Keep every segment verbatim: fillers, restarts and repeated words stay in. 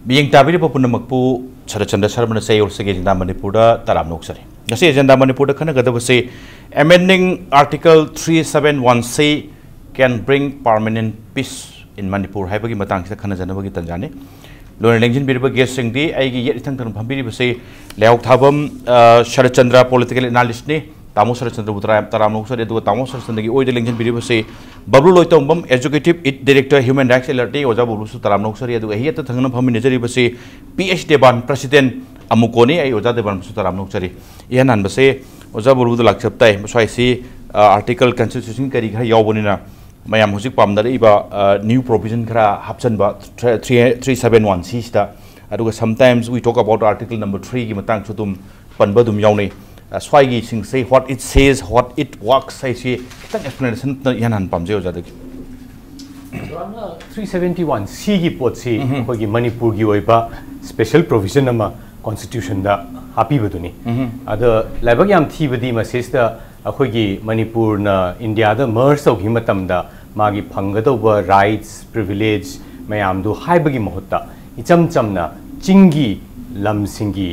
ꯃꯤꯠꯌꯦꯡ ꯇꯥꯕꯤꯔꯤꯕ ꯄꯨꯝꯅꯃꯛꯄꯨ ꯁꯔꯠꯆꯟꯗ꯭ꯔ ꯁꯔꯃꯅ ꯆꯌꯣꯜꯁꯒꯤ ꯑꯦꯖꯦꯟꯗꯥ ꯃꯅꯤꯄꯨꯔꯗ ꯇꯔꯥꯝꯅ ꯑꯣꯛꯆꯔꯤ꯫ ꯉꯁꯤ ꯑꯦꯖꯦꯟꯗꯥ ꯃꯅꯤꯄꯨꯔꯗ ꯈꯟꯅꯒꯗꯕꯁꯤ Amending Article three seven one C can bring permanent peace in Manipur ꯍꯥꯏꯕꯒꯤ ꯃꯇꯥꯡꯁꯤꯗ ꯈꯟꯅꯖꯅꯕꯒꯤ ꯇꯥꯟꯖꯥꯅꯤ꯫ ꯂꯣꯏꯅ ꯂꯦꯡꯁꯤꯟꯕꯤꯔꯤꯕ ꯒꯦꯁꯁꯤꯡꯗꯤ ꯑꯩꯒꯤ ꯌꯦꯠ ꯏꯊꯪ ꯊꯪꯅ ꯐꯝꯕꯤꯔꯤꯕꯁꯤ ꯂꯩꯍꯥꯎ ꯊꯥꯕꯝ, ꯑ, ꯁꯔꯠꯆꯟꯗ꯭ꯔ, ꯄꯣꯂꯤꯇꯤꯀꯦꯜ ꯑꯦꯅꯥꯂꯤꯁ꯭ꯠꯅꯤ꯫ ꯇꯥꯃꯣ ꯁꯔꯠꯆꯟꯗ꯭ꯔꯕꯨ ꯇꯔꯥ-, ꯇꯔꯥꯝꯅ ꯑꯣꯛꯆꯔꯤ꯫ ꯑꯗꯨꯒ ꯇꯥꯃꯣ ꯁꯔꯠꯆꯟꯗ꯭ꯔꯒꯤ ꯑꯣꯏꯗ ꯂꯦꯡꯁꯤꯟꯕꯤꯔꯤꯕꯁꯤ ꯕꯕ꯭ꯂꯨ ꯂꯣꯏꯇꯣꯡꯕꯝ, ꯑꯦꯛꯖꯤꯀ꯭ꯌꯨꯇꯤꯚ ꯏꯠ ꯗꯥꯏꯔꯦꯛꯇꯔ, ꯍ꯭ꯌꯨꯃꯦꯟ ꯔꯥꯏꯠꯁ ꯑꯦꯂꯔꯠꯅꯤ꯫ ꯑꯣꯖꯥ ꯕꯕ꯭ꯂꯨꯁꯨ ꯇꯔꯥꯝꯅ ꯑꯣꯛꯆꯔꯤ꯫ ꯑꯗꯨꯒ ꯑꯩꯒꯤ ꯌꯦꯠꯇ ꯊꯪꯅꯅ ꯐꯝꯃꯤꯟꯅꯖꯔꯤꯕꯁꯤ ꯄꯤ ꯑꯩꯆ ꯗꯦꯕꯥꯟ, ꯄ꯭ꯔꯁꯤꯗꯦꯟꯠ ꯑꯃꯨꯀꯣꯅꯤ꯫ ꯑꯩ ꯑꯣꯖꯥ ꯗꯦꯕꯥꯟꯕꯨꯁꯨ ꯇꯔꯥꯝꯅ ꯑꯣꯛꯆꯔꯤ꯫ ꯏꯍꯥꯟ ꯍꯥꯟꯕꯁꯦ ꯑꯣꯖꯥ ꯕꯕ꯭ꯂꯨꯗ ꯂꯥꯛꯆꯕ ꯇꯥꯏ꯫ ꯃꯁ꯭ꯋꯥꯏꯁꯤ, ꯑ, ꯑꯥꯔꯇꯤꯀꯜ, ꯀꯟꯁꯇꯤꯇ꯭ꯌꯨꯁꯟ ꯀꯔꯤ ꯈꯔ ꯌꯥꯎꯕꯅꯤꯅ ꯃꯌꯥꯝ ꯍꯧꯖꯤꯛ ꯄꯥꯝꯅꯔꯛꯏꯕ, ꯑ, ꯅ꯭ꯌꯨ ꯄ꯭ꯔꯣꯚꯤꯖꯟ ꯈꯔ ꯍꯥꯞꯆꯟꯕ three, three, three seven one C ꯁꯤꯗ꯫ ꯑꯗꯨꯒ sometimes we talk about Article number three ꯒꯤ ꯃꯇꯥꯡꯁꯨ ꯑꯗꯨꯝ ꯄꯟꯕ ꯑꯗꯨꯝ ꯌꯥꯎꯅꯩ꯫ ꯑ, ꯁ꯭ꯋꯥꯏꯒꯤꯁꯤꯡꯁꯦ, what it says, what it works ꯍꯥꯏꯁꯤ ꯈꯤꯇꯪ ꯑꯦꯛꯁꯄ꯭ꯂꯦꯅꯦꯁꯟ ꯏꯍꯥꯟ ꯍꯥꯟꯅ ꯄꯥꯝꯖꯩ ꯑꯣꯖꯥꯗꯒꯤ꯫ ꯆꯥꯎꯔꯥꯛꯅ three seventy one C ꯒꯤ ꯄꯣꯠꯁꯤ ꯎꯝꯍꯨꯝ꯫ ꯑꯩꯈꯣꯏꯒꯤ ꯃꯅꯤꯄꯨꯔꯒꯤ ꯑꯣꯏꯕ ꯁ꯭ꯄꯦꯁꯦꯜ ꯄ꯭ꯔꯣꯚꯤꯖꯟ ꯑꯃ ꯀꯣꯟꯁꯇꯤꯇ꯭ꯌꯨꯁꯟꯗ ꯍꯥꯞꯄꯤꯕꯗꯨꯅꯤ꯫ ꯎꯝꯍꯨꯝ꯫ ꯑꯗꯣ ꯂꯥꯏꯕꯛ ꯌꯥꯝ ꯊꯤꯕꯗꯤ ꯃꯁꯤꯁꯤꯗ ꯑꯩꯈꯣꯏꯒꯤ ꯃꯅꯤꯄꯨꯔꯅ ꯏꯟꯗꯤꯌꯥꯗ ꯃꯔꯖ ꯇꯧꯈꯤꯕ ꯃꯇꯝꯗ ꯃꯥꯒꯤ ꯐꯪꯒꯗꯧꯕ ꯔꯥꯏꯠꯁ, ꯄ꯭ꯔꯤꯚꯤꯂꯦꯖ ꯃꯌꯥꯝꯗꯨ ꯍꯥꯏꯕꯒꯤ ꯃꯍꯨꯠꯇ ꯏꯆꯝ ꯆꯝꯅ ꯆꯤꯡꯒꯤ ꯂꯝꯁꯤꯡꯒꯤ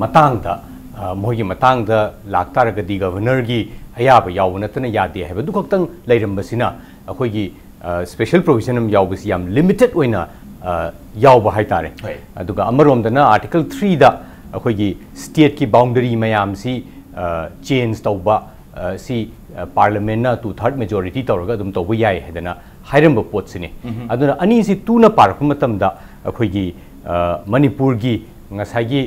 ꯃꯇꯥꯡꯗ, ꯑ, ꯃꯈꯣꯏꯒꯤ ꯃꯇꯥꯡꯗ ꯂꯥꯛꯇꯥꯔꯒꯗꯤ ꯒꯚꯔꯅꯔꯒꯤ ꯑꯌꯥꯕ ꯌꯥꯎꯕ ꯅꯠꯇꯅ ꯌꯥꯗꯦ ꯍꯥꯏꯕꯗꯨ ꯈꯛꯇꯪ ꯂꯩꯔꯝꯕꯁꯤꯅ ꯑꯩꯈꯣꯏꯒꯤ, ꯑ, ꯁ꯭ꯄꯦꯁꯦꯜ ꯄ꯭ꯔꯣꯚꯤꯖꯟ ꯑꯃ ꯌꯥꯎꯕꯁꯤ ꯌꯥꯝ ꯂꯤꯃꯤꯇꯦꯗ ꯑꯣꯏꯅ, ꯑ, ꯌꯥꯎꯕ ꯍꯥꯏꯇꯥꯔꯦ꯫ ꯍꯣꯏ꯫ ꯑꯗꯨꯒ ꯑꯃꯔꯣꯝꯗꯅ ꯑꯥꯔꯇꯤꯀꯜ ꯊ꯭ꯔꯤꯗ ꯑꯩꯈꯣꯏꯒꯤ ꯁ꯭ꯇꯦꯠꯀꯤ ꯕꯥꯎꯟꯗꯔꯤ ꯃꯌꯥꯝꯁꯤ, ꯑ, ꯆꯦꯟꯖ ꯇꯧꯕ, ꯑ, ꯁꯤ, ꯑ, ꯄꯥꯔꯂꯤꯌꯥꯃꯦꯟꯠꯅ two third majority ꯇꯧꯔꯒ ꯑꯗꯨꯝ ꯇꯧꯕ ꯌꯥꯏ ꯍꯥꯏꯗꯅ ꯍꯥꯏꯔꯝꯕ ꯄꯣꯠꯁꯤꯅꯤ꯫ ꯎꯝꯍꯨꯝ꯫ ꯑꯗꯨꯅ ꯑꯅꯤꯁꯤ ꯇꯨꯅ ꯄꯥꯔꯛꯄ ꯃꯇꯝꯗ ꯑꯩꯈꯣꯏꯒꯤ, ꯑ, ꯃꯅꯤꯄꯨꯔꯒꯤ ꯉꯁꯥꯏꯒꯤ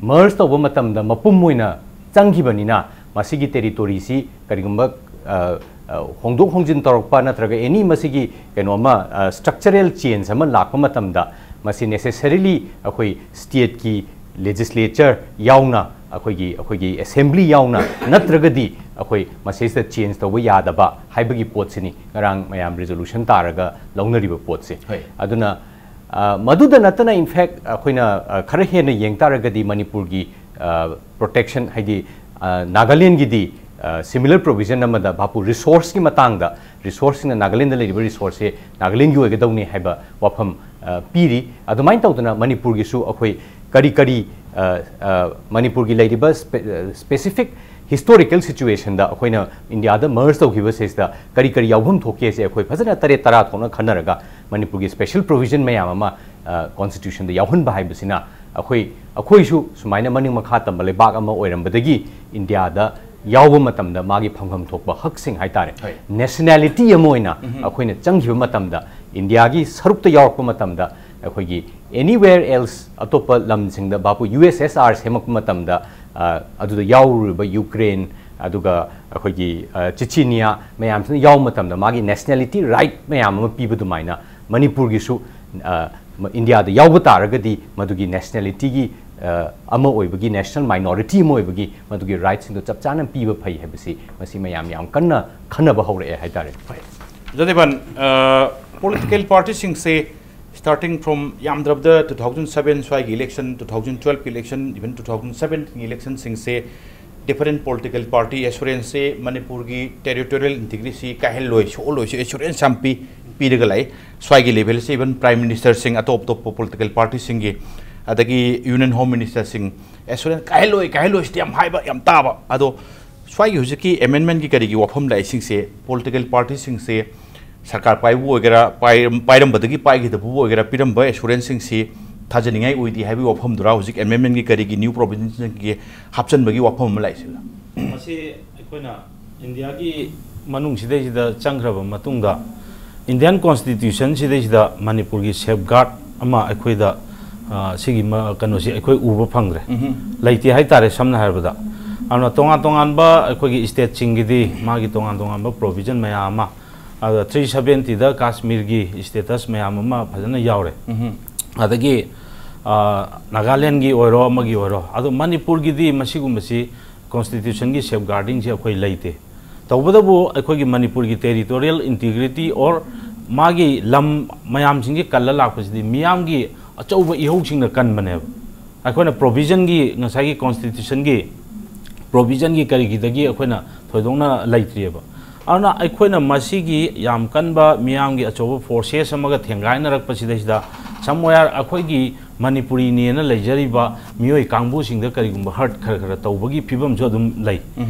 ꯃꯔꯖ ꯇꯧꯕ ꯃꯇꯝꯗ ꯃꯄꯨꯝ ꯑꯣꯏꯅ ꯆꯪꯈꯤꯕꯅꯤꯅ ꯃꯁꯤꯒꯤ ꯇꯦꯔꯤꯇꯣꯔꯤꯁꯤ ꯀꯔꯤꯒꯨꯝꯕ, ꯑ, ꯑ, ꯍꯣꯡꯗꯣꯛ ꯍꯣꯡꯖꯤꯟ ꯇꯧꯔꯛꯄ ꯅꯠꯇ꯭ꯔꯒ ꯑꯦꯅꯤ ꯃꯁꯤꯒꯤ ꯀꯩꯅꯣ ꯑꯃ, ꯑ, ꯁ꯭ꯇ꯭ꯔꯛꯆꯔꯦꯜ ꯆꯦꯟꯖ ꯑꯃ ꯂꯥꯛꯄ ꯃꯇꯝꯗ ꯃꯁꯤ ꯅꯦꯁꯦꯁꯔꯤꯂꯤ ꯑꯩꯈꯣꯏ ꯁ꯭ꯇꯦꯠꯀꯤ ꯂꯦꯖꯤꯁꯂꯦꯆꯔ ꯌꯥꯎꯅ, ꯑꯩꯈꯣꯏꯒꯤ, ꯑꯩꯈꯣꯏꯒꯤ ꯑꯦꯁꯦꯝꯕ꯭ꯂꯤ ꯌꯥꯎꯅ ꯅꯠꯇ꯭ꯔꯒꯗꯤ ꯑꯩꯈꯣꯏ ꯃꯁꯤꯁꯤꯗ ꯆꯦꯟꯖ ꯇꯧꯕ ꯌꯥꯗꯕ ꯍꯥꯏꯕꯒꯤ ꯄꯣꯠꯁꯤꯅꯤ ꯉꯔꯥꯡ ꯃꯌꯥꯝ ꯔꯤꯖꯣꯂꯨꯁꯟ ꯇꯥꯔꯒ ꯂꯧꯅꯔꯤꯕ ꯄꯣꯠꯁꯦ꯫ ꯍꯣꯏ꯫ ꯑꯗꯨꯅ, ꯑ, ꯃꯗꯨꯗ ꯅꯠꯇꯅ, in fact, ꯑꯩꯈꯣꯏꯅ, ꯑ, ꯈꯔ ꯍꯦꯟꯅ ꯌꯦꯡ ꯇꯥꯔꯒꯗꯤ ꯃꯅꯤꯄꯨꯔꯒꯤ, ꯑ, ꯄ꯭ꯔꯣꯇꯦꯛꯁꯟ, ꯍꯥꯏꯗꯤ, ꯑ, ꯅꯥꯒꯥꯂꯦꯟꯒꯤꯗꯤ, ꯑ, ꯁꯤꯃꯤꯂꯔ ꯄ꯭ꯔꯣꯚꯤꯖꯟ ꯑꯃꯗ ꯚꯥꯄꯨ ꯔꯤꯁꯣꯔꯁꯀꯤ ꯃꯇꯥꯡꯗ, ꯔꯤꯁꯣꯔꯁꯁꯤꯡꯅ, ꯅꯥꯒꯥꯂꯦꯟꯗ ꯂꯩꯔꯤꯕ ꯔꯤꯁꯣꯔꯁꯁꯦ ꯅꯥꯒꯥꯂꯦꯟꯒꯤ ꯑꯣꯏꯒꯗꯧꯅꯤ ꯍꯥꯏꯕ ꯋꯥꯐꯝ ꯑ, ꯄꯤꯔꯤ꯫ ꯑꯗꯨꯃꯥꯏꯅ ꯇꯧꯗꯅ ꯃꯅꯤꯄꯨꯔꯒꯤꯁꯨ ꯑꯩꯈꯣꯏ ꯀꯔꯤ ꯀꯔꯤ, ꯑ, ꯑ, ꯃꯅꯤꯄꯨꯔꯒꯤ ꯂꯩꯔꯤꯕ ꯁ꯭ꯄꯦ-, ꯑ, specific historical situationꯗ ꯑꯩꯈꯣꯏꯅ ꯏꯟꯗꯤꯌꯥꯗ merge ꯇꯧꯈꯤꯕꯁꯤꯗ ꯀꯔꯤ ꯀꯔꯤ ꯌꯥꯎꯐꯝ ꯊꯣꯛꯀꯦꯁꯦ ꯑꯩꯈꯣꯏ ꯐꯖꯅ ꯇꯔꯦꯠ ꯇꯔꯥ ꯊꯣꯛꯅ ꯈꯟꯅꯔꯒ ꯃꯅꯤꯄꯨꯔꯒꯤ special provision ꯃꯌꯥꯝ ꯑꯃ, ꯑ, constitutionꯗ ꯌꯥꯎꯍꯟꯕ ꯍꯥꯏꯕꯁꯤꯅ ꯑꯩꯈꯣꯏ, ꯑꯩꯈꯣꯏꯁꯨ ꯁꯨꯃꯥꯏꯅ ꯃꯅꯤꯡ ꯃꯈꯥ ꯇꯝꯕ ꯂꯩꯕꯥꯛ ꯑꯃ ꯑꯣꯏꯔꯝꯕꯗꯒꯤ ꯏꯟꯗꯤꯌꯥꯗ ꯌꯥꯎꯕ ꯃꯇꯝꯗ ꯃꯥꯒꯤ ꯐꯪꯐꯝ ꯊꯣꯛꯄ ꯍꯛꯁꯤꯡ ꯍꯥꯏꯇꯥꯔꯦ, ꯍꯣꯏ꯫ Nationality ꯑꯃ ꯑꯣꯏꯅ ꯎꯝꯍꯨꯝ꯫ ꯑꯩꯈꯣꯏꯅ ꯆꯪꯈꯤꯕ ꯃꯇꯝꯗ, ꯏꯟꯗꯤꯌꯥꯒꯤ ꯁꯔꯨꯛꯇ ꯌꯥꯎꯔꯛꯄ ꯃꯇꯝꯗ, ꯑꯩꯈꯣꯏꯒꯤ anywhere else, ꯑꯇꯣꯞꯄ ꯂꯝꯁꯤꯡꯗ, ꯚꯥꯄꯨ ꯌꯨ ꯑꯦꯁ ꯑꯦꯁ ꯑꯥꯔ ꯁꯦꯝꯃꯛꯄ ꯃꯇꯝꯗ, ꯑ, ꯑꯗꯨꯗ ꯌꯥꯎꯔꯨꯔꯤꯕ ꯌꯨꯀ꯭ꯔꯦꯟ, ꯑꯗꯨꯒ ꯑꯩꯈꯣꯏꯒꯤ, ꯑ, ꯆꯤꯆꯤꯅꯤꯌꯥ ꯃꯌꯥꯝꯁꯤꯅ ꯌꯥꯎꯕ ꯃꯇꯝꯗ ꯃꯥꯒꯤ nationality right ꯃꯌꯥꯝ ꯑꯃ ꯄꯤꯕ ꯑꯗꯨꯃꯥꯏꯅ ꯃꯅꯤꯄꯨꯔꯒꯤꯁꯨ, ꯑ, ꯃ-, ꯏꯟꯗꯤꯌꯥꯗ ꯌꯥꯎꯕ ꯇꯥꯔꯒꯗꯤ ꯃꯗꯨꯒꯤ nationalityꯒꯤ, ꯑ, ꯑꯃ ꯑꯣꯏꯕꯒꯤ, national minority ꯑꯃ ꯑꯣꯏꯕꯒꯤ ꯃꯗꯨꯒꯤ rightꯁꯤꯡꯗꯣ ꯆꯞ ꯆꯥꯅ ꯄꯤꯕ ꯐꯩ ꯍꯥꯏꯕꯁꯤ ꯃꯁꯤ ꯃꯌꯥꯝ ꯌꯥꯝ ꯀꯟꯅ ꯈꯟꯅꯕ ꯍꯧꯔꯛꯑꯦ ꯍꯥꯏꯇꯥꯔꯦ꯫ ꯖꯗꯤꯕꯟ, political partyꯁꯤꯡꯁꯦ starting from ꯌꯥꯝꯗ꯭ꯔꯕꯗ two thousand seven ꯁ꯭ꯋꯥꯏꯒꯤ election, two thousand twelve election, even two thousand seven electionꯁꯤꯡꯁꯦ different political party assuranceꯁꯦ ꯃꯅꯤꯄꯨꯔꯒꯤ territorial integrityꯁꯤ ꯀꯥꯏꯍꯜꯂꯣꯏ, ꯁꯣꯛꯍꯜꯂꯣꯏꯁꯤ assurance ꯌꯥꯝ ꯄꯤ, ꯄꯤꯔꯒ ꯂꯥꯛꯏ꯫ ꯁ꯭ꯋꯥꯏꯒꯤ levelꯁꯦ even prime ministerꯁꯤꯡ, ꯑꯇꯣꯞ ꯑꯇꯣꯞꯄ political partyꯁꯤꯡꯒꯤ, ꯑꯗꯒꯤ union home ministerꯁꯤꯡ assurance ꯀꯥꯏꯍꯜꯂꯣꯏ, ꯀꯥꯏꯍꯜꯂꯣꯏꯁꯤꯗꯤ ꯌꯥꯝ ꯍꯥꯏꯕ, ꯌꯥꯝ ꯇꯥꯕ꯫ ꯑꯗꯣ ꯁ꯭ꯋꯥꯏꯒꯤ ꯍꯧꯖꯤꯛꯀꯤ amendmentꯀꯤ ꯀꯔꯤꯒꯤ ꯋꯥꯐꯝ ꯂꯥꯛꯏꯁꯤꯡꯁꯦ political partyꯁꯤꯡꯁꯦ ꯁꯔꯀꯥꯔ ꯄꯥꯏꯕꯕꯨ ꯑꯣꯏꯒꯦꯔꯥ, ꯄꯥꯏ-, ꯄꯥꯏꯔꯝꯕꯗꯒꯤ ꯄꯥꯏꯈꯤꯗꯕꯕꯨ ꯑꯣꯏꯒꯦꯔꯥ, ꯄꯤꯔꯝꯕ assuranceꯁꯤꯡꯁꯤ ꯊꯥꯖꯅꯤꯡꯉꯥꯏ ꯑꯣꯏꯗꯦ ꯍꯥꯏꯕꯒꯤ ꯋꯥꯐꯝꯗꯨꯔꯥ ꯍꯧꯖꯤꯛ amendmentꯀꯤ ꯀꯔꯤꯒꯤ new provisionꯁꯤꯡꯒꯤ ꯍꯥꯞꯆꯟꯕꯒꯤ ꯋꯥꯐꯝ ꯑꯃ ꯂꯥꯛꯏꯁꯤꯅ? ꯃꯁꯤ ꯑꯩꯈꯣꯏꯅ ꯏꯟꯗꯤꯌꯥꯒꯤ ꯃꯅꯨꯡꯁꯤꯗꯩꯁꯤꯗ ꯆꯪꯈ꯭ꯔꯕ ꯃꯇꯨꯡꯗ Indian Constitutionꯁꯤꯗꯩꯁꯤꯗ ꯃꯅꯤꯄꯨꯔꯒꯤ safeguard ꯑꯃ ꯑꯩꯈꯣꯏꯗ, ꯑ, ꯁꯤꯒꯤ ꯃ-, ꯀꯩꯅꯣꯁꯤ ꯑꯩꯈꯣꯏ ꯎꯕ ꯐꯪꯗ꯭ꯔꯦ꯫ ꯎꯝꯍꯨꯝ꯫ ꯂꯩꯇꯦ ꯍꯥꯏꯇꯥꯔꯦ, ꯁꯝꯅ ꯍꯥꯏꯔꯕꯗ꯫ ꯑꯗꯨꯅ ꯇꯣꯉꯥꯟ ꯇꯣꯉꯥꯟꯕ ꯑꯩꯈꯣꯏꯒꯤ stateꯁꯤꯡꯒꯤꯗꯤ ꯃꯥꯒꯤ ꯇꯣꯉꯥꯟ ꯇꯣꯉꯥꯟꯕ provision ꯃꯌꯥꯝ ꯑꯃ, ꯑꯗꯨꯒ three seventyꯗ ꯀꯥꯁꯃꯤꯔꯒꯤ status ꯃꯌꯥꯝ ꯑꯃ ꯐꯖꯅ ꯌꯥꯎꯔꯦ꯫ ꯎꯝꯍꯨꯝ꯫ ꯑꯗꯒꯤ, ꯑ, ꯅꯥꯒꯥꯂꯦꯟꯒꯤ ꯑꯣꯏꯔꯣ, ꯑꯃꯒꯤ ꯑꯣꯏꯔꯣ, ꯑꯗꯣ ꯃꯅꯤꯄꯨꯔꯒꯤꯗꯤ ꯃꯁꯤꯒꯨꯝꯕꯁꯤ constitutionꯒꯤ safeguardingꯁꯤ ꯑꯩꯈꯣꯏ ꯂꯩꯇꯦ꯫ ꯇꯧꯕꯇꯕꯨ ꯑꯩꯈꯣꯏꯒꯤ ꯃꯅꯤꯄꯨꯔꯒꯤ territorial integrity or ꯃꯥꯒꯤ ꯂꯝ ꯃꯌꯥꯝꯁꯤꯡꯁꯤ ꯀꯜꯂ ꯂꯥꯛꯄꯁꯤꯗꯤ ꯃꯤꯌꯥꯝꯒꯤ ꯑꯆꯧꯕ ꯏꯍꯧꯁꯤꯡꯅ ꯀꯟꯕꯅꯦꯕ꯫ ꯑꯩꯈꯣꯏꯅ provisionꯒꯤ, ꯉꯁꯥꯏꯒꯤ constitutionꯒꯤ provisionꯒꯤ ꯀꯔꯤꯒꯤꯗꯒꯤ ꯑꯩꯈꯣꯏꯅ ꯊꯣꯏꯗꯣꯛꯅ ꯂꯩꯇ꯭ꯔꯤꯑꯕ꯫ ꯑꯗꯨꯅ ꯑꯩꯈꯣꯏꯅ ꯃꯁꯤꯒꯤ ꯌꯥꯝ ꯀꯟꯕ ꯃꯤꯌꯥꯝꯒꯤ ꯑꯆꯧꯕ ꯐꯣꯔꯁꯦꯁ ꯑꯃꯒ ꯊꯦꯡꯒꯥꯏꯅꯔꯛꯄꯁꯤꯗꯩꯁꯤꯗ, ꯁꯝꯋꯦꯌꯥꯔ ꯑꯩꯈꯣꯏꯒꯤ ꯃꯅꯤꯄꯨꯔꯤꯅꯦꯅ ꯂꯩꯖꯔꯤꯕ ꯃꯤꯑꯣꯏ ꯀꯥꯡꯕꯨꯁꯤꯡꯗ ꯀꯔꯤꯒꯨꯝꯕ ꯍꯔꯠ ꯈꯔ ꯈꯔ ꯇꯧꯕꯒꯤ ꯐꯤꯕꯝꯁꯨ ꯑꯗꯨꯝ ꯂꯩ꯫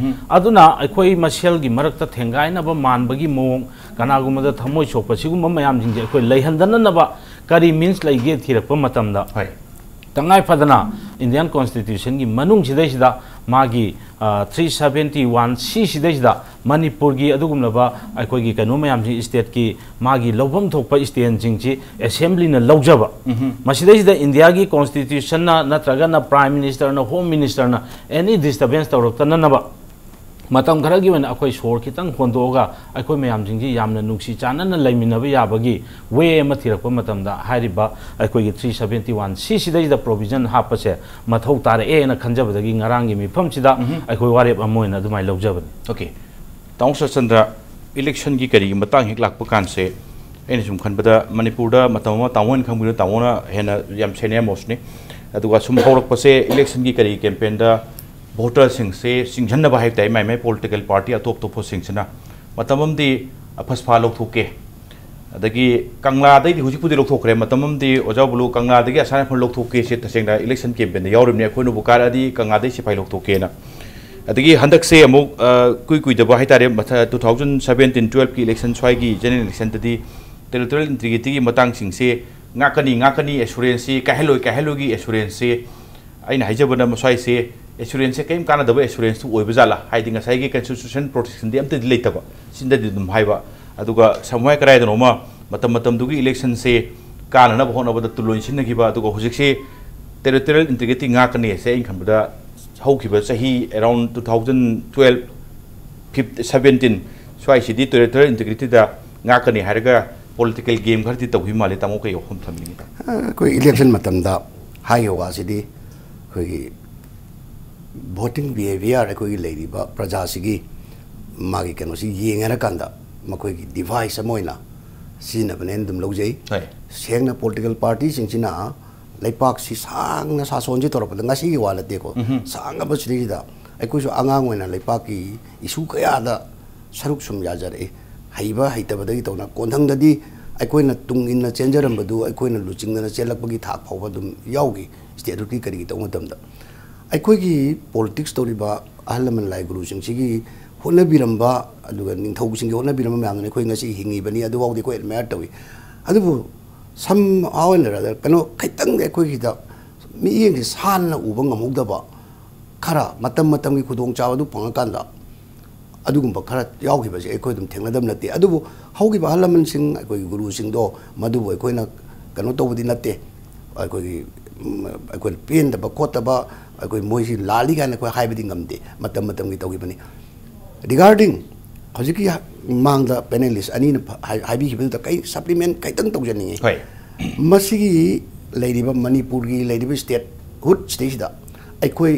ꯑꯗꯨꯅ ꯑꯩꯈꯣꯏ ꯃꯁꯦꯜꯒꯤ ꯃꯔꯛꯇ ꯊꯦꯡꯒꯥꯏꯅꯕ ꯃꯥꯟꯕꯒꯤ ꯃꯑꯣꯡ, ꯀꯅꯥꯒꯨꯝꯕꯗ ꯊꯃꯣꯏ ꯁꯣꯛꯄ, ꯁꯤꯒꯨꯝꯕ ꯃꯌꯥꯝꯁꯤꯡꯁꯦ ꯑꯩꯈꯣꯏ ꯂꯩꯍꯟꯗꯅꯅꯕ ꯀꯔꯤ ꯃꯤꯟꯁ ꯂꯩꯒꯦ ꯊꯤꯔꯛꯄ ꯃꯇꯝꯗ, ꯍꯣꯏ꯫ ꯇꯉꯥꯏ ꯐꯗꯅ ꯏꯟꯗꯤꯌꯥꯟ ꯀꯣꯟꯁꯇꯤꯇ꯭ꯌꯨꯁꯟꯒꯤ ꯃꯅꯨꯡꯁꯤꯗꯩꯁꯤꯗ ꯃꯥꯒꯤ, ꯑ, ꯊ꯭ꯔꯤ ꯁꯕꯦꯟꯇꯤ ꯋꯥꯟ ꯁꯤ ꯁꯤꯗꯩꯁꯤꯗ ꯃꯅꯤꯄꯨꯔꯒꯤ ꯑꯗꯨꯒꯨꯝꯂꯕ ꯑꯩꯈꯣꯏꯒꯤ ꯀꯩꯅꯣ ꯃꯌꯥꯝꯁꯤ, ꯁ꯭ꯇꯦꯠꯀꯤ ꯃꯥꯒꯤ ꯂꯧꯐꯝ ꯊꯣꯛꯄ ꯁ꯭ꯇꯦꯟꯁꯤꯡꯁꯤ ꯑꯦꯁꯦꯝꯕ꯭ꯂꯤꯅ ꯂꯧꯖꯕ꯫ ꯃꯁꯤꯗꯩꯁꯤꯗ ꯏꯟꯗꯤꯌꯥꯒꯤ ꯀꯣꯟꯁꯇꯤꯇ꯭ꯌꯨꯁꯟꯅ ꯅꯠꯇ꯭ꯔꯒꯅ ꯄ꯭ꯔꯥꯏꯝ ꯃꯤꯅꯤꯁꯇꯔꯅ, ꯍꯣꯝ ꯃꯤꯅꯤꯁꯇꯔꯅ ꯑꯦꯅꯤ ꯗꯤꯁꯇꯔꯕꯦꯟꯁ ꯇꯧꯔꯛꯇꯅꯅꯕ ꯃꯇꯝ ꯈꯔꯒꯤ ꯑꯣꯏꯅ ꯑꯩꯈꯣꯏ ꯁꯣꯔ ꯈꯤꯇꯪ ꯍꯣꯟꯗꯣꯛꯑꯒ ꯑꯩꯈꯣꯏ ꯃꯌꯥꯝꯁꯤꯡꯁꯤ ꯌꯥꯝꯅ ꯅꯨꯡꯁꯤ ꯆꯥꯟꯅꯅ ꯂꯩꯃꯤꯟꯅꯕ ꯌꯥꯕꯒꯤ ꯋꯦ ꯑꯃ ꯊꯤꯔꯛꯄ ꯃꯇꯝꯗ, ꯍꯥꯏꯔꯤꯕ ꯑꯩꯈꯣꯏꯒꯤ ꯊ꯭ꯔꯤ ꯁꯕꯦꯟꯇꯤ ꯋꯥꯟ ꯁꯤ ꯁꯤꯗꯩꯁꯤꯗ ꯄ꯭ꯔꯣꯚꯤꯖꯟ ꯍꯥꯞꯄꯁꯦ ꯃꯊꯧ ꯇꯥꯔꯛꯑꯦꯅ ꯈꯟꯖꯕꯗꯒꯤ ꯉꯔꯥꯡꯒꯤ ꯃꯤꯐꯝꯁꯤꯗ ꯑꯩꯈꯣꯏ ꯋꯥꯔꯦꯞ ꯑꯃ ꯑꯣꯏꯅ ꯑꯗꯨꯃꯥꯏꯅ ꯂꯧꯖꯕꯅꯤ꯫ ꯑꯣꯀꯦ꯫ ꯇꯥꯃꯣ ꯁꯆꯟꯗ꯭ꯔ, ꯏꯂꯦꯛꯁꯟꯒꯤ ꯀꯔꯤꯒꯤ ꯃꯇꯥꯡ ꯍꯦꯛ ꯂꯥꯛꯄ ꯀꯥꯟꯁꯦ, ꯑꯩꯅ ꯁꯨꯝ ꯈꯟꯕꯗ ꯃꯅꯤꯄꯨꯔꯗ ꯃꯇꯝ ꯑꯃ ꯇꯥꯃꯣꯅ ꯈꯪꯕꯤꯗ, ꯇꯥꯃꯣꯅ ꯍꯦꯟꯅ ꯌꯥꯝ ꯁꯦꯅꯤꯌꯔ ꯃꯣꯁꯅꯤ꯫ ꯑꯗꯨꯒ ꯁꯨꯝ ꯍꯧꯔꯛꯄꯁꯦ, ꯏꯂꯦꯛꯁꯟꯒꯤ ꯀꯔꯤꯒꯤ ꯀꯦꯝꯄꯦꯟꯗ ꯚꯣꯇꯔꯁꯤꯡꯁꯦ ꯆꯤꯡꯁꯤꯟꯅꯕ ꯍꯥꯏꯕ ꯇꯥꯏ, ꯃꯥꯏ ꯃꯥꯏ ꯄꯣꯂꯤꯇꯤꯀꯦꯜ ꯄꯥꯔꯇꯤ ꯑꯇꯣꯞ ꯑꯇꯣꯞꯄꯁꯤꯡꯁꯤꯅ꯫ ꯃꯇꯝ ꯑꯃꯗꯤ ꯑꯐꯁꯐꯥ ꯂꯧꯊꯣꯛꯀꯦ, ꯑꯗꯒꯤ ꯀꯪꯂꯥꯗꯩꯗꯤ ꯍꯧꯖꯤꯛꯄꯨꯗꯤ ꯂꯧꯊꯣꯛꯈ꯭ꯔꯦ, ꯃꯇꯝ ꯑꯃꯗꯤ ꯑꯣꯖꯥ ꯕꯨꯂꯨ ꯀꯪꯂꯥꯗꯒꯤ ꯑꯁꯥ ꯔꯥꯏꯐꯜ ꯂꯧꯊꯣꯛꯀꯦ ꯁꯤ ꯇꯁꯦꯡꯅ ꯏꯂꯦꯛꯁꯟ ꯀꯦꯝꯄꯦꯟꯗ ꯌꯥꯎꯔꯤꯕꯅꯤ, ꯑꯩꯈꯣꯏꯅꯕꯨ ꯀꯥꯔꯛꯑꯗꯤ ꯀꯪꯂꯥꯗꯩ ꯁꯤꯐꯥꯏ ꯂꯧꯊꯣꯛꯀꯦꯅ꯫ ꯑꯗꯒꯤ ꯍꯟꯗꯛꯁꯦ ꯑꯃꯨꯛ, ꯑ, ꯀꯨꯏ ꯀꯨꯏꯗꯕ ꯍꯥꯏꯇꯥꯔꯦ, ꯃꯊ-, ꯇꯨ ꯊꯥꯎꯖꯟ ꯁꯕꯦꯟꯇꯤꯟ ꯇꯨꯋꯦꯜꯐꯀꯤ ꯏꯂꯦꯛꯁꯟ, ꯁ꯭ꯋꯥꯏꯒꯤ ꯖꯦꯅꯔꯦꯜ ꯏꯂꯦꯛꯁꯟꯗꯗꯤ ꯇꯦꯔꯤꯇꯣꯔꯤꯌꯦꯜ ꯏꯟꯇꯤꯒ꯭ꯔꯤꯇꯤꯒꯤ ꯃꯇꯥꯡꯁꯤꯡꯁꯦ ꯉꯥꯛꯀꯅꯤ, ꯉꯥꯛꯀꯅꯤ ꯑꯦꯁꯨꯔꯦꯟꯁꯁꯤ, ꯀꯥꯏꯍꯜꯂꯣꯏ, ꯀꯥꯏꯍꯜꯂꯣꯏꯒꯤ ꯑꯦꯁꯨꯔꯦꯟꯁꯁꯤ꯫ ꯑꯩꯅ ꯍꯥꯏꯖꯕꯅ ꯃꯁ꯭ꯋꯥꯏꯁꯦ ꯑꯦꯁꯨꯔꯦꯟꯁꯁꯦ ꯀꯔꯤꯝ ꯀꯥꯟꯅꯗꯕ ꯑꯦꯁꯨꯔꯦꯟꯁꯇꯨ ꯑꯣꯏꯕ ꯖꯥꯠꯂꯥ? ꯍꯥꯏꯗꯤ ꯉꯁꯥꯏꯒꯤ ꯀꯟꯁꯇꯤꯇ꯭ꯌꯨꯁꯟ ꯄ꯭ꯔꯣꯇꯦꯛꯁꯟꯗꯤ ꯑꯝꯇꯗꯤ ꯂꯩꯇꯕ, ꯁꯤꯗꯗꯤ ꯑꯗꯨꯝ ꯍꯥꯏꯕ꯫ ꯑꯗꯨꯒ ꯁꯝꯋꯥꯏ ꯀꯗꯥꯏꯗꯅꯣꯃ ꯃꯇꯝ ꯃꯇꯝꯗꯨꯒꯤ ꯏꯂꯦꯛꯁꯟꯁꯦ ꯀꯥꯅꯅꯕ ꯍꯣꯠꯅꯕꯗ ꯇꯨꯂꯣꯏ ꯁꯤꯟꯅꯈꯤꯕ, ꯑꯗꯨꯒ ꯍꯧꯖꯤꯛꯁꯦ ꯇꯦꯔꯤꯇꯣꯔꯤꯌꯦꯜ ꯏꯟꯇꯤꯒ꯭ꯔꯤꯇꯤ ꯉꯥꯛꯀꯅꯤ ꯍꯥꯏꯁꯦ ꯑꯩꯅ ꯈꯟꯕꯗ ꯍꯧꯈꯤꯕ ꯆꯍꯤ around two thousand twelve, fifteen, seventeen ꯁ꯭ꯋꯥꯏꯁꯤꯗꯤ territorial ꯏꯟꯇꯤꯒ꯭ꯔꯤꯇꯤꯗ ꯉꯥꯛꯀꯅꯤ ꯍꯥꯏꯔꯒ ꯄꯣꯂꯤꯇꯤꯀꯦꯜ ꯒꯦꯝ ꯈꯔꯗꯤ ꯇꯧꯈꯤꯕ ꯃꯥꯜꯂꯦ꯫ ꯇꯥꯃꯣ ꯀꯩ ꯋꯥꯐꯝ ꯊꯝꯕꯤꯅꯤꯡꯉꯤ? ꯇꯥꯃꯣ? ꯑꯩꯈꯣꯏ ꯏꯂꯦꯛꯁꯟ ꯃꯇꯝꯗ ꯍꯥꯏꯈꯤꯕ ꯋꯥꯁꯤꯗꯤ ꯑꯩꯈꯣꯏꯒꯤ ꯚꯣꯇꯤꯡ ꯕꯤꯍꯦꯕꯤꯌꯔ, ꯑꯩꯈꯣꯏꯒꯤ ꯂꯩꯔꯤꯕ ꯄ꯭ꯔꯖꯥꯁꯤꯒꯤ ꯃꯥꯒꯤ ꯀꯩꯅꯣꯁꯤ ꯌꯦꯡꯉꯔꯀꯥꯟꯗ ꯃꯈꯣꯏꯒꯤ ꯗꯤꯚꯥꯏꯁ ꯑꯃ ꯑꯣꯏꯅ ꯁꯤꯖꯤꯟꯅꯕꯅꯦꯅ ꯑꯗꯨꯝ ꯂꯧꯖꯩ꯫ ꯍꯣꯏ꯫ ꯁꯦꯡꯅ ꯄꯣꯂꯤꯇꯤꯀꯦꯜ ꯄꯥꯔꯇꯤꯁꯤꯡꯁꯤꯅ ꯂꯩꯄꯥꯛꯁꯤ ꯁꯥꯡꯅ ꯁꯥꯁꯣꯟꯁꯤ ꯇꯧꯔꯛꯄꯗ ꯉꯁꯤꯒꯤ ꯋꯥ ꯅꯠꯇꯦꯀꯣ, ꯎꯝꯍꯨꯝ꯫ ꯁꯥꯡꯉꯕ ꯁꯤꯗꯩꯁꯤꯗ ꯑꯩꯈꯣꯏꯁꯨ ꯑꯉꯥꯡ ꯑꯣꯏꯅ ꯂꯩꯄꯥꯛꯀꯤ ꯏꯁꯨ ꯀꯌꯥꯗ ꯁꯔꯨꯛ ꯁꯨꯝ ꯌꯥꯖꯔꯛꯏ꯫ ꯍꯩꯕ ꯍꯩꯇꯕꯗꯒꯤ ꯇꯧꯅ ꯀꯣꯟꯊꯪꯗꯗꯤ ꯑꯩꯈꯣꯏꯅ ꯇꯨꯡ ꯏꯟꯅ ꯆꯦꯟꯖꯔꯝꯕꯗꯨ ꯑꯩꯈꯣꯏꯅ ꯂꯨꯆꯤꯡꯗꯅ ꯆꯦꯜꯂꯛꯄꯒꯤ ꯊꯥꯛ ꯐꯥꯎꯕ ꯑꯗꯨꯝ ꯌꯥꯎꯈꯤ꯫ ꯁ꯭ꯇꯦꯠꯍꯨꯗꯀꯤ ꯀꯔꯤꯒꯤ ꯇꯧꯕ ꯃꯇꯝꯗ ꯑꯩꯈꯣꯏꯒꯤ ꯄꯣꯂꯤꯇꯤꯛꯁ ꯇꯧꯔꯤꯕ ꯑꯍꯜ ꯂꯃꯟ ꯂꯥꯏ ꯒꯨꯔꯨꯁꯤꯡꯁꯤꯒꯤ ꯍꯣꯠꯅꯕꯤꯔꯝꯕ, ꯑꯗꯨꯒ ꯅꯤꯡꯊꯧꯁꯤꯡꯒꯤ ꯍꯣꯠꯅꯕꯤꯔꯝꯕ ꯃꯌꯥꯝꯗꯨꯅ ꯑꯩꯈꯣꯏ ꯉꯁꯤ ꯍꯤꯡꯉꯤꯕꯅꯤ꯫ ꯑꯗꯨꯐꯥꯎꯗꯤ ꯑꯩꯈꯣꯏ ꯑꯦꯗꯃꯥꯏꯌꯔ ꯇꯧꯏ꯫ ꯑꯗꯨꯕꯨ ꯁꯝ ꯍꯥꯎ ꯑꯦꯟ ꯔꯗꯔ ꯀꯩꯅꯣ ꯈꯤꯇꯪꯗꯤ ꯑꯩꯈꯣꯏꯒꯤꯗ ꯃꯤꯠꯌꯦꯡꯁꯦ ꯁꯥꯟꯅ ꯎꯕ ꯉꯝꯍꯧꯗꯕ ꯈꯔ, ꯃꯇꯝ ꯃꯇꯝꯒꯤ ꯈꯨꯗꯣꯡꯆꯥꯕꯗꯨ ꯐꯪꯉꯀꯥꯟꯗ ꯑꯗꯨꯒꯨꯝꯕ ꯈꯔ ꯌꯥꯎꯈꯤꯕꯁꯦ ꯑꯩꯈꯣꯏ ꯑꯗꯨꯝ ꯊꯦꯡꯅꯗꯕ ꯅꯠꯇꯦ꯫ ꯑꯗꯨꯕꯨ ꯍꯧꯈꯤꯕ ꯑꯍꯜ ꯂꯃꯟꯁꯤꯡ, ꯑꯩꯈꯣꯏꯒꯤ ꯒꯨꯔꯨꯁꯤꯡꯗꯣ, ꯃꯗꯨꯕꯨ ꯑꯩꯈꯣꯏꯅ ꯀꯩꯅꯣ ꯇꯧꯕꯗꯤ ꯅꯠꯇꯦ꯫ ꯑꯩꯈꯣꯏꯒꯤ, ꯎꯝ, ꯑꯩꯈꯣꯏꯅ ꯄꯦꯟꯗꯕ ꯈꯣꯠꯇꯕ, ꯑꯩꯈꯣꯏ ꯃꯣꯏꯁꯤ ꯂꯥꯜꯂꯤ ꯀꯥꯏꯅ ꯑꯩꯈꯣꯏ ꯍꯥꯏꯕꯗꯤ ꯉꯝꯗꯦ꯫ ꯃꯇꯝ ꯃꯇꯝꯒꯤ ꯇꯧꯈꯤꯕꯅꯤ꯫ ꯔꯤꯒꯥꯔꯗꯤꯡ ꯍꯧꯖꯤꯛꯀꯤ ꯃꯃꯥꯡꯗ ꯄꯦꯅꯦꯂꯤꯁ ꯑꯅꯤꯅ ꯐ-, ꯍꯥꯏ-, ꯍꯥꯏꯕꯤꯈꯤꯕꯗꯨꯗ ꯀꯩ ꯁꯄ꯭ꯂꯤꯃꯦꯟ ꯈꯤꯇꯪ ꯇꯧꯖꯅꯤꯡꯉꯤ꯫ ꯍꯣꯏ꯫ ꯃꯁꯤꯒꯤ ꯂꯩꯔꯤꯕ ꯃꯅꯤꯄꯨꯔꯒꯤ ꯂꯩꯔꯤꯕ ꯁ꯭ꯇꯦꯠꯍꯨꯗ ꯁꯤꯗꯩꯁꯤꯗ ꯑꯩꯈꯣꯏ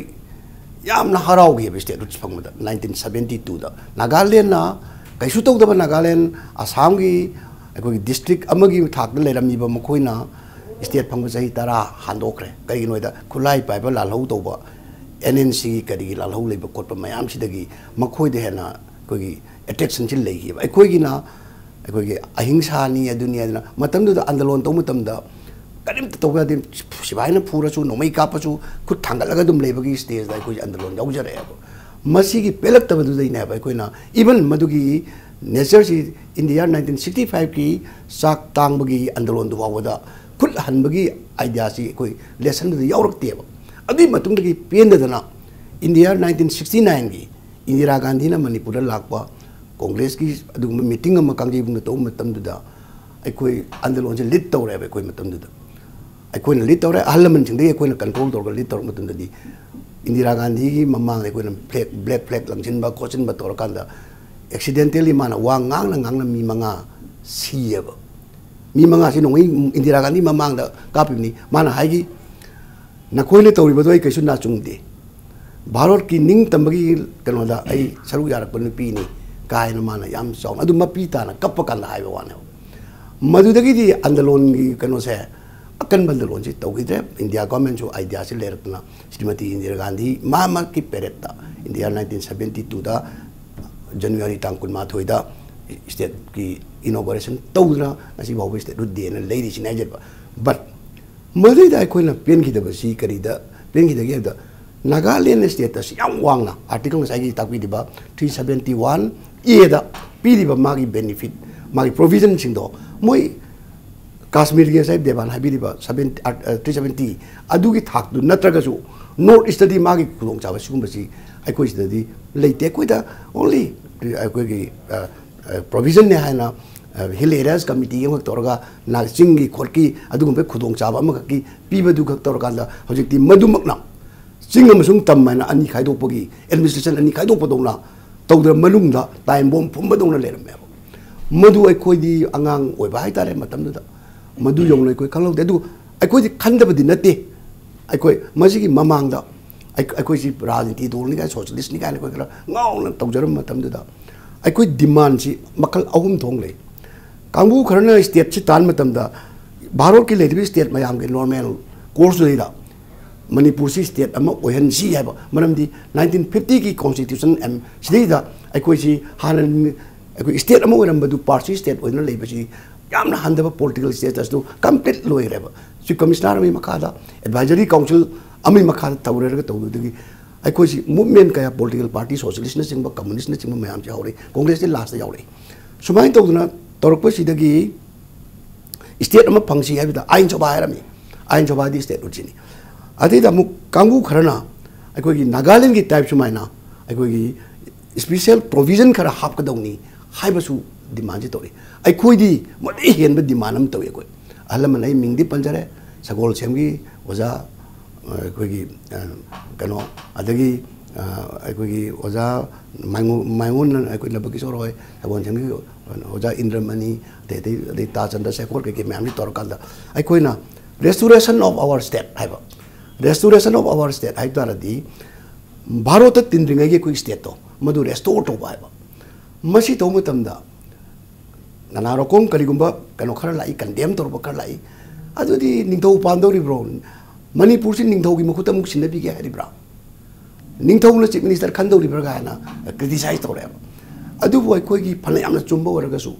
ꯌꯥꯝꯅ ꯍꯔꯥꯎꯈꯤꯕ ꯁ꯭ꯇꯦꯠꯍꯨꯗ ꯐꯪꯕꯗ ꯅꯥꯏꯟꯇꯤꯟ ꯁꯕꯦꯟꯇꯤ ꯇꯨꯗ꯫ ꯅꯥꯒꯥꯂꯦꯟꯅ ꯀꯩꯁꯨ ꯇꯧꯗꯕ ꯅꯥꯒꯥꯂꯦꯟ, ꯑꯁꯥꯝꯒꯤ ꯑꯩꯈꯣꯏꯒꯤ ꯗꯤꯁꯇ꯭ꯔꯤꯛ ꯑꯃꯒꯤ ꯊꯥꯛꯇ ꯂꯩꯔꯝꯃꯤꯕ ꯃꯈꯣꯏꯅ ꯁ꯭ꯇꯦꯠ ꯐꯪꯕ ꯆꯍꯤ ꯇꯔꯥ ꯍꯥꯟꯗꯣꯛꯈ꯭ꯔꯦ꯫ ꯀꯩꯒꯤꯅꯣ ꯍꯥꯏꯗ ꯈꯨꯠꯂꯥꯏ ꯄꯥꯏꯕ ꯂꯥꯜꯍꯧ ꯇꯧꯕ, ꯑꯦꯟ ꯑꯦꯟ ꯁꯤꯒꯤ ꯀꯔꯤꯒꯤ ꯂꯥꯜꯍꯧ ꯂꯩꯕ ꯈꯣꯠꯄ ꯃꯌꯥꯝꯁꯤꯗꯒꯤ ꯃꯈꯣꯏꯗ ꯍꯦꯟꯅ ꯑꯩꯈꯣꯏꯒꯤ ꯑꯦꯇ꯭ꯔꯦꯛꯁꯟꯁꯤ ꯂꯩꯈꯤꯕ꯫ ꯑꯩꯈꯣꯏꯒꯤꯅ ꯑꯩꯈꯣꯏꯒꯤ ꯑꯍꯤꯡꯁꯥꯅꯤ ꯑꯗꯨꯅꯤ ꯍꯥꯏꯗꯅ ꯃꯇꯝꯗꯨꯗ ꯑꯟꯗꯂꯣꯟ ꯇꯧꯕ ꯃꯇꯝꯗ ꯀꯔꯤꯝꯇ ꯇꯧꯕ ꯌꯥꯗꯦ꯫ ꯁꯤꯐꯥꯏꯅ ꯐꯨꯔꯁꯨ, ꯅꯣꯡꯃꯩ ꯀꯥꯞꯄꯁꯨ, ꯈꯨꯠ ꯊꯥꯡꯒꯠꯂꯒ ꯑꯗꯨꯝ ꯂꯩꯕꯒꯤ ꯁ꯭ꯇꯦꯖꯇ ꯑꯩꯈꯣꯏꯁꯦ ꯑꯟꯗꯂꯣꯟ ꯌꯥꯎꯖꯔꯛꯑꯦꯕ꯫ ꯃꯁꯤꯒꯤ ꯄꯦꯜꯂꯛꯇꯕꯗꯨꯗꯩꯅꯦꯕ ꯑꯩꯈꯣꯏꯅ, ꯏꯚꯟ ꯃꯗꯨꯒꯤ ꯅꯦꯆꯔꯁꯤ ꯏꯟꯗꯤꯌꯥ ꯅꯥꯏꯟꯇꯤꯟ ꯁꯤꯛꯁꯇꯤ ꯐꯥꯏꯚꯀꯤ ꯆꯥꯛ ꯇꯥꯡꯕꯒꯤ ꯑꯟꯗꯂꯣꯟꯗꯨ ꯐꯥꯎꯕꯗ ꯈꯨꯠ ꯍꯟꯕꯒꯤ ꯑꯥꯏꯗꯤꯌꯥꯁꯤ ꯑꯩꯈꯣꯏ ꯂꯦꯁꯟꯗꯨꯗ ꯌꯥꯎꯔꯛꯇꯦꯕ꯫ ꯑꯗꯨꯒꯤ ꯃꯇꯨꯡꯗꯒꯤ ꯄꯦꯟꯗꯗꯅ ꯏꯟꯗꯤꯌꯥ ꯅꯥꯏꯟꯇꯤꯟ ꯁꯤꯛꯁꯇꯤ ꯅꯥꯏꯟꯒꯤ ꯏꯟꯗꯤꯔꯥ ꯒꯥꯟꯙꯤꯅ ꯃꯅꯤꯄꯨꯔꯗ ꯂꯥꯛꯄ, ꯀꯣꯡꯒ꯭ꯔꯦꯁꯀꯤ ꯑꯗꯨꯒꯨꯝꯕ ꯃꯤꯇꯤꯡ ꯑꯃ ꯀꯥꯡꯖꯩꯕꯨꯡꯗ ꯇꯧꯕ ꯃꯇꯝꯗꯨꯗ ꯑꯩꯈꯣꯏ ꯑꯟꯗꯂꯣꯟꯁꯦ ꯂꯤꯗ ꯇꯧꯔꯦꯕ꯫ ꯑꯩꯈꯣꯏ ꯃꯇꯝꯗꯨꯗ ꯑꯩꯈꯣꯏꯅ ꯂꯤꯗ ꯇꯧꯔꯦ, ꯑꯍꯜ ꯂꯃꯟꯁꯤꯡꯗꯒꯤ ꯑꯩꯈꯣꯏꯅ ꯀꯟꯇ꯭ꯔꯣꯜ ꯇꯧꯔꯒ ꯂꯤꯗ ꯇꯧꯔꯛꯄ ꯃꯇꯝꯗꯗꯤ ꯏꯟꯗꯤꯔꯥ ꯒꯥꯟꯙꯤꯒꯤ ꯃꯃꯥꯡꯗ ꯑꯩꯈꯣꯏꯅ ꯐ꯭ꯂꯦꯒ, ꯕ꯭ꯂꯦꯛ ꯐ꯭ꯂꯦꯒ ꯂꯪꯁꯤꯟꯕ ꯈꯣꯠꯆꯤꯟꯕ ꯇꯧꯔꯀꯥꯟꯗ ꯑꯦꯛꯁꯤꯗꯦꯟꯇꯦꯜꯂꯤ ꯃꯥꯅ ꯋꯥ ꯉꯥꯡꯅ ꯉꯥꯡꯅ ꯃꯤ ꯃꯉꯥ ꯁꯤꯌꯦꯕ꯫ ꯃꯤ ꯃꯉꯥꯁꯤ ꯅꯣꯡꯃꯩ ꯏꯟꯗꯤꯔꯥ ꯒꯥꯟꯙꯤ ꯃꯃꯥꯡꯗ ꯀꯥꯞꯄꯤꯕꯅꯤ꯫ ꯃꯥꯅ ꯍꯥꯏꯈꯤ, "ꯅꯈꯣꯏꯅ ꯇꯧꯔꯤꯕꯗꯣ ꯑꯩ ꯀꯩꯁꯨ ꯅꯥꯆꯨꯡꯗꯦ꯫ ꯚꯥꯔꯠꯀꯤ ꯅꯤꯡꯇꯝꯕꯒꯤ ꯀꯩꯅꯣꯗ ꯑꯩ ꯁꯔꯨꯛ ꯌꯥꯔꯛꯄ ꯅꯨꯄꯤꯅꯤ" ꯀꯥꯏꯅ ꯃꯥꯅ ꯌꯥꯝ ꯆꯥꯎꯅ ꯑꯗꯨ ꯃꯄꯤ ꯇꯥꯅ ꯀꯞꯄ ꯀꯥꯟꯗ ꯍꯥꯏꯕ ꯋꯥꯅꯦꯕ꯫ ꯃꯗꯨꯗꯒꯤꯗꯤ ꯑꯟꯗꯂꯣꯟꯒꯤ ꯀꯩꯅꯣꯁꯦ, ꯑꯀꯟꯕ ꯑꯟꯗꯂꯣꯟꯁꯤ ꯇꯧꯈꯤꯗ꯭ꯔꯦ꯫ ꯏꯟꯗꯤꯌꯥ ꯒꯣꯔꯃꯦꯟꯁꯨ ꯑꯥꯏꯗꯤꯌꯥꯁꯤ ꯂꯩꯔꯛꯇꯅ ꯁ꯭ꯔꯤꯃꯇꯤ ꯏꯟꯗꯤꯔꯥ ꯒꯥꯟꯙꯤ ꯃꯥ ꯃꯍꯥꯛꯀꯤ ꯄꯦꯔꯦꯗꯇ ꯏꯟꯗꯤꯌꯥ ꯅꯥꯏꯟꯇꯤꯟ ꯁꯕꯦꯟꯇꯤ ꯇꯨꯗ ꯖꯅꯋꯥꯔꯤ ꯇꯥꯡ ꯀꯨꯟꯃꯥꯊꯣꯏꯗ stateꯀꯤ inauguration ꯇꯧꯗꯨꯅ ꯉꯁꯤ ꯐꯥꯎꯕ statehood dayꯅ ꯂꯩꯔꯤꯁꯤꯅꯤ ꯍꯥꯏꯖꯕ꯫ But ꯃꯗꯨꯗ ꯑꯩꯈꯣꯏꯅ ꯄꯦꯟꯈꯤꯗꯕꯁꯤ ꯀꯔꯤꯗ ꯄꯦꯟꯈꯤꯗꯒꯦ ꯍꯥꯏꯕꯗ, ꯅꯥꯒꯥꯂꯦꯟ status ꯌꯥꯝ ꯋꯥꯡꯅ article ꯉꯁꯥꯏꯒꯤ ꯇꯥꯛꯄꯤꯔꯤꯕ three seventy one Aꯗ ꯄꯤꯔꯤꯕ ꯃꯥꯒꯤ benefit, ꯃꯥꯒꯤ provisionꯁꯤꯡꯗꯣ ꯃꯣꯏ ꯀꯥꯁꯃꯤꯔꯒꯤ ꯉꯁꯥꯏ ꯗꯦꯕꯥꯟ ꯍꯥꯏꯕꯤꯔꯤꯕ seventy, three seventy ꯑꯗꯨꯒꯤ ꯊꯥꯛꯇꯨ ꯅꯠꯇ꯭ꯔꯒꯁꯨ North Eastꯇꯗꯤ ꯃꯥꯒꯤ ꯈꯨꯗꯣꯡꯆꯥꯕ ꯁꯤꯒꯨꯝꯕꯁꯤ ꯑꯩꯈꯣꯏ ꯁꯤꯗꯗꯤ ꯂꯩꯇꯦ꯫ ꯑꯩꯈꯣꯏꯗ only ꯑꯩꯈꯣꯏꯒꯤ provisionꯅꯦ ꯍꯥꯏꯅ hill areas committee ꯑꯃꯈꯛ ꯇꯧꯔꯒ ꯅꯥ-, ꯆꯤꯡꯒꯤ ꯈꯣꯠꯀꯤ ꯑꯗꯨꯒꯨꯝꯕ ꯈꯨꯗꯣꯡꯆꯥꯕ ꯑꯃꯈꯛꯀꯤ ꯄꯤꯕꯗꯨꯈꯛ ꯇꯧꯔꯀꯥꯟꯗ ꯍꯧꯖꯤꯛꯇꯤ ꯃꯗꯨꯃꯛꯅ ꯆꯤꯡ ꯑꯃꯁꯨꯡ ꯇꯝ ꯍꯥꯏꯅ ꯑꯅꯤ ꯈꯥꯏꯗꯣꯛꯄꯒꯤ administration ꯑꯅꯤ ꯈꯥꯏꯗꯣꯛꯄꯗꯧꯅ ꯇꯧꯗ꯭ꯔ ꯃꯅꯨꯡꯗ time bomb ꯐꯨꯝꯕꯗꯧꯅ ꯂꯩꯔꯝꯃꯦꯕ꯫ ꯃꯗꯨ ꯑꯩꯈꯣꯏꯗꯤ ꯑꯉꯥꯡ ꯑꯣꯏꯕ ꯍꯥꯏꯇꯥꯔꯦ ꯃꯇꯝꯗꯨꯗ꯫ ꯃꯗꯨ ꯌꯧꯅ ꯑꯩꯈꯣꯏ ꯈꯪꯍꯧꯗꯦ꯫ ꯑꯗꯨ ꯑꯩꯈꯣꯏꯗꯤ ꯈꯟꯗꯕꯗꯤ ꯅꯠꯇꯦ꯫ ꯑꯩꯈꯣꯏ ꯃꯁꯤꯒꯤ ꯃꯃꯥꯡꯗ ꯑꯩ-, ꯑꯩꯈꯣꯏꯁꯤ ꯔꯥꯖꯅꯤꯇꯤ ꯗꯣꯜꯅꯤ ꯀꯥꯏꯅ, socialistꯅꯤ ꯀꯥꯏꯅ ꯑꯩꯈꯣꯏ ꯈꯔ ꯉꯥꯎꯅ ꯇꯧꯖꯔꯝꯕ ꯃꯇꯝꯗꯨꯗ ꯑꯩꯈꯣꯏ demandꯁꯤ ꯃꯈꯜ ꯑꯍꯨꯝ ꯊꯣꯛꯅ ꯂꯩ꯫ ꯀꯥꯡꯕꯨ ꯈꯔꯅ stateꯁꯤ ꯇꯥꯟ ꯃꯇꯝꯗ ꯚꯥꯔꯠꯀꯤ ꯂꯩꯔꯤꯕ state ꯃꯌꯥꯝꯒꯤ normal courseꯇꯨꯗꯩꯗ ꯃꯅꯤꯄꯨꯔꯁꯤ state ꯑꯃ ꯑꯣꯏꯍꯟꯁꯤ ꯍꯥꯏꯕ, ꯃꯔꯝꯗꯤ nineteen fiftyꯒꯤ constitution ꯑꯦꯝ-, ꯁꯤꯗꯩꯗ ꯑꯩꯈꯣꯏꯁꯤ ꯍꯥꯟꯅ ꯑꯩꯈꯣꯏ state ꯑꯃ ꯑꯣꯏꯔꯝꯕꯗꯨ partition state ꯑꯣꯏꯗꯨꯅ ꯂꯩꯕꯁꯤ ꯌꯥꯝꯅ ꯍꯟꯊꯕ political statusꯇꯨ complete ꯂꯣꯏꯈ꯭ꯔꯦꯕ꯫ Chief Commissioner ꯑꯃꯒꯤ ꯃꯈꯥꯗ, advisory council ꯑꯃꯒꯤ ꯃꯈꯥꯗ ꯇꯧꯔꯦꯔꯒ ꯇꯧꯕꯗꯒꯤ ꯑꯩꯈꯣꯏꯁꯤ movement ꯀꯌꯥ, political party, socialistꯅꯆꯤꯡꯕ, communistꯅꯆꯤꯡꯕ ꯃꯌꯥꯝꯁꯤ ꯍꯧꯔꯛꯏ, Congressꯇꯤ lastꯇ ꯌꯥꯎꯔꯛꯏ꯫ ꯁꯨꯃꯥꯏꯅ ꯇꯧꯗꯅ ꯇꯧꯔꯛꯄꯁꯤꯗꯒꯤ state ꯑꯃ ꯐꯪꯁꯤ ꯍꯥꯏꯕꯗ ꯑꯥꯏꯟ ꯁꯚꯥ ꯍꯥꯏꯔꯝꯃꯤ, ꯑꯥꯏꯟ ꯁꯚꯥꯗꯤ statehoodꯁꯤꯅꯤ꯫ ꯑꯗꯩꯗ ꯑꯃꯨꯛ ꯀꯥꯡꯕꯨ ꯈꯔꯅ ꯑꯩꯈꯣꯏꯒꯤ ꯅꯥꯒꯥꯂꯦꯟꯒꯤ type ꯁꯨꯃꯥꯏꯅ ꯑꯩꯈꯣꯏꯒꯤ special provision ꯈꯔ ꯍꯥꯞꯀꯗꯧꯅꯤ ꯍꯥꯏꯕꯁꯨ demandꯁꯤ ꯇꯧꯔꯤ꯫ ꯑꯩꯈꯣꯏꯗꯤ ꯃꯗꯨꯗꯩ ꯍꯦꯟꯕ demand ꯑꯃ ꯇꯧꯏ ꯑꯩꯈꯣꯏ꯫ ꯑꯍꯜ ꯂꯃꯟ ꯑꯩ ꯃꯤꯡꯗꯤ ꯄꯟꯖꯔꯦ, ꯁꯒꯣꯜꯁꯦꯝꯒꯤ ꯑꯣꯖꯥ, ꯑ, ꯑꯩꯈꯣꯏꯒꯤ, ꯑ, ꯀꯩꯅꯣ, ꯑꯗꯒꯤ, ꯑ, ꯑꯩꯈꯣꯏꯒꯤ ꯑꯣꯖꯥ ꯃꯥꯏꯉꯣ-, ꯃꯥꯏꯉꯣꯟꯅ ꯑꯩꯈꯣꯏ ꯅꯕꯀꯤꯁꯣꯔ ꯍꯣꯏ, ꯁꯒꯣꯜꯁꯦꯝꯒꯤ ꯑꯣꯖꯥ ꯏꯟꯗ꯭ꯔꯃꯅꯤ, ꯑꯗꯩ, ꯑꯗꯩ, ꯑꯗꯩ ꯇꯥ ꯆꯟꯗ꯭ꯔꯁꯦꯈꯣꯔ ꯀꯩꯀꯩ ꯃꯌꯥꯝꯁꯤ ꯇꯧꯔꯀꯥꯟꯗ ꯑꯩꯈꯣꯏꯅ restoration of our state ꯍꯥꯏꯕ, restoration of our state ꯍꯥꯏꯕ ꯇꯥꯔꯗꯤ ꯚꯥꯔꯠꯇ ꯇꯤꯟꯗ꯭ꯔꯤꯉꯩꯒꯤ ꯑꯩꯈꯣꯏ stateꯇꯣ ꯃꯗꯨ restore ꯇꯧꯕ ꯍꯥꯏꯕ꯫ ꯃꯁꯤ ꯇꯧꯕ ꯃꯇꯝꯗ ꯅꯅꯥ ꯔꯣꯀꯣꯡ ꯀꯔꯤꯒꯨꯝꯕ ꯀꯩꯅꯣ ꯈꯔ ꯂꯥꯛꯏ, condemn ꯇꯧꯔꯨꯕ ꯈꯔ ꯂꯥꯛꯏ, ꯑꯗꯨꯗꯤ ꯅꯤꯡꯊꯧ ꯄꯥꯟꯗꯧꯔꯤꯕ꯭ꯔꯣ? ꯃꯅꯤꯄꯨꯔꯁꯤ ꯅꯤꯡꯊꯧꯒꯤ ꯃꯈꯨꯠꯇ ꯑꯃꯨꯛ ꯁꯤꯟꯅꯕꯤꯒꯦ ꯍꯥꯏꯔꯤꯕ꯭ꯔꯥ? ꯅꯤꯡꯊꯧꯅ chief minister ꯈꯟꯗꯧꯔꯤꯕ꯭ꯔꯥ ꯀꯥꯏꯅ criticize ꯇꯧꯔꯛꯑꯦꯕ꯫ ꯑꯗꯨꯕꯨ ꯑꯩꯈꯣꯏꯒꯤ ꯐꯅ ꯌꯥꯝꯅ ꯆꯨꯝꯕ ꯑꯣꯏꯔꯒꯁꯨ,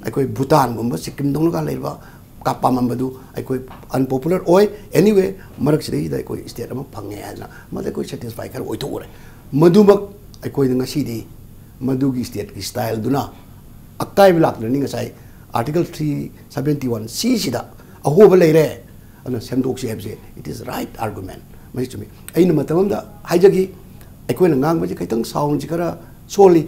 ꯑꯩꯈꯣꯏ ꯚꯨꯇꯥꯟꯒꯨꯝꯕ, ꯁꯤꯛꯀꯤꯝꯗꯧꯅꯒ ꯂꯩꯔꯤꯕ ꯀꯥ ꯄꯥꯝꯃꯝꯕꯗꯨ ꯑꯩꯈꯣꯏ unpopular ꯑꯣꯏ꯫ Anyway, ꯃꯔꯛꯁꯤꯗꯩꯗ ꯑꯩꯈꯣꯏ state ꯑꯃ ꯐꯪꯉꯦ ꯍꯥꯏꯗꯅ ꯃꯗ ꯑꯩꯈꯣꯏ satisfy ꯈꯔ ꯑꯣꯏꯊꯣꯛꯎꯔꯦ꯫ ꯃꯗꯨꯃꯛ ꯑꯩꯈꯣꯏꯅ ꯉꯁꯤꯗꯤ ꯃꯗꯨꯒꯤ stateꯀꯤ styleꯗꯨꯅ ꯑꯀꯥꯏꯕ ꯂꯥꯛꯇ꯭ꯔꯅꯤ꯫ ꯉꯁꯥꯏ Article three seventy one C ꯁꯤꯗ ꯑꯍꯣꯕ ꯂꯩꯔꯦ, ꯑꯗꯨꯅ ꯁꯦꯝꯗꯣꯛꯁꯤ ꯍꯥꯏꯕꯁꯦ, it is right argument꯫ ꯃꯁꯤ ꯆꯨꯝꯃꯤ꯫ ꯑꯩꯅ ꯃꯇꯝ ꯑꯃꯗ ꯍꯥꯏꯖꯈꯤ, ꯑꯩꯈꯣꯏꯅ ꯉꯥꯡꯕꯁꯤ ꯈꯤꯇꯪ soundꯁꯤ ꯈꯔ ꯁꯣꯜꯂꯤ,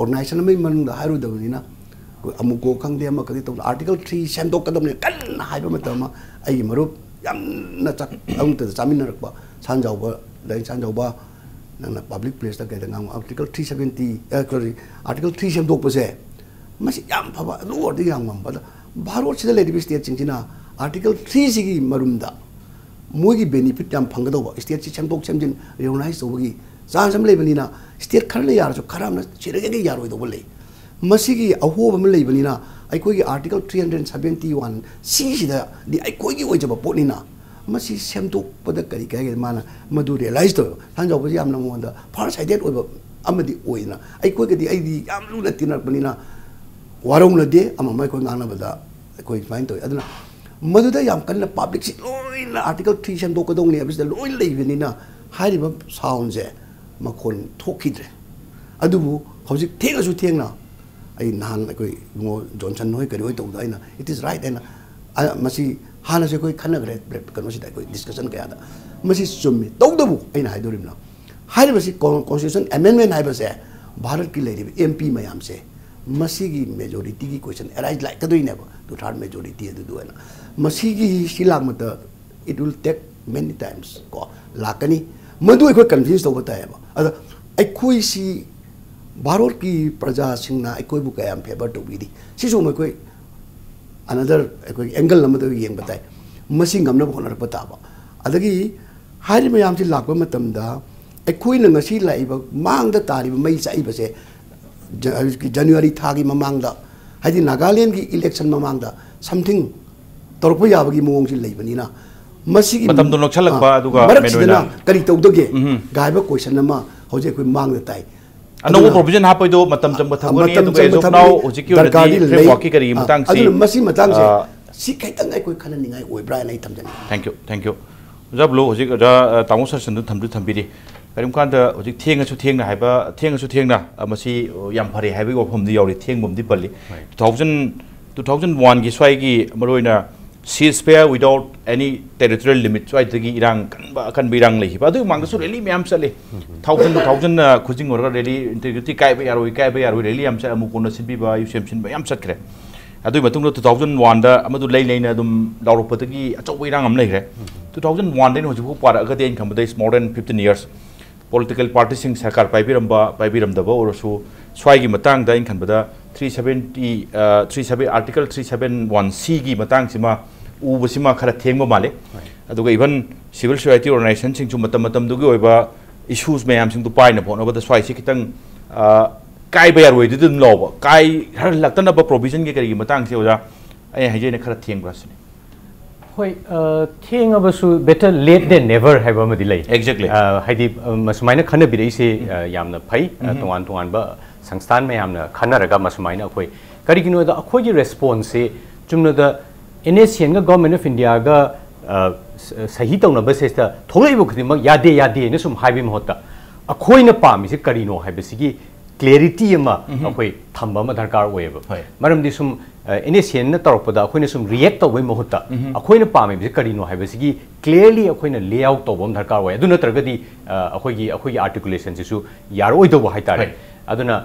organization ꯑꯃꯒꯤ ꯃꯅꯨꯡꯗ ꯍꯥꯏꯔꯨꯗꯕꯅꯤꯅ꯫ ꯑꯩꯈꯣꯏ ꯑꯃꯨꯛꯀꯣ ꯈꯪꯗꯦ, ꯑꯃ ꯈꯪꯗꯦ ꯇꯧꯗꯅ Article three ꯁꯦꯝꯗꯣꯛꯀꯗꯕꯅꯤ ꯀꯟꯅ ꯍꯥꯏꯕ ꯃꯇꯝ ꯑꯃ, ꯑꯩꯒꯤ ꯃꯔꯨꯞ ꯌꯥꯝꯅ ꯆꯥꯛ ꯑꯃꯨꯛꯇꯗ ꯆꯥꯃꯤꯟꯅꯔꯛꯄ ꯁꯥꯟꯖꯥꯎꯕ, ꯂꯩ ꯁꯥꯟꯖꯥꯎꯕ, ꯅꯪꯅ public placeꯇ ꯀꯩꯗ ꯉꯥꯡꯕ Article three seventy, ꯑ, sorry, Article three ꯁꯦꯝꯗꯣꯛꯄꯁꯦ, ꯃꯁꯤ ꯌꯥꯝ ꯐꯕ, ꯑꯗꯨ ꯑꯣꯏꯔꯗꯤ ꯌꯥꯝ ꯉꯝꯕ꯫ ꯑꯗ ꯚꯥꯔꯠꯁꯤꯗ ꯂꯩꯔꯤꯕ stateꯁꯤꯡꯁꯤꯅ Article threeꯁꯤꯒꯤ ꯃꯔꯨꯝꯗ ꯃꯣꯏꯒꯤ benefit ꯌꯥꯝ ꯐꯪꯒꯗꯧꯕ, stateꯁꯤ ꯁꯦꯝꯗꯣꯛ ꯁꯦꯝꯖꯤꯟ, reorganize ꯇꯧꯕꯒꯤ chance ꯑꯃ ꯂꯩꯕꯅꯤꯅ, state ꯈꯔꯅ ꯌꯥꯔꯁꯨ ꯈꯔ ꯑꯃꯅ ꯁꯤꯔꯒ ꯌꯥꯔꯣꯏꯗꯧꯕ ꯂꯩ꯫ ꯃꯁꯤꯒꯤ ꯑꯍꯣꯕ ꯑꯃ ꯂꯩꯕꯅꯤꯅ, ꯑꯩꯈꯣꯏꯒꯤ Article three hundred seventy one C ꯁꯤꯗꯗꯤ ꯑꯩꯈꯣꯏꯒꯤ ꯑꯣꯏꯖꯕ ꯄꯣꯠꯅꯤꯅ, ꯃꯁꯤ ꯁꯦꯝꯗꯣꯛꯄꯗ ꯀꯔꯤ ꯀꯥꯏꯒꯦ? ꯃꯥꯅ ꯃꯗꯨ realize ꯇꯧꯋꯦꯕ꯫ ꯁꯥꯟꯖꯥꯎꯕꯁꯤ ꯌꯥꯝꯅ ꯃꯉꯣꯟꯗ far sighted ꯑꯣꯏꯕ ꯑꯃꯗꯤ ꯑꯣꯏꯗꯅ, ꯑꯩꯈꯣꯏꯒꯗꯤ, ꯑꯩꯗꯤ ꯌꯥꯝ ꯂꯨꯅ ꯇꯤꯟꯅꯔꯛꯄꯅꯤꯅ, ꯋꯥꯔꯧꯅꯗꯦ꯫ ꯑꯃ ꯑꯃ ꯑꯩꯈꯣꯏ ꯉꯥꯡꯅꯕꯗ ꯑꯩꯈꯣꯏ ꯁꯨꯃꯥꯏꯅ ꯇꯧꯋꯤ꯫ ꯑꯗꯨꯅ ꯃꯗꯨꯗ ꯌꯥꯝ ꯀꯟꯅ publicꯁꯤ ꯂꯣꯏꯅ Article three ꯁꯦꯝꯗꯣꯛꯀꯗꯧꯅꯤ ꯍꯥꯏꯕꯁꯤꯗ ꯂꯣꯏ ꯂꯩꯕꯅꯤꯅ, ꯍꯥꯏꯔꯤꯕ soundꯁꯦ ꯃꯈꯣꯟ ꯊꯣꯛꯈꯤꯗ꯭ꯔꯦ꯫ ꯑꯗꯨꯕꯨ ꯍꯧꯖꯤꯛ ꯊꯦꯡꯉꯁꯨ ꯊꯦꯡꯅ, ꯑꯩ ꯅꯍꯥꯟ ꯑꯩꯈꯣꯏ ꯏꯕꯨꯡꯉꯣ ꯖꯣꯟꯁꯟ ꯍꯣꯏ ꯀꯔꯤ ꯍꯣꯏ ꯇꯧꯕꯗ ꯑꯩꯅ, it is right ꯍꯥꯏꯅ, ꯑ, ꯃꯁꯤ ꯍꯥꯟꯅꯁꯨ ꯑꯩꯈꯣꯏ ꯈꯟꯅꯈ꯭ꯔꯦ, ꯀꯩꯅꯣꯁꯤꯗ, ꯑꯩꯈꯣꯏ discussion ꯀꯌꯥꯗ꯫ ꯃꯁꯤ ꯆꯨꯝꯃꯤ꯫ ꯇꯧꯕꯇꯕꯨ ꯑꯩꯅ ꯍꯥꯏꯗꯣꯔꯤꯕꯅ, ꯍꯥꯏꯔꯤꯕꯁꯤ con-, constitution amendment ꯍꯥꯏꯕꯁꯦ, ꯚꯥꯔꯠꯀꯤ ꯂꯩꯔꯤꯕ MP ꯃꯌꯥꯝꯁꯦ, ꯃꯁꯤꯒꯤ majorityꯒꯤ question arise ꯂꯥꯛꯀꯗꯣꯏꯅꯦꯕ, two third majority ꯑꯗꯨꯗꯨ ꯑꯣꯏꯅ꯫ ꯃꯁꯤꯒꯤ ꯁꯤ ꯂꯥꯛꯃꯇ, it will take many times ꯀꯣ, ꯂꯥꯛꯀꯅꯤ꯫ ꯃꯗꯨ ꯑꯩꯈꯣꯏ convince ꯇꯧꯕ ꯇꯥꯏꯌꯦꯕ꯫ ꯑꯗ ꯑꯩꯈꯣꯏꯁꯤ, ꯚꯥꯔꯠꯀꯤ ꯄ꯭ꯔꯖꯥꯁꯤꯡꯅ ꯑꯩꯈꯣꯏꯕꯨ ꯀꯌꯥꯝ favour ꯇꯧꯕꯤꯔꯤ? ꯁꯤꯁꯨ ꯑꯃꯨꯛ ꯑꯩꯈꯣꯏ another, ꯑꯩꯈꯣꯏꯒꯤ angle ꯑꯃꯗ ꯌꯦꯡꯕ ꯇꯥꯏ꯫ ꯃꯁꯤ ꯉꯝꯅꯕ ꯍꯣꯠꯅꯔꯛꯄ ꯇꯥꯕ꯫ ꯑꯗꯒꯤ ꯍꯥꯏꯔꯤꯕ ꯃꯌꯥꯝꯁꯤ ꯂꯥꯛꯄ ꯃꯇꯝꯗ, ꯑꯩꯈꯣꯏꯅ ꯉꯁꯤ ꯂꯥꯛꯏꯕ ꯃꯥꯡꯗ ꯇꯥꯔꯤꯕ ꯃꯩ ꯆꯥꯛꯏꯕꯁꯦ, ꯖ-, ꯍꯧꯖꯤꯛꯀꯤ January ꯊꯥꯒꯤ ꯃꯃꯥꯡꯗ, ꯍꯥꯏꯗꯤ ꯅꯥꯒꯥꯂꯦꯟꯒꯤ election ꯃꯃꯥꯡꯗ something ꯇꯧꯔꯛꯄ ꯌꯥꯕꯒꯤ ꯃꯑꯣꯡꯁꯤ ꯂꯩꯕꯅꯤꯅ, ꯃꯁꯤꯒꯤ ꯃꯇꯝꯗꯣ ꯅꯛꯁꯜꯂꯛꯄ, ꯑ, ꯑꯗꯨꯒ ꯃꯔꯛꯁꯤꯗꯅ main ꯑꯣꯏꯅ ꯀꯔꯤ ꯇꯧꯗꯒꯦ ꯎꯝ꯫ ꯍꯥꯏꯕ question ꯑꯃ ꯍꯧꯖꯤꯛ ꯑꯩꯈꯣꯏ ꯃꯥꯡꯗ ꯇꯥꯏ꯫ ꯑꯅꯧꯕ provision ꯍꯥꯞꯄꯩꯗꯣ ꯃꯇꯝ ꯆꯪꯕ ꯊꯕꯛꯅꯤ, ꯑꯗꯨꯒ as of now ꯍꯧꯖꯤꯛꯀꯤ ꯑꯣꯏꯅꯗꯤ framework ꯀꯤ ꯀꯔꯤꯒꯤ ꯃꯇꯥꯡꯁꯤ, ꯑꯗꯨꯅ ꯃꯁꯤ ꯃꯇꯥꯡꯁꯦ, ꯑ, ꯁꯤ ꯈꯤꯇꯪ ꯑꯩꯈꯣꯏ ꯈꯟꯅꯅꯤꯡꯉꯥꯏ ꯑꯣꯏꯕ꯭ꯔꯥ ꯍꯥꯏꯅ ꯑꯩ ꯊꯝꯖꯅꯤꯡꯉꯤ꯫ Thank you, thank you. ꯑꯣꯖꯥ ꯕ꯭ꯂꯨ, ꯍꯧꯖꯤꯛ ꯑꯣꯖꯥ, ꯑ, ꯇꯥꯃꯣ ꯁꯔꯁꯟꯗꯨ ꯊꯝꯗꯨ ꯊꯝꯕꯤꯔꯤ꯫ ꯀꯔꯤꯒꯨꯝꯕ ꯀꯥꯟꯗ ꯍꯧꯖꯤꯛ ꯊꯦꯡꯉꯁꯨ ꯊꯦꯡꯅ ꯍꯥꯏꯕ, ꯊꯦꯡꯉꯁꯨ ꯊꯦꯡꯅ, ꯑ, ꯃꯁꯤ, ꯑ, ꯌꯥꯝ ꯐꯔꯦ ꯍꯥꯏꯕꯒꯤ ꯋꯥꯐꯝꯗꯤ ꯌꯥꯎꯔꯤ, ꯊꯦꯡꯕ ꯑꯃꯗꯤ ꯄꯜꯂꯤ꯫ Right. Two thousand, two thousand one ꯒꯤ ꯁ꯭ꯋꯥꯏꯒꯤ ꯃꯔꯨꯑꯣꯏꯅ ceasefire without any territorial limit ꯁ꯭ꯋꯥꯏꯗꯒꯤ ꯏꯔꯥꯡ ꯀꯟꯕ, ꯑꯀꯟꯕ ꯏꯔꯥꯡ ꯂꯩꯈꯤꯕ꯫ ꯑꯗꯨꯒꯤ ꯃꯃꯥꯡꯗꯁꯨ rally ꯃꯌꯥꯝ ꯆꯠꯂꯤ꯫ Thousand, thousand ꯅ ꯈꯨꯖꯤꯡ ꯑꯣꯏꯔꯒ rally, integrity ꯀꯥꯏꯕ ꯌꯥꯔꯣꯏ, ꯀꯥꯏꯕ ꯌꯥꯔꯣꯏ, rally ꯌꯥꯝ ꯆꯠ, ꯑꯃꯨꯛ ꯀꯣꯟꯅ ꯁꯤꯟꯕꯤꯕ, ꯌꯨꯁꯦꯝ ꯁꯤꯟꯕ ꯌꯥꯝ ꯆꯠꯈ꯭ꯔꯦ꯫ ꯑꯗꯨꯒꯤ ꯃꯇꯨꯡꯗ two thousand one ꯗ ꯑꯃꯗꯨ ꯂꯩ ꯂꯩꯅ ꯑꯗꯨꯝ ꯂꯥꯎꯔꯛꯄꯗꯒꯤ ꯑꯆꯧꯕ ꯏꯔꯥꯡ ꯑꯃ ꯂꯩꯈ꯭ꯔꯦ꯫ Two thousand one ꯗꯩꯅ ꯍꯧꯖꯤꯛꯐꯥꯎ ꯄꯥꯔꯛꯑꯒꯗꯤ ꯑꯩꯅ ꯈꯟꯕꯗ it's more than fifteen years꯫ Political party ꯁꯤꯡ ꯁꯔꯀꯥꯔ ꯄꯥꯏꯕꯤꯔꯝꯕ, ꯄꯥꯏꯕꯤꯔꯝꯗꯕ ꯑꯣꯏꯔꯁꯨ, ꯁ꯭ꯋꯥꯏꯒꯤ ꯃꯇꯥꯡꯗ ꯑꯩꯅ ꯈꯟꯕꯗ three seventy, ꯑ, three seventy, Article three seven one C ꯒꯤ ꯃꯇꯥꯡꯁꯤꯃ ꯎꯕꯁꯤꯃ ꯈꯔ ꯊꯦꯡꯕ ꯃꯥꯜꯂꯤ꯫ ꯍꯣꯏ꯫ ꯑꯗꯨꯒ even civil society organization ꯁꯤꯡꯁꯨ ꯃꯇꯝ ꯃꯇꯝꯗꯨꯒꯤ ꯑꯣꯏꯕ issues ꯃꯌꯥꯝꯁꯤꯡꯗꯨ ꯄꯥꯏꯅꯕ ꯍꯣꯠꯅꯕꯗ ꯁ꯭ꯋꯥꯏꯁꯤ ꯈꯤꯇꯪ, ꯑ, ꯀꯥꯏꯕ ꯌꯥꯔꯣꯏꯗꯨꯗ ꯑꯗꯨꯝ ꯂꯧꯕ, ꯀꯥꯏꯍꯜꯂꯛꯇꯅꯕ provision ꯒꯤ ꯀꯔꯤꯒꯤ ꯃꯇꯥꯡꯁꯦ, ꯑꯣꯖꯥ, ꯑꯩ ꯍꯥꯏꯖꯩꯅ ꯈꯔ ꯊꯦꯡꯕ꯭ꯔꯥ ꯁꯤꯅꯤ꯫ ꯍꯣꯏ, ꯑ, ꯊꯦꯡꯉꯕꯁꯨ better late than never ꯍꯥꯏꯕ ꯑꯃꯗꯤ ꯂꯩ꯫ Exactly. ꯑ, ꯍꯥꯏꯗꯤ, ꯑ, ꯃꯁꯨꯃꯥꯏꯅ ꯈꯟꯅꯕꯤꯔꯛꯏꯁꯦ, ꯑ, ꯌꯥꯝꯅ ꯐꯩ꯫ ꯑ, ꯎꯝ꯫ ꯇꯣꯉꯥꯟ ꯇꯣꯉꯥꯟꯕ ꯁꯪꯁꯊꯥꯟ ꯃꯌꯥꯝꯅ ꯈꯟꯅꯔꯒ ꯃꯁꯨꯃꯥꯏꯅ ꯑꯩꯈꯣꯏ, ꯀꯔꯤꯒꯤꯅꯣꯗ ꯑꯩꯈꯣꯏꯒꯤ response ꯁꯦ ꯆꯨꯝꯅꯗ N S C N ꯒ Government of India ꯒ, ꯑ, ꯁ-, ꯁꯍꯤ ꯇꯧꯅꯕ ꯁꯤꯗ ꯊꯣꯛꯂꯛꯏꯕ ꯈꯨꯗꯤꯡꯃꯛ ꯌꯥꯗꯦ, ꯌꯥꯗꯦꯅ ꯁꯨꯝ ꯍꯥꯏꯕꯒꯤ ꯃꯍꯨꯠꯇ ꯑꯩꯈꯣꯏꯅ ꯄꯥꯝꯃꯤꯁꯦ ꯀꯔꯤꯅꯣ ꯍꯥꯏꯕꯁꯤꯒꯤ clarity ꯑꯃ ꯎꯝꯍꯨꯝ꯫ ꯑꯩꯈꯣꯏ ꯊꯝꯕ ꯑꯃ ꯗꯔꯀꯥꯔ ꯑꯣꯏꯌꯦꯕ꯫ ꯍꯣꯏ꯫ ꯃꯔꯝꯗꯤ ꯁꯨꯝ, ꯑ, N S C N ꯅ ꯇꯧꯔꯛꯄꯗ ꯑꯩꯈꯣꯏꯅ ꯁꯨꯝ react ꯇꯧꯕꯒꯤ ꯃꯍꯨꯠꯇ ꯎꯝꯍꯨꯝ꯫ ꯑꯩꯈꯣꯏꯅ ꯄꯥꯝꯃꯤꯕꯁꯤ ꯀꯔꯤꯅꯣ ꯍꯥꯏꯕꯁꯤꯒꯤ clearly ꯑꯩꯈꯣꯏꯅ lay out ꯇꯧꯕ ꯑꯃ ꯗꯔꯀꯥꯔ ꯑꯣꯏ꯫ ꯑꯗꯨ ꯅꯠꯇ꯭ꯔꯒꯗꯤ, ꯑ, ꯑꯩꯈꯣꯏꯒꯤ, ꯑꯩꯈꯣꯏꯒꯤ articulation ꯁꯤꯁꯨ ꯌꯥꯔꯛꯑꯣꯏꯗꯧꯕ ꯍꯥꯏꯇꯥꯔꯦ꯫ ꯍꯣꯏ꯫ ꯑꯗꯨꯅ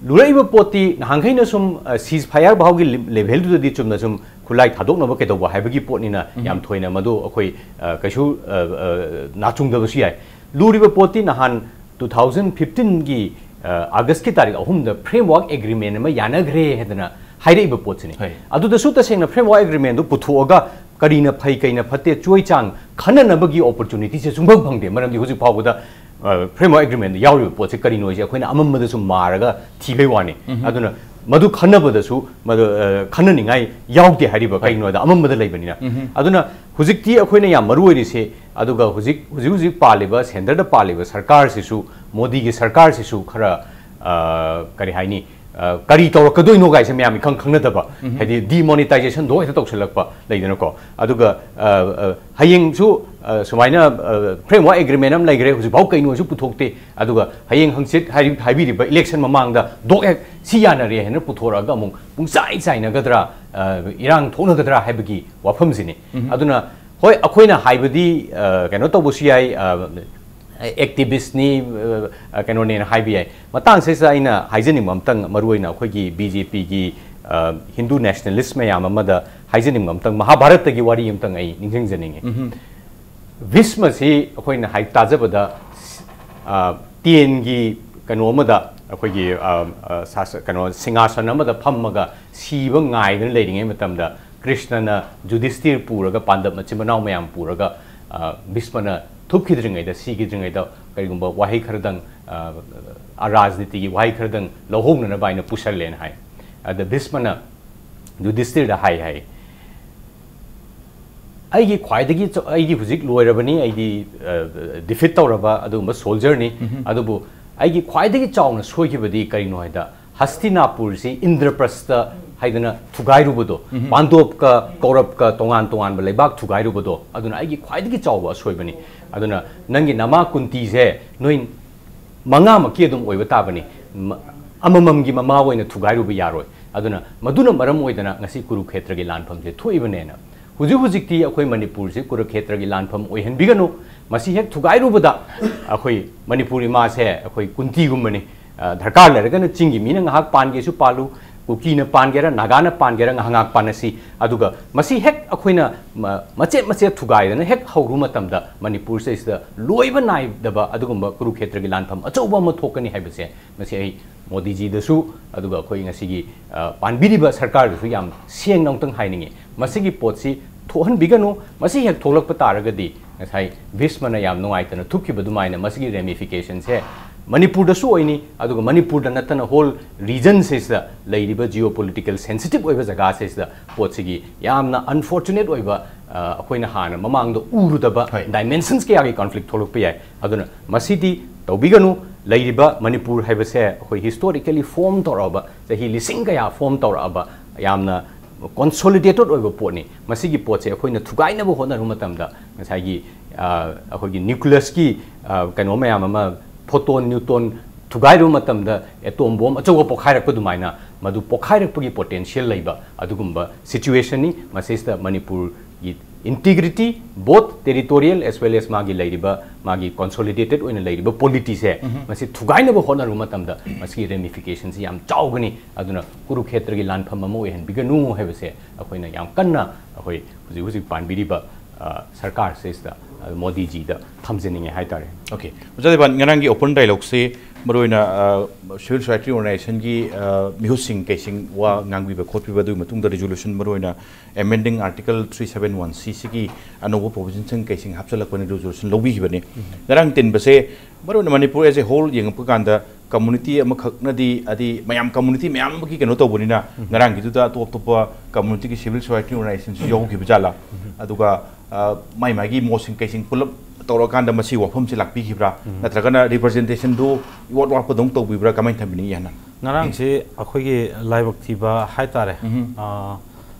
ꯂꯨꯔꯛꯏꯕ ꯄꯣꯠꯇꯤ ꯅꯍꯥꯟꯈꯩꯅ ꯁꯨꯝ, ꯑ, ceasefire ꯐꯥꯎꯒꯤ ꯂꯤ-, level ꯗꯨꯗꯗꯤ ꯆꯨꯝꯅ ꯁꯨꯝ ꯈꯨꯠꯂꯥꯏ ꯊꯥꯗꯣꯛꯅꯕ ꯀꯩꯗꯧꯕ ꯍꯥꯏꯕꯒꯤ ꯄꯣꯠꯅꯤꯅ ꯎꯝꯍꯨꯝ꯫ ꯌꯥꯝ ꯊꯣꯏꯅ ꯃꯗꯨ ꯑꯩꯈꯣꯏ, ꯑ, ꯀꯩꯁꯨ, ꯑ, ꯑ, ꯅꯥꯆꯨꯡꯗꯕꯁꯨ ꯌꯥꯏ꯫ ꯂꯨꯔꯤꯕ ꯄꯣꯠꯇꯤ ꯅꯍꯥꯟ two thousand fifteen ꯒꯤ, ꯑ, August ꯀꯤ ꯇꯥꯔꯤꯛ ꯑꯍꯨꯝꯗ framework agreement ꯑꯃ ꯌꯥꯅꯈ꯭ꯔꯦ ꯍꯥꯏꯗꯅ ꯍꯥꯏꯔꯛꯏꯕ ꯄꯣꯠꯁꯤꯅꯤ꯫ ꯍꯣꯏ꯫ ꯑꯗꯨꯗꯁꯨ ꯇꯁꯦꯡꯅ framework agreement ꯗꯨ ꯄꯨꯊꯣꯛꯑꯒ ꯀꯔꯤꯅ ꯐꯩ, ꯀꯔꯤꯅ ꯐꯠꯇꯦ, ꯆꯣꯏ ꯆꯥꯡ ꯈꯟꯅꯅꯕꯒꯤ opportunity ꯁꯦ ꯁꯨꯡꯐꯪ ꯐꯪꯗꯦ꯫ ꯃꯔꯝꯗꯤ ꯍꯧꯖꯤꯛ ꯐꯥꯎꯕꯗ, ꯑ, framework agreement ꯗ ꯌꯥꯎꯔꯤꯕ ꯄꯣꯠꯁꯦ ꯀꯔꯤꯅꯣ ꯍꯥꯏꯁꯦ ꯑꯩꯈꯣꯏꯅ ꯑꯃꯝꯕꯗ ꯁꯨꯝ ꯃꯥꯔꯒ ꯊꯤꯕꯩ ꯋꯥꯅꯤ꯫ ꯎꯝꯍꯨꯝ꯫ ꯑꯗꯨꯅ ꯃꯗꯨ ꯈꯟꯅꯕꯗꯁꯨ ꯃꯗꯨ, ꯑ, ꯈꯟꯅꯅꯤꯡꯉꯥꯏ ꯌꯥꯎꯗꯦ ꯍꯥꯏꯔꯤꯕ꯫ ꯍꯣꯏ꯫ ꯀꯩꯒꯤꯅꯣꯗ ꯑꯃꯝꯕꯗ ꯂꯩꯕꯅꯤꯅ꯫ ꯎꯝꯍꯨꯝ꯫ ꯑꯗꯨꯅ ꯍꯧꯖꯤꯛꯇꯤ ꯑꯩꯈꯣꯏꯅ ꯌꯥꯝ ꯃꯔꯨ ꯑꯣꯏꯔꯤꯁꯦ, ꯑꯗꯨꯒ ꯍꯧꯖꯤꯛ, ꯍꯧꯖꯤꯛ, ꯍꯧꯖꯤꯛ ꯄꯥꯜꯂꯤꯕ, centre ꯗ ꯄꯥꯜꯂꯤꯕ ꯁꯔꯀꯥꯔꯁꯤꯁꯨ ꯃꯣꯗꯤꯒꯤ ꯁꯔꯀꯥꯔꯁꯤꯁꯨ ꯈꯔ, ꯑ, ꯀꯔꯤ ꯍꯥꯏꯅꯤ, ꯑ, ꯀꯔꯤ ꯇꯧꯔꯛꯀꯗꯣꯏꯅꯣ ꯀꯥꯏꯁꯦ ꯃꯌꯥꯝ ꯏꯈꯪ ꯈꯪꯅꯗꯕ, ꯍꯥꯏꯗꯤ demonetization ꯗꯣ ꯍꯦꯛꯇ ꯇꯧꯁꯜꯂꯛꯄ ꯂꯩꯗꯅꯀꯣ꯫ ꯑꯗꯨꯒ, ꯑ, ꯑ, ꯍꯌꯦꯡꯁꯨ, ꯑ, ꯁꯨꯃꯥꯏꯅ, ꯑ, framework agreement ꯑꯃ ꯂꯩꯈ꯭ꯔꯦ, ꯍꯧꯖꯤꯛꯐꯥꯎ ꯀꯩꯅꯣꯁꯨ ꯄꯨꯊꯣꯛꯇꯦ꯫ ꯑꯗꯨꯒ ꯍꯌꯦꯡ ꯍꯪꯆꯤꯠ ꯍꯥꯏꯔꯤ-, ꯍꯥꯏꯕꯤꯔꯤꯕ election ꯃꯃꯥꯡꯗ ꯗꯣꯛ ꯍꯦꯛ ꯁꯤ ꯌꯥꯅꯔꯦ ꯍꯥꯏꯅ ꯄꯨꯊꯣꯔꯛꯑꯒ ꯑꯃꯨꯛ ꯄꯨꯡꯆꯥꯏ ꯆꯥꯏꯅꯒꯗ꯭ꯔꯥ, ꯑ, ꯏꯔꯥꯡ ꯊꯣꯛꯅꯒꯗ꯭ꯔꯥ ꯍꯥꯏꯕꯒꯤ ꯋꯥꯐꯝꯁꯤꯅꯤ꯫ ꯑꯗꯨꯅ ꯍꯣꯏ, ꯑꯩꯈꯣꯏꯅ ꯍꯥꯏꯕꯗꯤ, ꯑ, ꯀꯩꯅꯣ ꯇꯧꯕꯁꯨ ꯌꯥꯏ, ꯑ, activist ꯅꯤ, ꯑ, ꯀꯩꯅꯣꯅꯦꯅ ꯍꯥꯏꯕ ꯌꯥꯏ꯫ ꯃꯇꯥꯡꯁꯤꯗ ꯑꯩꯅ ꯍꯥꯏꯖꯅꯤꯡꯕ ꯑꯃꯇꯪ, ꯃꯔꯨꯑꯣꯏꯅ ꯑꯩꯈꯣꯏꯒꯤ B J P ꯒꯤ, ꯑ, Hindu nationalist ꯃꯌꯥꯝ ꯑꯃꯗ ꯍꯥꯏꯖꯅꯤꯡꯕ ꯑꯃꯇꯪ, ꯃꯍꯥꯚꯥꯔꯠꯇꯒꯤ ꯋꯥꯔꯤ ꯑꯃꯇꯪ ꯑꯩ ꯅꯤꯡꯁꯤꯡꯖꯅꯤꯡꯉꯤ꯫ ꯚꯤꯁꯃꯁꯤ ꯑꯩꯈꯣꯏꯅ ꯍꯥꯏ ꯇꯥꯖꯕꯗ, ꯑ, ꯇꯦꯟꯒꯤ ꯀꯩꯅꯣ ꯑꯃꯗ, ꯑꯩꯈꯣꯏꯒꯤ, ꯑ, ꯑ, ꯁꯥꯁ-, ꯀꯩꯅꯣ, ꯁꯤꯡꯍꯥꯁꯟ ꯑꯃꯗ ꯐꯝꯃꯒ ꯁꯤꯕ ꯉꯥꯏꯗꯨꯅ ꯂꯩꯔꯤꯉꯩ ꯃꯇꯝꯗ, ꯀ꯭ꯔꯤꯁꯅꯅ ꯌꯨꯙꯤꯁꯇꯤꯔ ꯄꯨꯔꯒ, ꯄꯥꯟꯗꯕ ꯃꯆꯤꯟ ꯃꯅꯥꯎ ꯃꯌꯥꯝ ꯄꯨꯔꯒ, ꯑ, ꯚꯤꯁꯃꯅ ꯊꯨꯞꯈꯤꯗ꯭ꯔꯤꯉꯩꯗ, ꯁꯤꯈꯤꯗ꯭ꯔꯤꯉꯩꯗ, ꯀꯔꯤꯒꯨꯝꯕ ꯋꯥꯍꯩ ꯈꯔꯗꯪ, ꯑ, ꯑ, ꯔꯥꯖꯅꯤꯇꯤꯒꯤ ꯋꯥꯍꯩ ꯈꯔꯗꯪ ꯂꯧꯍꯧꯅꯅꯕ ꯍꯥꯏꯅ ꯄꯨꯁꯜꯂꯦꯅ ꯍꯥꯏ꯫ ꯑꯗ ꯚꯤꯁꯃꯅ ꯌꯨꯙꯤꯁꯇꯤꯔꯗ ꯍꯥꯏ ꯍꯥꯏ, "ꯑꯩꯒꯤ ꯈ꯭ꯋꯥꯏꯗꯒꯤ ꯆ-, ꯑꯩꯗꯤ ꯍꯧꯖꯤꯛ ꯂꯣꯏꯔꯕꯅꯤ, ꯑꯩꯗꯤ, ꯑ, defeat ꯇꯧꯔꯕ ꯑꯗꯨꯒꯨꯝꯕ soldierꯅꯤ꯫ ꯑꯗꯨꯕꯨ ꯑꯩꯒꯤ ꯈ꯭ꯋꯥꯏꯗꯒꯤ ꯆꯥꯎꯅ ꯁꯣꯏꯈꯤꯕꯗꯤ ꯀꯔꯤꯅꯣ ꯍꯥꯏꯗ, ꯍꯁꯇꯤꯅꯥꯄꯨꯔꯁꯤ ꯏꯟꯗ꯭ꯔꯄ꯭ꯔꯁꯇ ꯍꯥꯏꯗꯅ ꯊꯨꯒꯥꯏꯔꯨꯕꯗꯣ, ꯄꯥꯟꯗꯣꯞꯀ ꯀꯧꯔꯞꯀ ꯇꯣꯉꯥꯟ ꯇꯣꯉꯥꯟꯕ ꯂꯩꯕꯥꯛ ꯊꯨꯒꯥꯏꯔꯨꯕꯗꯣ, ꯑꯗꯨꯅ ꯑꯩꯒꯤ ꯈ꯭ꯋꯥꯏꯗꯒꯤ ꯆꯥꯎꯕ ꯑꯁꯣꯏꯕꯅꯤ꯫ ꯑꯗꯨꯅ ꯅꯪꯒꯤ ꯅꯃꯥ ꯀꯨꯟꯇꯤꯁꯦ ꯅꯣꯏ ꯃꯉꯥꯃꯛꯀꯤ ꯑꯗꯨꯝ ꯑꯣꯏꯕ ꯇꯥꯕꯅꯤ꯫ ꯃ-, ꯑꯃꯃꯝꯒꯤ ꯃꯃꯥ ꯑꯣꯏꯅ ꯊꯨꯒꯥꯏꯔꯨꯕ ꯌꯥꯔꯣꯏ꯫ ꯑꯗꯨꯅ ꯃꯗꯨꯅ ꯃꯔꯝ ꯑꯣꯏꯗꯅ ꯉꯁꯤ ꯀꯨꯔꯨꯈꯦꯇ꯭ꯔꯒꯤ ꯂꯥꯟꯐꯝꯁꯦ ꯊꯣꯛꯏꯕꯅꯦꯅ"꯫ ꯍꯧꯖꯤꯛ ꯍꯧꯖꯤꯛꯇꯤ ꯑꯩꯈꯣꯏ ꯃꯅꯤꯄꯨꯔꯁꯤ ꯀꯨꯔꯨꯈꯦꯇ꯭ꯔꯒꯤ ꯂꯥꯟꯐꯝ ꯑꯣꯏꯍꯟꯕꯤꯒꯅꯨ꯫ ꯃꯁꯤ ꯍꯦꯛ ꯊꯨꯒꯥꯏꯔꯨꯕꯗ ꯑꯩꯈꯣꯏ ꯃꯅꯤꯄꯨꯔ ꯏꯃꯥꯁꯦ ꯑꯩꯈꯣꯏ ꯀꯨꯟꯇꯤꯒꯨꯝꯕꯅꯤ꯫ ꯑ, ꯗꯔꯀꯥꯔ ꯂꯩꯔꯒꯅ ꯆꯤꯡꯒꯤ ꯃꯤꯅ ꯉꯥꯏꯍꯥꯛ ꯄꯥꯟꯒꯦꯁꯨ ꯄꯥꯜꯂꯨ, ꯀꯨꯀꯤꯅ ꯄꯥꯟꯒꯦꯔꯥ, ꯅꯥꯒꯥꯅ ꯄꯥꯟꯒꯦꯔꯥ, ꯉꯥꯏꯍꯥꯛ ꯉꯥꯏꯍꯥꯛ ꯄꯥꯟꯅꯁꯤ꯫ ꯑꯗꯨꯒ ꯃꯁꯤ ꯍꯦꯛ ꯑꯩꯈꯣꯏꯅ ꯃ-, ꯃꯆꯦꯠ ꯃꯆꯦꯠ ꯊꯨꯒꯥꯏꯗꯅ ꯍꯦꯛ ꯍꯧꯔꯨ ꯃꯇꯝꯗ ꯃꯅꯤꯄꯨꯔꯁꯤꯗꯩꯁꯤꯗ ꯂꯣꯏꯕ ꯅꯥꯏꯗꯕ ꯑꯗꯨꯒꯨꯝꯕ ꯀꯨꯔꯨꯈꯦꯇ꯭ꯔꯒꯤ ꯂꯥꯟꯐꯝ ꯑꯆꯧꯕ ꯑꯃ ꯊꯣꯛꯀꯅꯤ ꯍꯥꯏꯕꯁꯦ ꯃꯁꯤ ꯑꯩ ꯃꯣꯗꯤꯖꯤꯗꯁꯨ ꯑꯗꯨꯒ ꯑꯩꯈꯣꯏ ꯉꯁꯤꯒꯤ, ꯑ, ꯄꯥꯟꯕꯤꯔꯤꯕ ꯁꯔꯀꯥꯔꯗꯁꯨ ꯌꯥꯝ ꯁꯦꯡꯅ ꯑꯃꯨꯛꯇꯪ ꯍꯥꯏꯅꯤꯡꯉꯤ꯫ ꯃꯁꯤꯒꯤ ꯄꯣꯠꯁꯤ ꯊꯣꯛꯍꯟꯕꯤꯒꯅꯨ꯫ ꯃꯁꯤ ꯍꯦꯛ ꯊꯣꯛꯂꯛꯄ ꯇꯥꯔꯒꯗꯤ ꯉꯁꯥꯏ ꯚꯤꯁꯃꯅ ꯌꯥꯝ ꯅꯨꯡꯉꯥꯏꯇꯅ ꯊꯨꯞꯈꯤꯕ ꯑꯗꯨꯃꯥꯏꯅ ꯃꯁꯤꯒꯤ ramificationꯁꯦ ꯃꯅꯤꯄꯨꯔꯗꯁꯨ ꯑꯣꯏꯅꯤ, ꯑꯗꯨꯒ ꯃꯅꯤꯄꯨꯔꯗ ꯅꯠꯇꯅ whole regionꯁꯤꯗ ꯂꯩꯔꯤꯕ geopolitical sensitive ꯑꯣꯏꯕ ꯖꯒꯥꯁꯤꯗ ꯄꯣꯠꯁꯤꯒꯤ ꯌꯥꯝꯅ unfortunate ꯑꯣꯏꯕ, ꯑ, ꯑꯩꯈꯣꯏꯅ ꯍꯥꯟꯅ ꯃꯃꯥꯡꯗ ꯎꯔꯨꯗꯕ ꯍꯣꯏ꯫ Dimensions ꯀꯌꯥꯒꯤ conflict ꯊꯣꯛꯂꯛꯄ ꯌꯥꯏ꯫ ꯑꯗꯨꯅ ꯃꯁꯤꯗꯤ ꯇꯧꯕꯤꯒꯅꯨ꯫ ꯂꯩꯔꯤꯕ ꯃꯅꯤꯄꯨꯔ ꯍꯥꯏꯕꯁꯦ ꯑꯩꯈꯣꯏ historically form ꯇꯧꯔꯛꯑꯕ, ꯆꯍꯤ ꯂꯤꯁꯤꯡ ꯀꯌꯥ form ꯇꯧꯔꯛꯑꯕ ꯌꯥꯝꯅ consolidated ꯑꯣꯏꯕ ꯄꯣꯠꯅꯤ꯫ ꯃꯁꯤꯒꯤ ꯄꯣꯠꯁꯦ ꯑꯩꯈꯣꯏꯅ ꯊꯨꯒꯥꯏꯅꯕ ꯍꯣꯠꯅꯔꯨꯕ ꯃꯇꯝꯗ ꯉꯁꯥꯏꯒꯤ, ꯑ, ꯑꯩꯈꯣꯏꯒꯤ nucleusꯀꯤ, ꯑ, ꯀꯩꯅꯣ ꯃꯌꯥꯝ ꯑꯃ, proton, neutron ꯊꯨꯒꯥꯏꯔꯨꯕ ꯃꯇꯝꯗ atom bomb ꯑꯆꯧꯕ ꯄꯣꯛꯈꯥꯏꯔꯛꯄ ꯑꯗꯨꯃꯥꯏꯅ ꯃꯗꯨ ꯄꯣꯛꯈꯥꯏꯔꯛꯄꯒꯤ potential ꯂꯩꯕ ꯑꯗꯨꯒꯨꯝꯕ situationꯅꯤ꯫ ꯃꯁꯤꯁꯤꯗ ꯃꯅꯤꯄꯨꯔꯒꯤ integrity, both territorial as well as ꯃꯥꯒꯤ ꯂꯩꯔꯤꯕ, ꯃꯥꯒꯤ consolidated ꯑꯣꯏꯅ ꯂꯩꯔꯤꯕ polityꯁꯦ, ꯃꯁꯤ ꯊꯨꯒꯥꯏꯅꯕ ꯍꯣꯠꯅꯔꯨꯕ ꯃꯇꯝꯗ ꯃꯁꯤꯒꯤ ramificationꯁꯤ ꯌꯥꯝ ꯆꯥꯎꯒꯅꯤ꯫ ꯑꯗꯨꯅ ꯀꯨꯔꯨꯈꯦꯇ꯭ꯔꯒꯤ ꯂꯥꯟꯐꯝ ꯑꯃ ꯑꯣꯏꯍꯟꯕꯤꯒꯅꯨ ꯍꯥꯏꯕꯁꯦ ꯑꯩꯈꯣꯏꯅ ꯌꯥꯝ ꯀꯟꯅ ꯑꯩꯈꯣꯏ ꯍꯧꯖꯤꯛ ꯍꯧꯖꯤꯛ ꯄꯥꯟꯕꯤꯔꯤꯕ, ꯑ, ꯁꯔꯀꯥꯔꯁꯤꯗ, ꯑ, ꯃꯣꯗꯤꯖꯤꯗ ꯊꯝꯖꯅꯤꯡꯉꯦ ꯍꯥꯏꯇꯥꯔꯦ꯫ Okay, ꯑꯣꯖꯥ ꯗꯦꯕꯥꯟ, ꯉꯔꯥꯡꯒꯤ open dialogueꯁꯤ ꯃꯔꯨꯑꯣꯏꯅ, ꯑ, civil society organizationꯒꯤ, ꯑ, ꯃꯤꯍꯨꯠꯁꯤꯡ ꯀꯩꯁꯤꯡ ꯋꯥ ꯉꯥꯡꯕꯤꯕ ꯈꯣꯠꯄꯤꯕ ꯑꯗꯨꯒꯤ ꯃꯇꯨꯡꯗ resolution, ꯃꯔꯨꯑꯣꯏꯅ amending article three seven one C ꯁꯤꯒꯤ ꯑꯅꯧꯕ provisionꯁꯤꯡ ꯀꯩꯁꯤꯡ ꯍꯥꯞꯆꯤꯜꯂꯛꯄꯅꯤ resolution ꯂꯧꯕꯤꯈꯤꯕꯅꯤ꯫ ꯉꯔꯥꯡ ꯇꯤꯟꯕꯁꯦ ꯃꯔꯨꯑꯣꯏꯅ ꯃꯅꯤꯄꯨꯔ as a whole ꯌꯦꯡꯉꯛꯄ ꯀꯥꯟꯗ community ꯑꯃꯈꯛꯅꯗꯤ, ꯍꯥꯏꯗꯤ ꯃꯌꯥꯝ community ꯃꯌꯥꯝ ꯑꯃꯒꯤ ꯀꯩꯅꯣ ꯇꯧꯕꯅꯤꯅ, ꯉꯔꯥꯡꯒꯤꯗꯨꯗ ꯑꯇꯣꯞ ꯑꯇꯣꯞꯄ communityꯒꯤ civil society organizationꯁꯨ ꯌꯥꯎꯈꯤꯕ ꯖꯥꯠꯂꯥ? ꯑꯗꯨꯒ, ꯑ, ꯃꯥꯏ ꯃꯥꯏꯒꯤ ꯃꯣꯠꯁꯤꯡ ꯀꯩꯁꯤꯡ ꯄꯨꯂꯞ ꯇꯧꯔꯀꯥꯟꯗ ꯃꯁꯤ ꯋꯥꯐꯝꯁꯤ ꯂꯥꯛꯄꯤꯈꯤꯕ꯭ꯔꯥ? ꯅꯠꯇ꯭ꯔꯒꯅ representationꯗꯨ ꯏꯋꯥꯠ ꯋꯥꯠꯄꯗꯧꯅ ꯇꯧꯕꯤꯕ꯭ꯔꯥ? ꯀꯃꯥꯏꯅ ꯊꯝꯕꯤꯅꯤꯡꯉꯤ ꯍꯥꯏꯅ? ꯉꯔꯥꯡꯁꯤ ꯑꯩꯈꯣꯏꯒꯤ ꯂꯥꯏꯕꯛ ꯊꯤꯕ ꯍꯥꯏꯇꯥꯔꯦ꯫ ꯑ,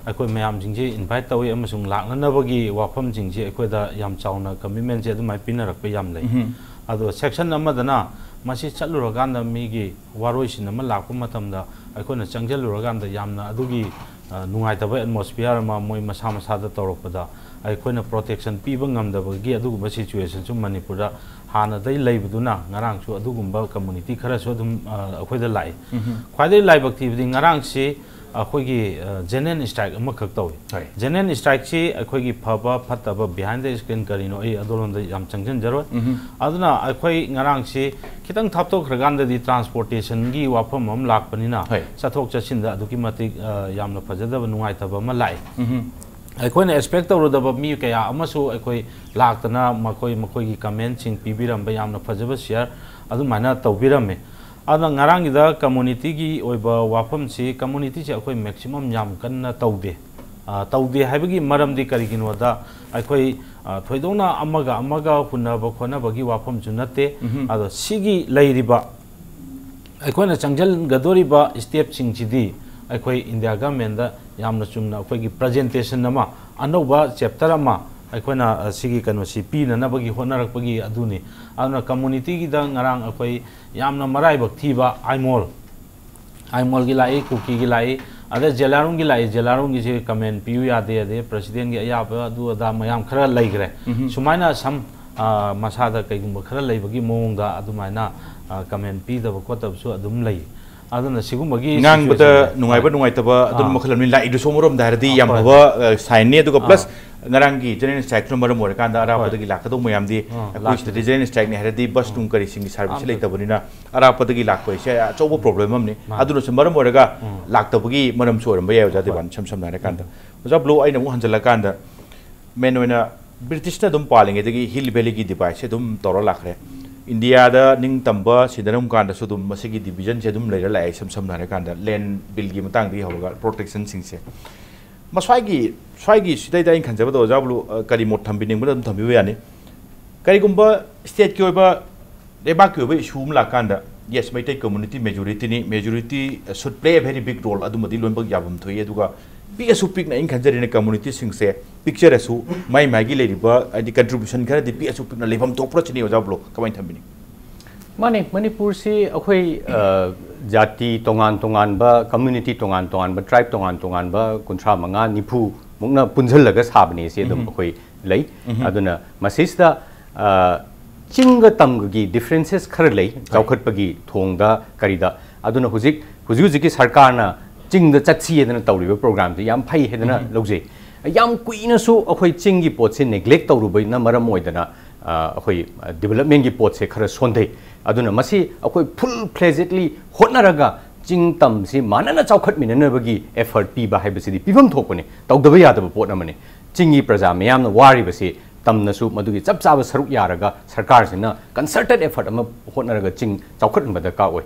ꯑꯩꯈꯣꯏ ꯃꯌꯥꯝꯁꯤꯡꯁꯤ invite ꯇꯧꯏ ꯑꯃꯁꯨꯡ ꯂꯥꯛꯅꯅꯕꯒꯤ ꯋꯥꯐꯝꯁꯤꯡꯁꯤ ꯑꯩꯈꯣꯏꯗ ꯌꯥꯝ ꯆꯥꯎꯅ commitmentꯁꯦ ꯑꯗꯨꯃꯥꯏꯅ ꯄꯤꯅꯔꯛꯄ ꯌꯥꯝ ꯂꯩ꯫ ꯑꯗꯣ section ꯑꯃꯗꯅ ꯃꯁꯤ ꯆꯠꯂꯨꯔꯀꯥꯟꯗ ꯃꯤꯒꯤ ꯋꯥꯔꯣꯏꯁꯤꯟ ꯑꯃ ꯂꯥꯛꯄ ꯃꯇꯝꯗ ꯑꯩꯈꯣꯏꯅ ꯆꯪꯁꯤꯜꯂꯨꯔꯀꯥꯟꯗ ꯌꯥꯝꯅ ꯑꯗꯨꯒꯤ, ꯑ, ꯅꯨꯡꯉꯥꯏꯇꯕ atmosphere ꯑꯃ ꯃꯣꯏ ꯃꯁꯥ ꯃꯁꯥꯗ ꯇꯧꯔꯛꯄꯗ ꯑꯩꯈꯣꯏꯅ protection ꯄꯤꯕ ꯉꯝꯗꯕꯒꯤ ꯑꯗꯨꯒꯨꯝꯕ situationꯁꯨ ꯃꯅꯤꯄꯨꯔꯗ ꯍꯥꯟꯅꯗꯩ ꯂꯩꯕꯗꯨꯅ ꯉꯔꯥꯡꯁꯨ ꯑꯗꯨꯒꯨꯝꯕ community ꯈꯔꯁꯨ ꯑꯗꯨꯝ, ꯑ, ꯑꯩꯈꯣꯏꯗ ꯂꯥꯛꯏ꯫ ꯈ꯭ꯋꯥꯏꯗꯒꯤ ꯂꯥꯏꯕꯛ ꯊꯤꯕꯗꯤ ꯉꯔꯥꯡꯁꯤ ꯑꯩꯈꯣꯏꯒꯤ, ꯑ, genuine strike ꯑꯃꯈꯛ ꯇꯧꯏ꯫ ꯍꯣꯏ꯫ Genuine strikeꯁꯤ ꯑꯩꯈꯣꯏꯒꯤ ꯐꯕ ꯐꯠꯇꯕ behind the screen ꯀꯔꯤꯅꯣ ꯑꯩ ꯑꯗꯣꯝꯗ ꯌꯥꯝ ꯆꯪꯁꯤꯟꯖꯔꯣꯏ꯫ ꯑꯗꯨꯅ ꯑꯩꯈꯣꯏ ꯉꯔꯥꯡꯁꯤ ꯈꯤꯇꯪ ꯊꯥꯞꯇꯣꯛꯈ꯭ꯔꯀꯥꯟꯗꯗꯤ transportationꯒꯤ ꯋꯥꯐꯝ ꯑꯃ ꯂꯥꯛꯄꯅꯤꯅ ꯍꯣꯏ꯫ ꯆꯠꯊꯣꯛ ꯆꯠꯁꯤꯟꯗ ꯑꯗꯨꯛꯀꯤ ꯃꯇꯤꯛ, ꯑ, ꯌꯥꯝꯅ ꯐꯖꯗꯕ ꯅꯨꯡꯉꯥꯏꯇꯕ ꯑꯃ ꯂꯥꯛꯏ꯫ ꯑꯩꯈꯣꯏꯅ expect ꯇꯧꯔꯨꯗꯕ ꯃꯤ ꯀꯌꯥ ꯑꯃꯁꯨ ꯑꯩꯈꯣꯏ ꯂꯥꯛꯇꯅ ꯃꯈꯣꯏ ꯃꯈꯣꯏꯒꯤ commentꯁꯤꯡ ꯄꯤꯕꯤꯔꯝꯕ ꯌꯥꯝꯅ ꯐꯖꯕ share ꯑꯗꯨꯃꯥꯏꯅ ꯇꯧꯕꯤꯔꯝꯃꯤ꯫ ꯑꯗꯨꯅ ꯉꯔꯥꯡꯒꯤꯗ communityꯒꯤ ꯑꯣꯏꯕ ꯋꯥꯐꯝꯁꯤ, communityꯁꯦ ꯑꯩꯈꯣꯏ maximum ꯌꯥꯝ ꯀꯟꯅ ꯇꯧꯗꯦ꯫ ꯑ, ꯇꯧꯗꯦ ꯍꯥꯏꯕꯒꯤ ꯃꯔꯝꯗꯤ ꯀꯔꯤꯒꯤꯅꯣꯗ, ꯑꯩꯈꯣꯏ, ꯑ, ꯊꯣꯏꯗꯣꯛꯅ ꯑꯃꯒ ꯑꯃꯒ ꯍꯨꯟꯅꯕ ꯈꯣꯠꯅꯕꯒꯤ ꯋꯥꯐꯝꯁꯨ ꯅꯠꯇꯦ꯫ ꯎꯝꯍꯨꯝ꯫ ꯑꯗꯣ ꯁꯤꯒꯤ ꯂꯩꯔꯤꯕ ꯑꯩꯈꯣꯏꯅ ꯆꯪꯁꯤꯟꯒꯗꯧꯔꯤꯕ stepꯁꯤꯡꯁꯤꯗꯤ ꯑꯩꯈꯣꯏ India governmentꯗ ꯌꯥꯝꯅ ꯆꯨꯝꯅ ꯑꯩꯈꯣꯏꯒꯤ presentation ꯑꯃ, ꯑꯅꯧꯕ chapter ꯑꯃ ꯑꯩꯈꯣꯏꯅ, ꯑ, ꯁꯤꯒꯤ ꯀꯩꯅꯣꯁꯤ ꯄꯤꯅꯅꯕꯒꯤ ꯍꯣꯠꯅꯔꯛꯄꯒꯤ ꯑꯗꯨꯅꯤ꯫ ꯑꯗꯨꯅ communityꯒꯤꯗ ꯉꯔꯥꯡ ꯑꯩꯈꯣꯏ ꯌꯥꯝꯅ ꯃꯔꯥꯏꯕꯛ ꯊꯤꯕ ꯑꯥꯏꯃꯣꯜ, ꯑꯥꯏꯃꯣꯜꯒꯤ ꯂꯥꯛꯏ, ꯀꯨꯀꯤꯒꯤ ꯂꯥꯛꯏ, ꯑꯗ ꯖꯦꯂꯥꯔꯣꯡꯒꯤ ꯂꯥꯛꯏ, ꯖꯦꯂꯥꯔꯣꯡꯒꯤꯁꯤ comment ꯄꯤꯌꯨ ꯌꯥꯗꯦ, ꯑꯗꯩ presidentꯒꯤ ꯑꯌꯥꯕ ꯑꯗꯨ ꯑꯗꯥ ꯃꯌꯥꯝ ꯈꯔ ꯂꯩꯈ꯭ꯔꯦ꯫ ꯎꯝꯍꯨꯝ꯫ ꯁꯨꯃꯥꯏꯅ ꯁꯝ, ꯑ, ꯃꯁꯥꯗ ꯀꯩꯒꯨꯝꯕ ꯈꯔ ꯂꯩꯕꯒꯤ ꯃꯑꯣꯡꯗ ꯑꯗꯨꯃꯥꯏꯅ, ꯑ, comment ꯄꯤꯗꯕ ꯈꯣꯠꯇꯕꯁꯨ ꯑꯗꯨꯝ ꯂꯩ꯫ ꯑꯗꯨꯅ ꯁꯤꯒꯨꯝꯕꯒꯤ ꯉꯥꯡꯕꯗ situation ꯅꯨꯡꯉꯥꯏꯕ ꯍꯣꯏ꯫ ꯅꯨꯡꯉꯥꯏꯇꯕ ꯑꯗꯨꯅ ꯑꯥ꯫ ꯃꯈꯜ ꯑꯃꯅꯤ ꯂꯥꯛꯏꯗꯨꯁꯨ ꯑꯃꯔꯣꯝꯗ ꯍꯥꯏꯔꯗꯤ ꯑꯥ, ꯌꯥꯝ ꯍꯣꯏ, ꯐꯕ, ꯍꯣꯏ꯫ ꯑ, signꯅꯤ꯫ ꯑꯗꯨꯒ ꯑꯥ꯫ Plus ꯉꯔꯥꯡꯒꯤ general strikeꯇꯨꯅ ꯃꯔꯝ ꯑꯣꯏꯔꯀꯥꯟꯗ ꯑꯔꯥꯞꯄꯗꯒꯤ ꯍꯣꯏ꯫ ꯂꯥꯛꯀꯗꯧꯕ ꯃꯌꯥꯝꯗꯤ ꯑꯥ, ꯑꯩꯈꯣꯏ ꯂꯥꯛꯇꯦ꯫ ꯁꯤꯗꯗꯤ general strikeꯅꯤ ꯍꯥꯏꯔꯗꯤ bus ꯎꯝ꯫ ꯅꯨꯡ ꯀꯔꯤꯁꯤꯡꯒꯤ serviceꯁꯤ ꯑꯥ, ꯂꯩꯇꯕꯅꯤꯅ ꯑꯔꯥꯞꯄꯗꯒꯤ ꯂꯥꯛꯄ ꯍꯥꯏꯁꯦ ꯑꯆꯧꯕ problem ꯑꯃꯅꯤ꯫ ꯃꯥꯅꯤ꯫ ꯑꯗꯨꯅꯁꯨ ꯃꯔꯝ ꯑꯣꯏꯔꯒ ꯎꯝ꯫ ꯂꯥꯛꯇꯕꯒꯤ ꯃꯔꯝꯁꯨ ꯑꯣꯏꯔꯝꯕ ꯌꯥꯏ, ꯑꯣꯖꯥ ꯍꯣꯏ꯫ ꯗꯤꯋꯥꯟ, ꯏꯁꯝ ꯁꯝꯅ ꯍꯥꯏꯔꯀꯥꯟꯗ꯫ ꯎꯝ꯫ ꯑꯣꯖꯥ ꯕ꯭ꯂꯣ, ꯑꯩꯅ ꯑꯃꯨꯛ ꯍꯟꯖꯤꯜꯂꯀꯥꯟꯗ main ꯑꯣꯏꯅ Britishꯅ ꯑꯗꯨꯝ ꯄꯥꯜꯂꯤꯉꯩꯗꯒꯤ Hill Valleyꯒꯤ divideꯁꯦ ꯑꯗꯨꯝ ꯇꯧꯔ ꯂꯥꯛꯈ꯭ꯔꯦ꯫ Indiaꯗ ꯅꯤꯡꯇꯝꯕ ꯁꯤꯟꯅꯔꯝ ꯀꯥꯟꯗꯁꯨ ꯑꯗꯨꯝ ꯃꯁꯤꯒꯤ divisionꯁꯦ ꯑꯗꯨꯝ ꯂꯩꯔ ꯂꯥꯛꯑꯦ, ꯏꯁꯝ ꯁꯝꯅ ꯍꯥꯏꯔꯀꯥꯟꯗ land billꯒꯤ ꯃꯇꯥꯡꯗꯒꯤ ꯍꯧꯔꯒ protectionꯁꯤꯡꯁꯦ꯫ ꯃꯁ꯭ꯋꯥꯏꯒꯤ, ꯁ꯭ꯋꯥꯏꯒꯤ ꯁꯤꯗꯩꯗ ꯑꯩꯅ ꯈꯟꯖꯕꯗ ꯑꯣꯖꯥ ꯕ꯭ꯂꯨ, ꯑ, ꯀꯔꯤ ꯃꯣꯠ ꯊꯝꯕꯤꯅꯤꯡꯕꯅ ꯑꯗꯨꯝ ꯊꯝꯕꯤꯕ ꯌꯥꯅꯤ꯫ ꯀꯔꯤꯒꯨꯝꯕ stateꯀꯤ ꯑꯣꯏꯕ, ꯂꯩꯕꯥꯛꯀꯤ ꯑꯣꯏꯕ issue ꯑꯃ ꯂꯥꯛꯀꯥꯟꯗ, yes, Meitei community majorityꯅꯤ, majority should play a very big role, ꯑꯗꯨꯃꯗꯤ ꯂꯣꯏꯅꯃꯛ ꯌꯥꯐꯝ ꯊꯣꯛꯏ꯫ ꯑꯗꯨꯒ ꯄꯤꯛꯑꯁꯨ ꯄꯤꯛꯅ ꯑꯩꯅ ꯈꯟꯖꯔꯤꯅ communityꯁꯤꯡꯁꯦ ꯄꯤꯛꯆꯔꯁꯨ ꯃꯥꯏ ꯃꯥꯏꯒꯤ ꯂꯩꯔꯤꯕ ꯍꯥꯏꯗꯤ contribution ꯈꯔꯗꯤ ꯄꯤꯛꯑꯁꯨ ꯄꯤꯛꯅ ꯂꯩꯐꯝ ꯊꯣꯛꯄ꯭ꯔꯥ ꯁꯤꯅꯤ ꯑꯣꯖꯥ ꯕ꯭ꯂꯣ, ꯀꯃꯥꯏꯅ ꯊꯝꯕꯤꯅꯤ? ꯃꯥꯅꯦ, ꯃꯅꯤꯄꯨꯔꯁꯤ ꯑꯩꯈꯣꯏ, ꯑ, ꯖꯥꯇꯤ ꯇꯣꯉꯥꯟ ꯇꯣꯉꯥꯟꯕ, community ꯇꯣꯉꯥꯟ ꯇꯣꯉꯥꯟꯕ, tribe ꯇꯣꯉꯥꯟ ꯇꯣꯉꯥꯟꯕ ꯀꯨꯟꯊ꯭ꯔꯥ ꯃꯉꯥ ꯅꯤꯐꯨ ꯃꯨꯛꯅ ꯄꯨꯟꯁꯤꯜꯂꯒ ꯁꯥꯕꯅꯦ ꯁꯤ ꯑꯗꯨꯝ ꯎꯝꯍꯨꯝ꯫ ꯑꯩꯈꯣꯏ ꯂꯩ꯫ ꯎꯝꯍꯨꯝ꯫ ꯑꯗꯨꯅ ꯃꯁꯤꯁꯤꯗ, ꯑ, ꯆꯤꯡꯒ ꯇꯝꯒꯒꯤ differences ꯈꯔ ꯂꯩ, ꯍꯣꯏ꯫ ꯆꯥꯎꯈꯠꯄꯒꯤ ꯊꯣꯡꯗ ꯀꯔꯤꯗ꯫ ꯑꯗꯨꯅ ꯍꯧꯖꯤꯛ, ꯍꯧꯖꯤꯛ ꯍꯧꯖꯤꯛꯀꯤ ꯁꯔꯀꯥꯔꯅ ꯆꯤꯡꯗ ꯆꯠꯁꯤ ꯍꯥꯏꯗꯅ ꯇꯧꯔꯤꯕ programꯁꯤ ꯌꯥꯝ ꯐꯩ ꯍꯥꯏꯗꯅ ꯎꯝꯍꯨꯝ꯫ ꯂꯧꯖꯩ꯫ ꯌꯥꯝ ꯀꯨꯏꯅꯁꯨ ꯑꯩꯈꯣꯏ ꯆꯤꯡꯒꯤ ꯄꯣꯠꯁꯦ neglect ꯇꯧꯔꯨꯕꯅ ꯃꯔꯝ ꯑꯣꯏꯗꯅ, ꯑ, ꯑꯩꯈꯣꯏ, ꯑ, developmentꯀꯤ ꯄꯣꯠꯁꯦ ꯈꯔ ꯁꯣꯟꯊꯩ꯫ ꯑꯗꯨꯅ ꯃꯁꯤ ꯑꯩꯈꯣꯏ full fledgedly ꯍꯣꯠꯅꯔꯒ ꯆꯤꯡ ꯇꯝꯁꯤ ꯃꯥꯟꯅꯅ ꯆꯥꯎꯈꯠꯃꯤꯟꯅꯅꯕꯒꯤ effort ꯄꯤꯕ ꯍꯥꯏꯕꯁꯤꯗꯤ ꯄꯤꯐꯝ ꯊꯣꯛꯄꯅꯤ, ꯇꯧꯗꯕ ꯌꯥꯗꯕ ꯄꯣꯠ ꯑꯃꯅꯤ꯫ ꯆꯤꯡꯒꯤ ꯄ꯭ꯔꯖꯥ ꯃꯤꯌꯥꯝꯅ ꯋꯥꯔꯤꯕꯁꯤ ꯇꯝꯅꯁꯨ ꯃꯗꯨꯒꯤ ꯆꯞ ꯆꯥꯕ ꯁꯔꯨꯛ ꯌꯥꯔꯒ ꯁꯔꯀꯥꯔꯁꯤꯅ concerted effort ꯑꯃ ꯍꯣꯠꯅꯔꯒ ꯆꯤꯡ ꯆꯥꯎꯈꯠꯍꯟꯕ ꯗꯔꯀꯥꯔ ꯑꯣꯏ꯫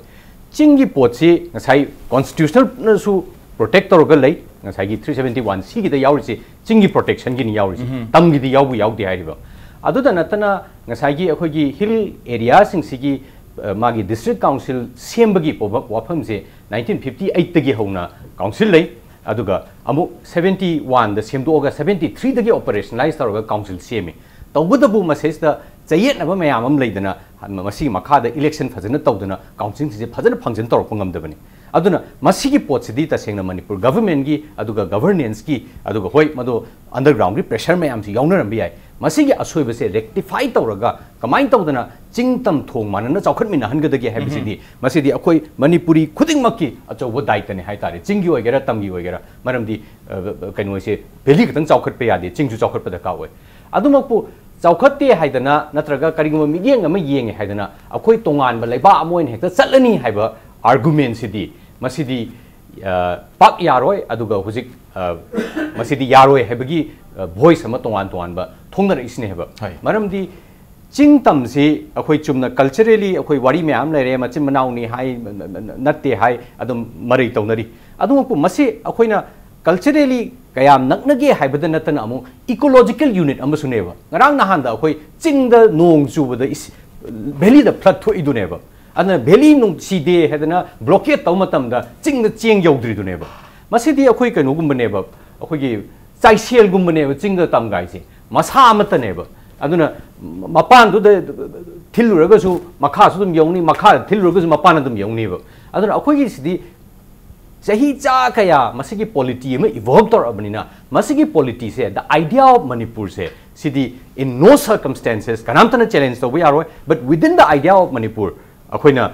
ꯆꯤꯡꯒꯤ ꯄꯣꯠꯁꯤ ꯉꯁꯥꯏ constitutionalꯅꯁꯨ ꯄ꯭ꯔꯣꯇꯦꯛ ꯇꯧꯔꯒ ꯂꯩ꯫ ꯉꯁꯥꯏꯒꯤ ꯊ꯭ꯔꯤ ꯁꯕꯦꯟꯇꯤ ꯋꯥꯟ ꯁꯤꯒꯤꯗ ꯌꯥꯎꯔꯤꯁꯦ ꯆꯤꯡꯒꯤ ꯄ꯭ꯔꯣꯇꯦꯛꯁꯟꯒꯤꯅꯤ ꯌꯥꯎꯔꯤꯁꯦ, ꯇꯝꯒꯤꯗꯤ ꯌꯥꯎꯕ ꯌꯥꯎꯗꯦ ꯍꯥꯏꯔꯤꯕ꯫ ꯑꯗꯨꯗ ꯅꯠꯇꯅ ꯉꯁꯥꯏꯒꯤ ꯑꯩꯈꯣꯏꯒꯤ ꯍꯤꯜ ꯑꯦꯔꯤꯌꯥꯁꯤꯡꯁꯤꯒꯤ ꯃꯥꯒꯤ ꯗꯤꯁꯇ꯭ꯔꯤꯛ ꯀꯥꯎꯟꯁꯤꯜ ꯁꯦꯝꯕꯒꯤ ꯋꯥꯐꯝꯁꯦ ꯅꯥꯏꯟꯇꯤꯟ ꯐꯤꯐꯇꯤ ꯑꯩꯠꯇꯒꯤ ꯍꯧꯅ ꯀꯥꯎꯟꯁꯤꯜ ꯂꯩ꯫ ꯑꯗꯨꯒ ꯑꯃꯨꯛ ꯁꯕꯦꯟꯇꯤ ꯋꯥꯟꯗ ꯁꯦꯝꯗꯣꯛꯑꯒ ꯁꯕꯦꯟꯇꯤ ꯊ꯭ꯔꯤꯗꯒꯤ ꯑꯣꯄꯔꯦꯁꯅꯦꯂꯥꯏꯁ ꯇꯧꯔꯒ ꯀꯥꯎꯟꯁꯤꯜ ꯁꯦꯝꯃꯤ꯫ ꯇꯧꯕꯇꯕꯨ ꯃꯁꯤꯗ ꯆꯌꯦꯠꯅꯕ ꯃꯌꯥꯝ ꯑꯃ ꯂꯩꯗꯅ ꯃꯁꯤꯒꯤ ꯃꯈꯥꯗ ꯏꯂꯦꯛꯁꯟ ꯐꯖꯅ ꯇꯧꯗꯅ ꯀꯥꯎꯟꯁꯤꯜꯁꯤꯡꯁꯦ ꯐꯖꯅ ꯐꯪꯁꯟ ꯇꯧꯔꯛꯄ ꯉꯝꯗꯕꯅꯤ꯫ ꯑꯗꯨꯅ ꯃꯁꯤꯒꯤ ꯄꯣꯠꯁꯤꯗꯤ ꯇꯁꯦꯡꯅ ꯃꯅꯤꯄꯨꯔ ꯒꯚꯔꯟꯃꯦꯟꯒꯤ ꯑꯗꯨꯒ ꯒꯚꯔꯅꯦꯟꯁꯀꯤ ꯑꯗꯨꯒ ꯍꯣꯏ ꯃꯗꯨ ꯑꯟꯗꯔꯒ꯭ꯔꯥꯎꯟꯒꯤ ꯄ꯭ꯔꯦꯁꯔ ꯃꯌꯥꯝꯁꯤ ꯌꯥꯎꯅꯔꯝꯕ ꯌꯥꯏ꯫ ꯃꯁꯤꯒꯤ ꯑꯁꯣꯏꯕꯁꯦ ꯔꯦꯛꯇꯤꯐꯥꯏ ꯇꯧꯔꯒ ꯀꯃꯥꯏꯅ ꯇꯧꯗꯅ ꯆꯤꯡ ꯇꯝ ꯊꯣꯡ ꯃꯥꯟꯅꯅ ꯆꯥꯎꯈꯠꯃꯤꯟꯅꯍꯟꯒꯗꯒꯦ ꯍꯥꯏꯕꯁꯤꯗꯤ ꯃꯁꯤꯗꯤ ꯑꯩꯈꯣꯏ ꯃꯅꯤꯄꯨꯔꯤ ꯈꯨꯗꯤꯡꯃꯛꯀꯤ ꯑꯆꯧꯕ ꯗꯥꯏꯇꯅꯤ ꯍꯥꯏꯇꯥꯔꯦ꯫ ꯆꯤꯡꯒꯤ ꯑꯣꯏꯒꯦꯔꯥ ꯇꯝꯒꯤ ꯑꯣꯏꯒꯦꯔꯥ, ꯃꯔꯝꯗꯤ ꯀꯩꯅꯣꯁꯦ ꯚꯦꯂꯤ ꯈꯛꯇꯪ ꯆꯥꯎꯈꯠꯄ ꯌꯥꯗꯦ, ꯆꯤꯡꯁꯨ ꯆꯥꯎꯈꯠꯄ ꯗꯔꯀꯥꯔ ꯑꯣꯏ꯫ ꯑꯗꯨꯃꯛꯄꯨ ꯆꯥꯎꯈꯠꯇꯦ ꯍꯥꯏꯗꯅ ꯅꯠꯇ꯭ꯔꯒ ꯀꯔꯤꯒꯨꯝꯕ ꯃꯤꯠꯌꯦꯡ ꯑꯃ ꯌꯦꯡꯉꯦ ꯍꯥꯏꯗꯅ ꯑꯩꯈꯣꯏ ꯇꯣꯉꯥꯟꯕ ꯂꯩꯕꯥꯛ ꯑꯃ ꯑꯣꯏꯅ ꯍꯦꯛꯇ ꯆꯠꯂꯅꯤ ꯍꯥꯏꯕ ꯑꯥꯔꯒꯨꯃꯦꯟꯁꯤꯗꯤ ꯃꯁꯤꯗꯤ ꯄꯥꯛ ꯌꯥꯔꯣꯏ꯫ ꯑꯗꯨꯒ ꯍꯧꯖꯤꯛ ꯃꯁꯤꯗꯤ ꯌꯥꯔꯣꯏ ꯍꯥꯏꯕꯒꯤ ꯚꯣꯏꯁ ꯑꯃ ꯇꯣꯉꯥꯟ ꯇꯣꯉꯥꯟꯕ ꯊꯣꯡꯅꯔꯛꯏꯁꯤꯅꯦ ꯍꯥꯏꯕ꯫ ꯃꯔꯝꯗꯤ ꯆꯤꯡ ꯇꯝꯁꯤ ꯑꯩꯈꯣꯏ ꯆꯨꯝꯅ ꯀꯜꯆꯔꯦꯂꯤ ꯑꯩꯈꯣꯏ ꯋꯥꯔꯤ ꯃꯌꯥꯝ ꯂꯩꯔꯦ, ꯃꯆꯤꯟ ꯃꯅꯥꯎꯅꯤ ꯍꯥꯏ, ꯅꯠꯇꯦ ꯍꯥꯏ, ꯑꯗꯨꯝ ꯃꯔꯩ ꯇꯧꯅꯔꯤ꯫ ꯑꯗꯨꯃꯛꯄꯨ ꯃꯁꯤ ꯑꯩꯈꯣꯏꯅ ꯀꯜꯆꯔꯦꯂꯤ ꯀꯌꯥꯝ ꯅꯛꯅꯒꯦ ꯍꯥꯏꯕꯗ ꯅꯠꯇꯅ ꯑꯃꯨꯛ ꯏꯀꯣꯂꯣꯖꯤꯀꯦꯜ ꯌꯨꯅꯤꯠ ꯑꯃꯁꯨꯅꯦꯕ꯫ ꯉꯔꯥꯡ ꯅꯍꯥꯟꯗ ꯑꯩꯈꯣꯏ ꯆꯤꯡꯗ ꯅꯣꯡ ꯆꯨꯕꯗ ꯚꯦꯂꯤꯗ ꯐ꯭ꯂꯠ ꯊꯣꯛꯏꯗꯨꯅꯦꯕ꯫ ꯑꯗꯨꯅ ꯚꯦꯂꯤ ꯅꯨꯡꯁꯤꯗꯦ ꯍꯥꯏꯗꯅ ꯕ꯭ꯂꯣꯀꯦꯠ ꯇꯧꯕ ꯃꯇꯝꯗ ꯆꯤꯡꯗ ꯆꯦꯡ ꯌꯧꯗ꯭ꯔꯤꯗꯨꯅꯦꯕ꯫ ꯃꯁꯤꯗꯤ ꯑꯩꯈꯣꯏ ꯀꯩꯅꯣꯒꯨꯝꯕꯅꯦꯕ, ꯑꯩꯈꯣꯏꯒꯤ ꯆꯥꯏꯁꯦꯜꯒꯨꯝꯕꯅꯦꯕ ꯆꯤꯡꯗ ꯇꯝꯒꯥꯏꯁꯦ, ꯃꯁꯥ ꯑꯃꯠꯇꯅꯦꯕ꯫ ꯑꯗꯨꯅ ꯃꯄꯥꯟꯗꯨꯗ ꯊꯤꯜꯂꯨꯔꯒꯁꯨ ꯃꯈꯥꯁꯨ ꯑꯗꯨꯝ ꯌꯧꯅꯤ, ꯃꯈꯥꯗ ꯊꯤꯜꯂꯨꯔꯒꯁꯨ ꯃꯄꯥꯟ ꯑꯗꯨꯝ ꯌꯧꯅꯤꯕ꯫ ꯑꯗꯨꯅ ꯑꯩꯈꯣꯏꯒꯤꯁꯤꯗꯤ ꯆꯍꯤ ꯆꯥ ꯀꯌꯥ ꯃꯁꯤꯒꯤ ꯄꯣꯂꯤꯇꯤ ꯑꯃ ꯏꯚꯣꯜꯕ ꯇꯧꯔꯛꯑꯕꯅꯤꯅ ꯃꯁꯤꯒꯤ ꯄꯣꯂꯤꯇꯤꯁꯦ, the idea of ꯃꯅꯤꯄꯨꯔꯁꯦ, ꯁꯤꯗꯤ in no circumstances ꯀꯅꯥꯝꯇꯅ ꯆꯦꯂꯦꯟꯖ ꯇꯧꯕ ꯌꯥꯔꯣꯏ꯫ But within the idea of Manipur ꯑꯩꯈꯣꯏꯅ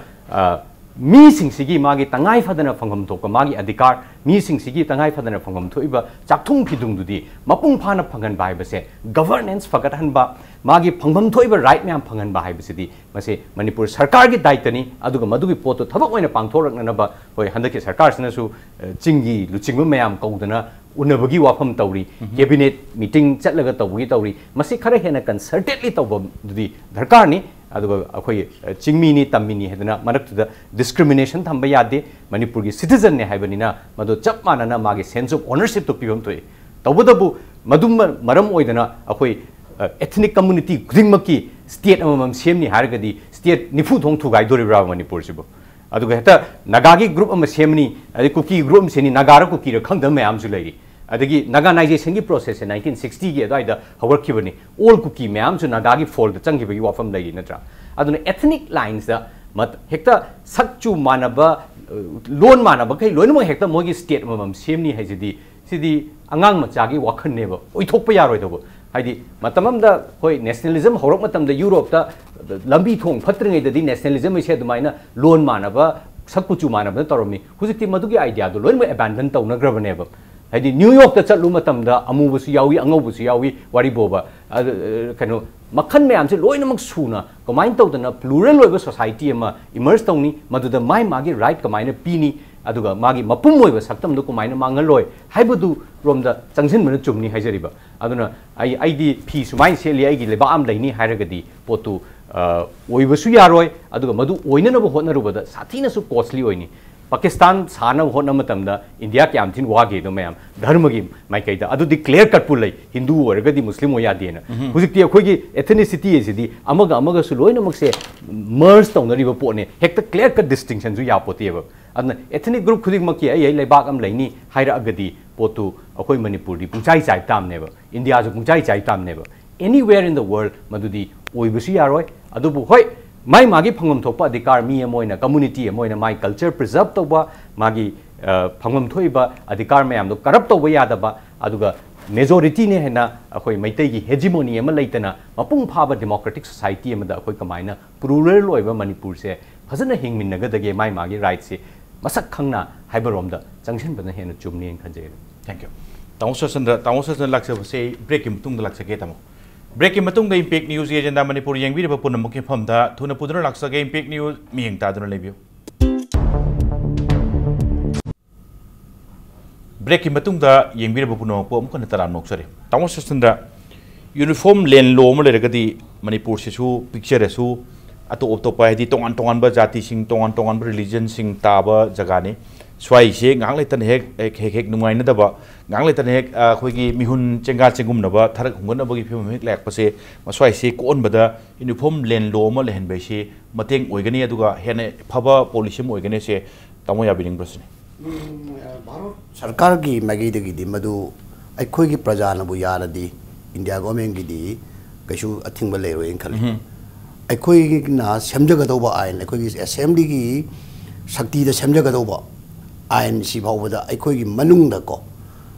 ꯃꯤꯁꯤꯡꯁꯤꯒꯤ ꯃꯥꯒꯤ ꯇꯉꯥꯏ ꯐꯗꯅ ꯐꯪꯐꯝ ꯊꯣꯛꯄ ꯃꯥꯒꯤ ꯑꯙꯤꯀꯥꯔ, ꯃꯤꯁꯤꯡꯁꯤꯒꯤ ꯇꯉꯥꯏ ꯐꯗꯅ ꯐꯪꯐꯝ ꯊꯣꯛꯏꯕ ꯆꯥꯛꯊꯨꯡ ꯐꯤꯗꯨꯡꯗꯨꯗꯤ ꯃꯄꯨꯡ ꯐꯥꯅ ꯐꯪꯍꯟꯕ ꯍꯥꯏꯕꯁꯦ, ꯒꯚꯔꯅꯦꯟꯁ ꯐꯒꯠꯍꯟꯕ, ꯃꯥꯒꯤ ꯐꯪꯐꯝ ꯊꯣꯛꯏꯕ ꯔꯥꯏꯠ ꯃꯌꯥꯝ ꯐꯪꯍꯟꯕ ꯍꯥꯏꯕꯁꯤꯗꯤ ꯃꯁꯤ ꯃꯅꯤꯄꯨꯔ ꯁꯔꯀꯥꯔꯒꯤ ꯗꯥꯏꯇꯅꯤ꯫ ꯑꯗꯨꯒ ꯃꯗꯨꯒꯤ ꯄꯣꯠꯇꯨ ꯊꯕꯛ ꯑꯣꯏꯅ ꯄꯥꯡꯊꯣꯔꯛꯅꯅꯕ, ꯍꯣꯏ, ꯍꯟꯗꯛꯀꯤ ꯁꯔꯀꯥꯔꯁꯤꯅꯁꯨ ꯆꯤꯡꯒꯤ ꯂꯨꯆꯤꯡꯕ ꯃꯌꯥꯝ ꯀꯧꯗꯅ ꯎꯅꯕꯒꯤ ꯋꯥꯐꯝ ꯇꯧꯔꯤ, ꯀꯦꯕꯤꯅꯦꯠ ꯃꯤꯇꯤꯡ ꯆꯠꯂꯒ ꯇꯧꯕꯒꯤ ꯇꯧꯔꯤ꯫ ꯃꯁꯤ ꯈꯔ ꯍꯦꯟꯅ ꯀꯟꯁꯔꯇꯦꯠꯂꯤ ꯇꯧꯕꯗꯨꯗꯤ ꯗꯔꯀꯥꯔꯅꯤ꯫ ꯑꯗꯨꯒ ꯑꯩꯈꯣꯏ ꯆꯤꯡꯃꯤꯅꯤ, ꯇꯝꯃꯤꯅꯤ ꯍꯥꯏꯗꯅ ꯃꯔꯛꯇꯨꯗ ꯗꯤꯁꯀ꯭ꯔꯤꯃꯤꯅꯦꯁꯟ ꯊꯝꯕ ꯌꯥꯗꯦ꯫ ꯃꯅꯤꯄꯨꯔꯒꯤ ꯁꯤꯇꯤꯖꯟꯅꯦ ꯍꯥꯏꯕꯅꯤꯅ ꯃꯗꯨ ꯆꯞ ꯃꯥꯟꯅꯅ ꯃꯥꯒꯤ ꯁꯦꯟꯁ ꯑꯣꯐ ꯑꯣꯅꯔꯁꯤꯞꯇꯣ ꯄꯤꯐꯝ ꯊꯣꯛꯏ꯫ ꯇꯧꯕꯇꯕꯨ ꯃꯗꯨꯃ ꯃꯔꯝ ꯑꯣꯏꯗꯅ ꯑꯩꯈꯣꯏ ꯑꯦꯊꯅꯤꯛ ꯀꯝꯃꯨꯅꯤꯇꯤ ꯈꯨꯗꯤꯡꯃꯛꯀꯤ ꯁ꯭ꯇꯦꯠ ꯑꯃꯃꯝ ꯁꯦꯝꯅꯤ ꯍꯥꯏꯔꯒꯗꯤ ꯁ꯭ꯇꯦꯠ ꯅꯤꯐꯨ ꯊꯣꯛ ꯊꯨꯒꯥꯏꯗꯣꯔꯤꯕ꯭ꯔꯥ ꯃꯅꯤꯄꯨꯔꯁꯤꯕꯨ? ꯑꯗꯨꯒ ꯍꯦꯛꯇ ꯅꯥꯒꯥꯒꯤ ꯒ꯭ꯔꯨꯞ ꯑꯃ ꯁꯦꯝꯃꯅꯤ, ꯑꯗꯩ ꯀꯨꯀꯤ ꯒ꯭ꯔꯨꯞ ꯑꯃ ꯁꯦꯝꯅꯤ, ꯅꯥꯒꯥꯔ ꯀꯨꯀꯤꯔ ꯈꯪꯗꯕ ꯃꯌꯥꯝꯁꯨ ꯂꯩꯔꯤ꯫ ꯑꯗꯒꯤ ꯅꯥꯒꯥꯅꯥꯏꯖꯦꯁꯟꯒꯤ ꯄ꯭ꯔꯣꯁꯦꯁꯁꯦ ꯅꯥꯏꯟꯇꯤꯟ ꯁꯤꯛꯁꯇꯤꯒꯤ ꯑꯗꯨꯋꯥꯏꯗ ꯍꯧꯔꯛꯈꯤꯕꯅꯤ꯫ ꯑꯣꯜ ꯀꯨꯀꯤ ꯃꯌꯥꯝꯁꯨ ꯅꯥꯒꯥꯒꯤ ꯐꯣꯜꯗ ꯆꯪꯈꯤꯕꯒꯤ ꯋꯥꯐꯝ ꯂꯩꯔꯤ ꯅꯠꯇ꯭ꯔꯥ? ꯑꯗꯨꯅ ꯑꯦꯊꯅꯤꯛ ꯂꯥꯏꯟꯁꯇ ꯍꯦꯛꯇ ꯁꯛ ꯆꯨ ꯃꯥꯟꯅꯕ, ꯂꯣꯟ ꯃꯥꯟꯅꯕꯈꯩ ꯂꯣꯏꯅꯃꯛ ꯍꯦꯛꯇ ꯃꯣꯏꯒꯤ ꯁ꯭ꯇꯦꯠ ꯑꯃꯃꯝ ꯁꯦꯝꯅꯤ ꯍꯥꯏꯁꯤꯗꯤ, ꯁꯤꯗꯤ ꯑꯉꯥꯡ ꯃꯆꯥꯒꯤ ꯋꯥꯈꯜꯅꯦꯕ, ꯑꯣꯏꯊꯣꯛꯄ ꯌꯥꯔꯣꯏꯗꯧꯕ꯫ ꯍꯥꯏꯗꯤ ꯃꯇꯝ ꯑꯃꯗ ꯍꯣꯏ ꯅꯦꯁꯅꯦꯂꯤꯖꯝ ꯍꯧꯔꯛ ꯃꯇꯝꯗ ꯌꯨꯔꯣꯞꯇ ꯂꯝꯕꯤ ꯊꯣꯡ ꯐꯠꯇ꯭ꯔꯤꯉꯩꯗꯗꯤ ꯅꯦꯁꯅꯦꯂꯤꯖꯝ ꯍꯥꯏꯁꯦ ꯑꯗꯨꯃꯥꯏꯅ ꯂꯣꯟ ꯃꯥꯟꯅꯕ, ꯁꯛ ꯀꯨꯆꯨ ꯃꯥꯟꯅꯕꯅ ꯇꯧꯔꯝꯃꯤ꯫ ꯍꯧꯖꯤꯛꯇꯤ ꯃꯗꯨꯒꯤ ꯑꯥꯏꯗꯤꯌꯥꯗꯣ ꯂꯣꯏꯅꯃꯛ ꯑꯦꯕꯦꯟꯗꯟ ꯇꯧꯅꯈ꯭ꯔꯕꯅꯦꯕ꯫ ꯍꯥꯏꯗꯤ ꯅ꯭ꯌꯨ ꯌꯣꯔꯛꯇ ꯆꯠꯂꯨ ꯃꯇꯝꯗ ꯑꯃꯨꯕꯁꯨ ꯌꯥꯎꯏ, ꯑꯉꯧꯕꯁꯨ ꯌꯥꯎꯏ, ꯋꯥꯔꯤ ꯕꯣꯕ꯫ ꯑꯗ, ꯑ, ꯀꯩꯅꯣ, ꯃꯈꯜ ꯃꯌꯥꯝꯁꯦ ꯂꯣꯏꯅꯃꯛ ꯁꯨꯅ ꯀꯃꯥꯏꯅ ꯇꯧꯗꯅ ꯄ꯭ꯂꯨꯔꯦꯜ ꯑꯣꯏꯕ ꯁꯣꯁꯥꯏꯇꯤ ꯑꯃ ꯏꯃꯔꯖ ꯇꯧꯅꯤ, ꯃꯗꯨꯗ ꯃꯥꯏ ꯃꯥꯒꯤ ꯔꯥꯏꯠ ꯀꯃꯥꯏꯅ ꯄꯤꯅꯤ, ꯑꯗꯨꯒ ꯃꯥꯒꯤ ꯃꯄꯨꯝ ꯑꯣꯏꯕ ꯁꯛꯇꯝꯗꯨ ꯀꯃꯥꯏꯅ ꯃꯥꯡꯍꯜꯂꯣꯏ ꯍꯥꯏꯕꯗꯨ ꯔꯣꯝꯗ ꯆꯪꯁꯤꯟꯕꯅ ꯆꯨꯝꯅꯤ ꯍꯥꯏꯖꯔꯤꯕ꯫ ꯑꯗꯨꯅ ꯑꯩ, ꯑꯩꯗꯤ ꯐꯤ ꯁꯨꯃꯥꯏꯅ ꯁꯦꯠꯂꯤ, ꯑꯩꯒꯤ ꯂꯩꯕꯥꯛ ꯑꯃ ꯂꯩꯅꯤ ꯍꯥꯏꯔꯒꯗꯤ ꯄꯣꯠꯇꯨ, ꯑ, ꯑꯣꯏꯕꯁꯨ ꯌꯥꯔꯣꯏ, ꯑꯗꯨꯒ ꯃꯗꯨ ꯑꯣꯏꯅꯅꯕ ꯍꯣꯠꯅꯔꯨꯕꯗ ꯁꯥꯊꯤꯅꯁꯨ ꯀꯣꯁꯂꯤ ꯑꯣꯏꯅꯤ꯫ ꯄꯥꯀꯤꯁꯇꯥꯟ ꯁꯥꯅꯕ ꯍꯣꯠꯅꯕ ꯃꯇꯝꯗ ꯏꯟꯗꯤꯌꯥ ꯀꯌꯥꯝ ꯊꯤꯅ ꯋꯥꯒꯦꯗꯣ ꯃꯌꯥꯝ, ꯙꯔꯃꯒꯤ ꯃꯥꯏꯀꯩꯗ꯫ ꯑꯗꯨꯗꯤ ꯀ꯭ꯂꯤꯌꯔ ꯀꯠꯄꯨ ꯂꯩ, ꯍꯤꯟꯗꯨ ꯑꯣꯏꯔꯒꯗꯤ ꯃꯨꯁꯂꯤꯝ ꯑꯣꯏ ꯌꯥꯗꯦꯅ꯫ ꯍꯧꯖꯤꯛꯇꯤ ꯑꯩꯈꯣꯏꯒꯤ ꯑꯦꯊꯦꯅꯤꯁꯤꯇꯤ ꯑꯁꯤꯗꯤ ꯑꯃꯒ ꯑꯃꯒꯁꯨ ꯂꯣꯏꯅꯃꯛꯁꯦ ꯃꯔꯖ ꯇꯧꯅꯔꯤꯕ ꯄꯣꯠꯅꯦ, ꯍꯦꯛꯇ ꯀ꯭ꯂꯤꯌꯔ ꯀꯠ ꯗꯤꯁꯇꯤꯡꯁꯟꯁꯨ ꯌꯥꯄꯣꯠꯇꯦꯕ꯫ ꯑꯗꯨꯅ ꯑꯦꯊꯦꯅꯤꯛ ꯒ꯭ꯔꯨꯞ ꯈꯨꯗꯤꯡꯃꯛꯀꯤ ꯑꯩ ꯑꯩ ꯂꯩꯕꯥꯛ ꯑꯃ ꯂꯩꯅꯤ ꯍꯥꯏꯔꯛꯑꯒꯗꯤ ꯄꯣꯠꯇꯨ ꯑꯩꯈꯣꯏ ꯃꯅꯤꯄꯨꯔꯗꯤ ꯄꯨꯡꯆꯥꯏ ꯆꯥꯏ ꯇꯥꯕꯅꯦꯕ, ꯏꯟꯗꯤꯌꯥꯁꯨ ꯄꯨꯡꯆꯥꯏ ꯆꯥꯏ ꯇꯥꯕꯅꯦꯕ꯫ Anywhere in the world ꯃꯗꯨꯗꯤ ꯑꯣꯏꯕꯁꯨ ꯌꯥꯔꯣꯏ꯫ ꯑꯗꯨꯕꯨ ꯍꯣꯏ, ꯃꯥꯏ ꯃꯥꯒꯤ ꯐꯪꯐꯝ ꯊꯣꯛꯄ ꯑꯙꯤꯀꯥꯔ, ꯃꯤ ꯑꯃ ꯑꯣꯏꯅ, ꯀꯝꯃꯨꯅꯤꯇꯤ ꯑꯃ ꯑꯣꯏꯅ ꯃꯥꯏ ꯀꯜꯆꯔ ꯄ꯭ꯔꯤꯖꯔꯕ ꯇꯧꯕ, ꯃꯥꯒꯤ, ꯑ, ꯐꯪꯐꯝ ꯊꯣꯛꯏꯕ ꯑꯙꯤꯀꯥꯔ ꯃꯌꯥꯝꯗꯣ ꯀꯔꯞ ꯇꯧꯕ ꯌꯥꯗꯕ, ꯑꯗꯨꯒ ꯃꯦꯖꯣꯔꯤꯇꯤꯅꯦ ꯍꯥꯏꯅ ꯑꯩꯈꯣꯏ ꯃꯩꯇꯩꯒꯤ ꯍꯦꯖꯤꯃꯣꯅꯤ ꯑꯃ ꯂꯩꯇꯅ ꯃꯄꯨꯡ ꯐꯥꯕ ꯗꯦꯃꯣꯀ꯭ꯔꯦꯇꯤꯛ ꯁꯣꯁꯥꯏꯇꯤ ꯑꯃꯗ ꯑꯩꯈꯣꯏ ꯀꯃꯥꯏꯅ ꯄ꯭ꯂꯨꯔꯦꯜ ꯑꯣꯏꯕ ꯃꯅꯤꯄꯨꯔꯁꯦ ꯐꯖꯅ ꯍꯤꯡꯃꯤꯟꯅꯒꯗꯒꯦ, ꯃꯥꯏ ꯃꯥꯒꯤ ꯔꯥꯏꯠꯁꯦ ꯃꯁꯛ ꯈꯪꯅ ꯍꯥꯏꯕꯔꯣꯝꯗ ꯆꯪꯁꯤꯟꯕꯅ ꯍꯦꯟꯅ ꯆꯨꯝꯅꯤꯅ ꯈꯟꯖꯩ꯫ Thank you. ꯇꯥꯃꯣ ꯁꯆꯟꯗ꯭ꯔ, ꯇꯥꯃꯣ ꯁꯆꯟꯗ꯭ꯔ ꯂꯥꯛꯆꯕꯁꯦ ꯑꯩ ꯕ꯭ꯔꯦꯛꯀꯤ ꯃꯇꯨꯡꯗ ꯂꯥꯛꯆꯒꯦ, ꯇꯥꯃꯣ꯫ ꯕ꯭ꯔꯦꯛꯀꯤ ꯃꯇꯨꯡꯗ ꯏꯝꯄꯦꯛ ꯅ꯭ꯌꯨꯁꯀꯤ ꯑꯦꯖꯦꯟꯗꯥ ꯃꯅꯤꯄꯨꯔ ꯌꯦꯡꯕꯤꯔꯤꯕ ꯄꯨꯝꯅꯃꯛꯀꯤ ꯃꯐꯝꯗ ꯊꯨꯅ ꯄꯨꯗꯨꯅ ꯂꯥꯛꯆꯒꯦ꯫ ꯏꯝꯄꯦꯛ ꯅ꯭ꯌꯨꯁ ꯃꯤꯠꯌꯦꯡ ꯇꯥꯗꯨꯅ ꯂꯩꯕꯤꯌꯨ꯫ ꯕ꯭ꯔꯦꯛꯀꯤ ꯃꯇꯨꯡꯗ ꯌꯦꯡꯕꯤꯔꯤꯕ ꯄꯨꯝꯅꯃꯛꯄꯨ ꯑꯃꯨꯛ ꯍꯟꯅ ꯇꯔꯥꯝꯅ ꯑꯣꯛꯆꯔꯤ꯫ ꯇꯥꯃꯣ ꯁꯆꯟꯗ꯭ꯔ, Uniform land law ꯑꯃ ꯂꯩꯔꯒꯗꯤ ꯃꯅꯤꯄꯨꯔꯁꯤꯁꯨ ꯄꯤꯛꯆꯔꯁꯨ ꯑꯇꯣꯞ ꯑꯇꯣꯞꯄ, ꯍꯥꯏꯗꯤ ꯇꯣꯉꯥꯟ ꯇꯣꯉꯥꯟꯕ ꯖꯥꯇꯤꯁꯤꯡ, ꯇꯣꯉꯥꯟ ꯇꯣꯉꯥꯟꯕ religion ꯁꯤꯡ ꯇꯥꯕ ꯖꯒꯥꯅꯤ꯫ ꯁ꯭ꯋꯥꯏꯁꯦ ꯉꯥꯏꯍꯥꯛ ꯂꯩꯇꯅ ꯍꯦꯛ, ꯍꯦꯛ, ꯍꯦꯛ, ꯍꯦꯛ ꯅꯨꯡꯉꯥꯏꯅꯗꯕ, ꯉꯥꯏꯍꯥꯛ ꯂꯩꯇꯅ ꯍꯦꯛ, ꯑ, ꯑꯩꯈꯣꯏꯒꯤ ꯃꯤꯍꯨꯟ ꯆꯦꯡꯒꯥ ꯆꯦꯡꯒꯨꯝꯅꯕ, ꯊꯔꯛ ꯍꯨꯝꯒꯠꯅꯕꯒꯤ ꯐꯤꯕꯝ ꯍꯦꯛ ꯂꯥꯛꯄꯁꯦ, ꯃꯁ꯭ꯋꯥꯏꯁꯦ ꯀꯣꯛꯍꯟꯕꯗ uniform land law ꯑꯃ ꯂꯩꯍꯟꯕ ꯍꯥꯏꯁꯤ ꯃꯇꯦꯡ ꯑꯣꯏꯒꯅꯤ, ꯑꯗꯨꯒ ꯍꯦꯟꯅ ꯐꯕ policy ꯑꯃ ꯑꯣꯏꯒꯅꯤ ꯍꯥꯏꯁꯦ ꯇꯥꯃꯣ ꯌꯥꯕꯤꯅꯤꯡꯕ꯭ꯔꯣ ꯁꯤꯅꯤ? ꯎꯝ, ꯑ, ꯚꯥꯔꯠ ꯁꯔꯀꯥꯔꯒꯤ ꯃꯥꯏꯀꯩꯗꯒꯤꯗꯤ ꯃꯗꯨ ꯑꯩꯈꯣꯏꯒꯤ ꯄ꯭ꯔꯖꯥꯅꯕꯨ ꯌꯥꯔꯗꯤ, ꯏꯟꯗꯤꯌꯥ ꯒꯣꯔꯃꯦꯟꯒꯤꯗꯤ ꯀꯩꯁꯨ ꯑꯊꯤꯡꯕ ꯂꯩꯔꯣꯏꯅ ꯈꯜꯂꯤ꯫ ꯎꯝꯍꯨꯝ꯫ ꯑꯩꯈꯣꯏꯒꯤꯅ ꯁꯦꯝꯖꯒꯗꯧꯕ ꯑꯥꯏꯟ, ꯑꯩꯈꯣꯏꯒꯤ ꯑꯦꯁꯦꯝꯕ꯭ꯂꯤꯒꯤ ꯁꯛꯇꯤꯗ ꯁꯦꯝꯖꯒꯗꯧꯕ ꯑꯥꯏꯟꯁꯤ ꯐꯥꯎꯕꯗ ꯑꯩꯈꯣꯏꯒꯤ ꯃꯅꯨꯡꯗꯀꯣ,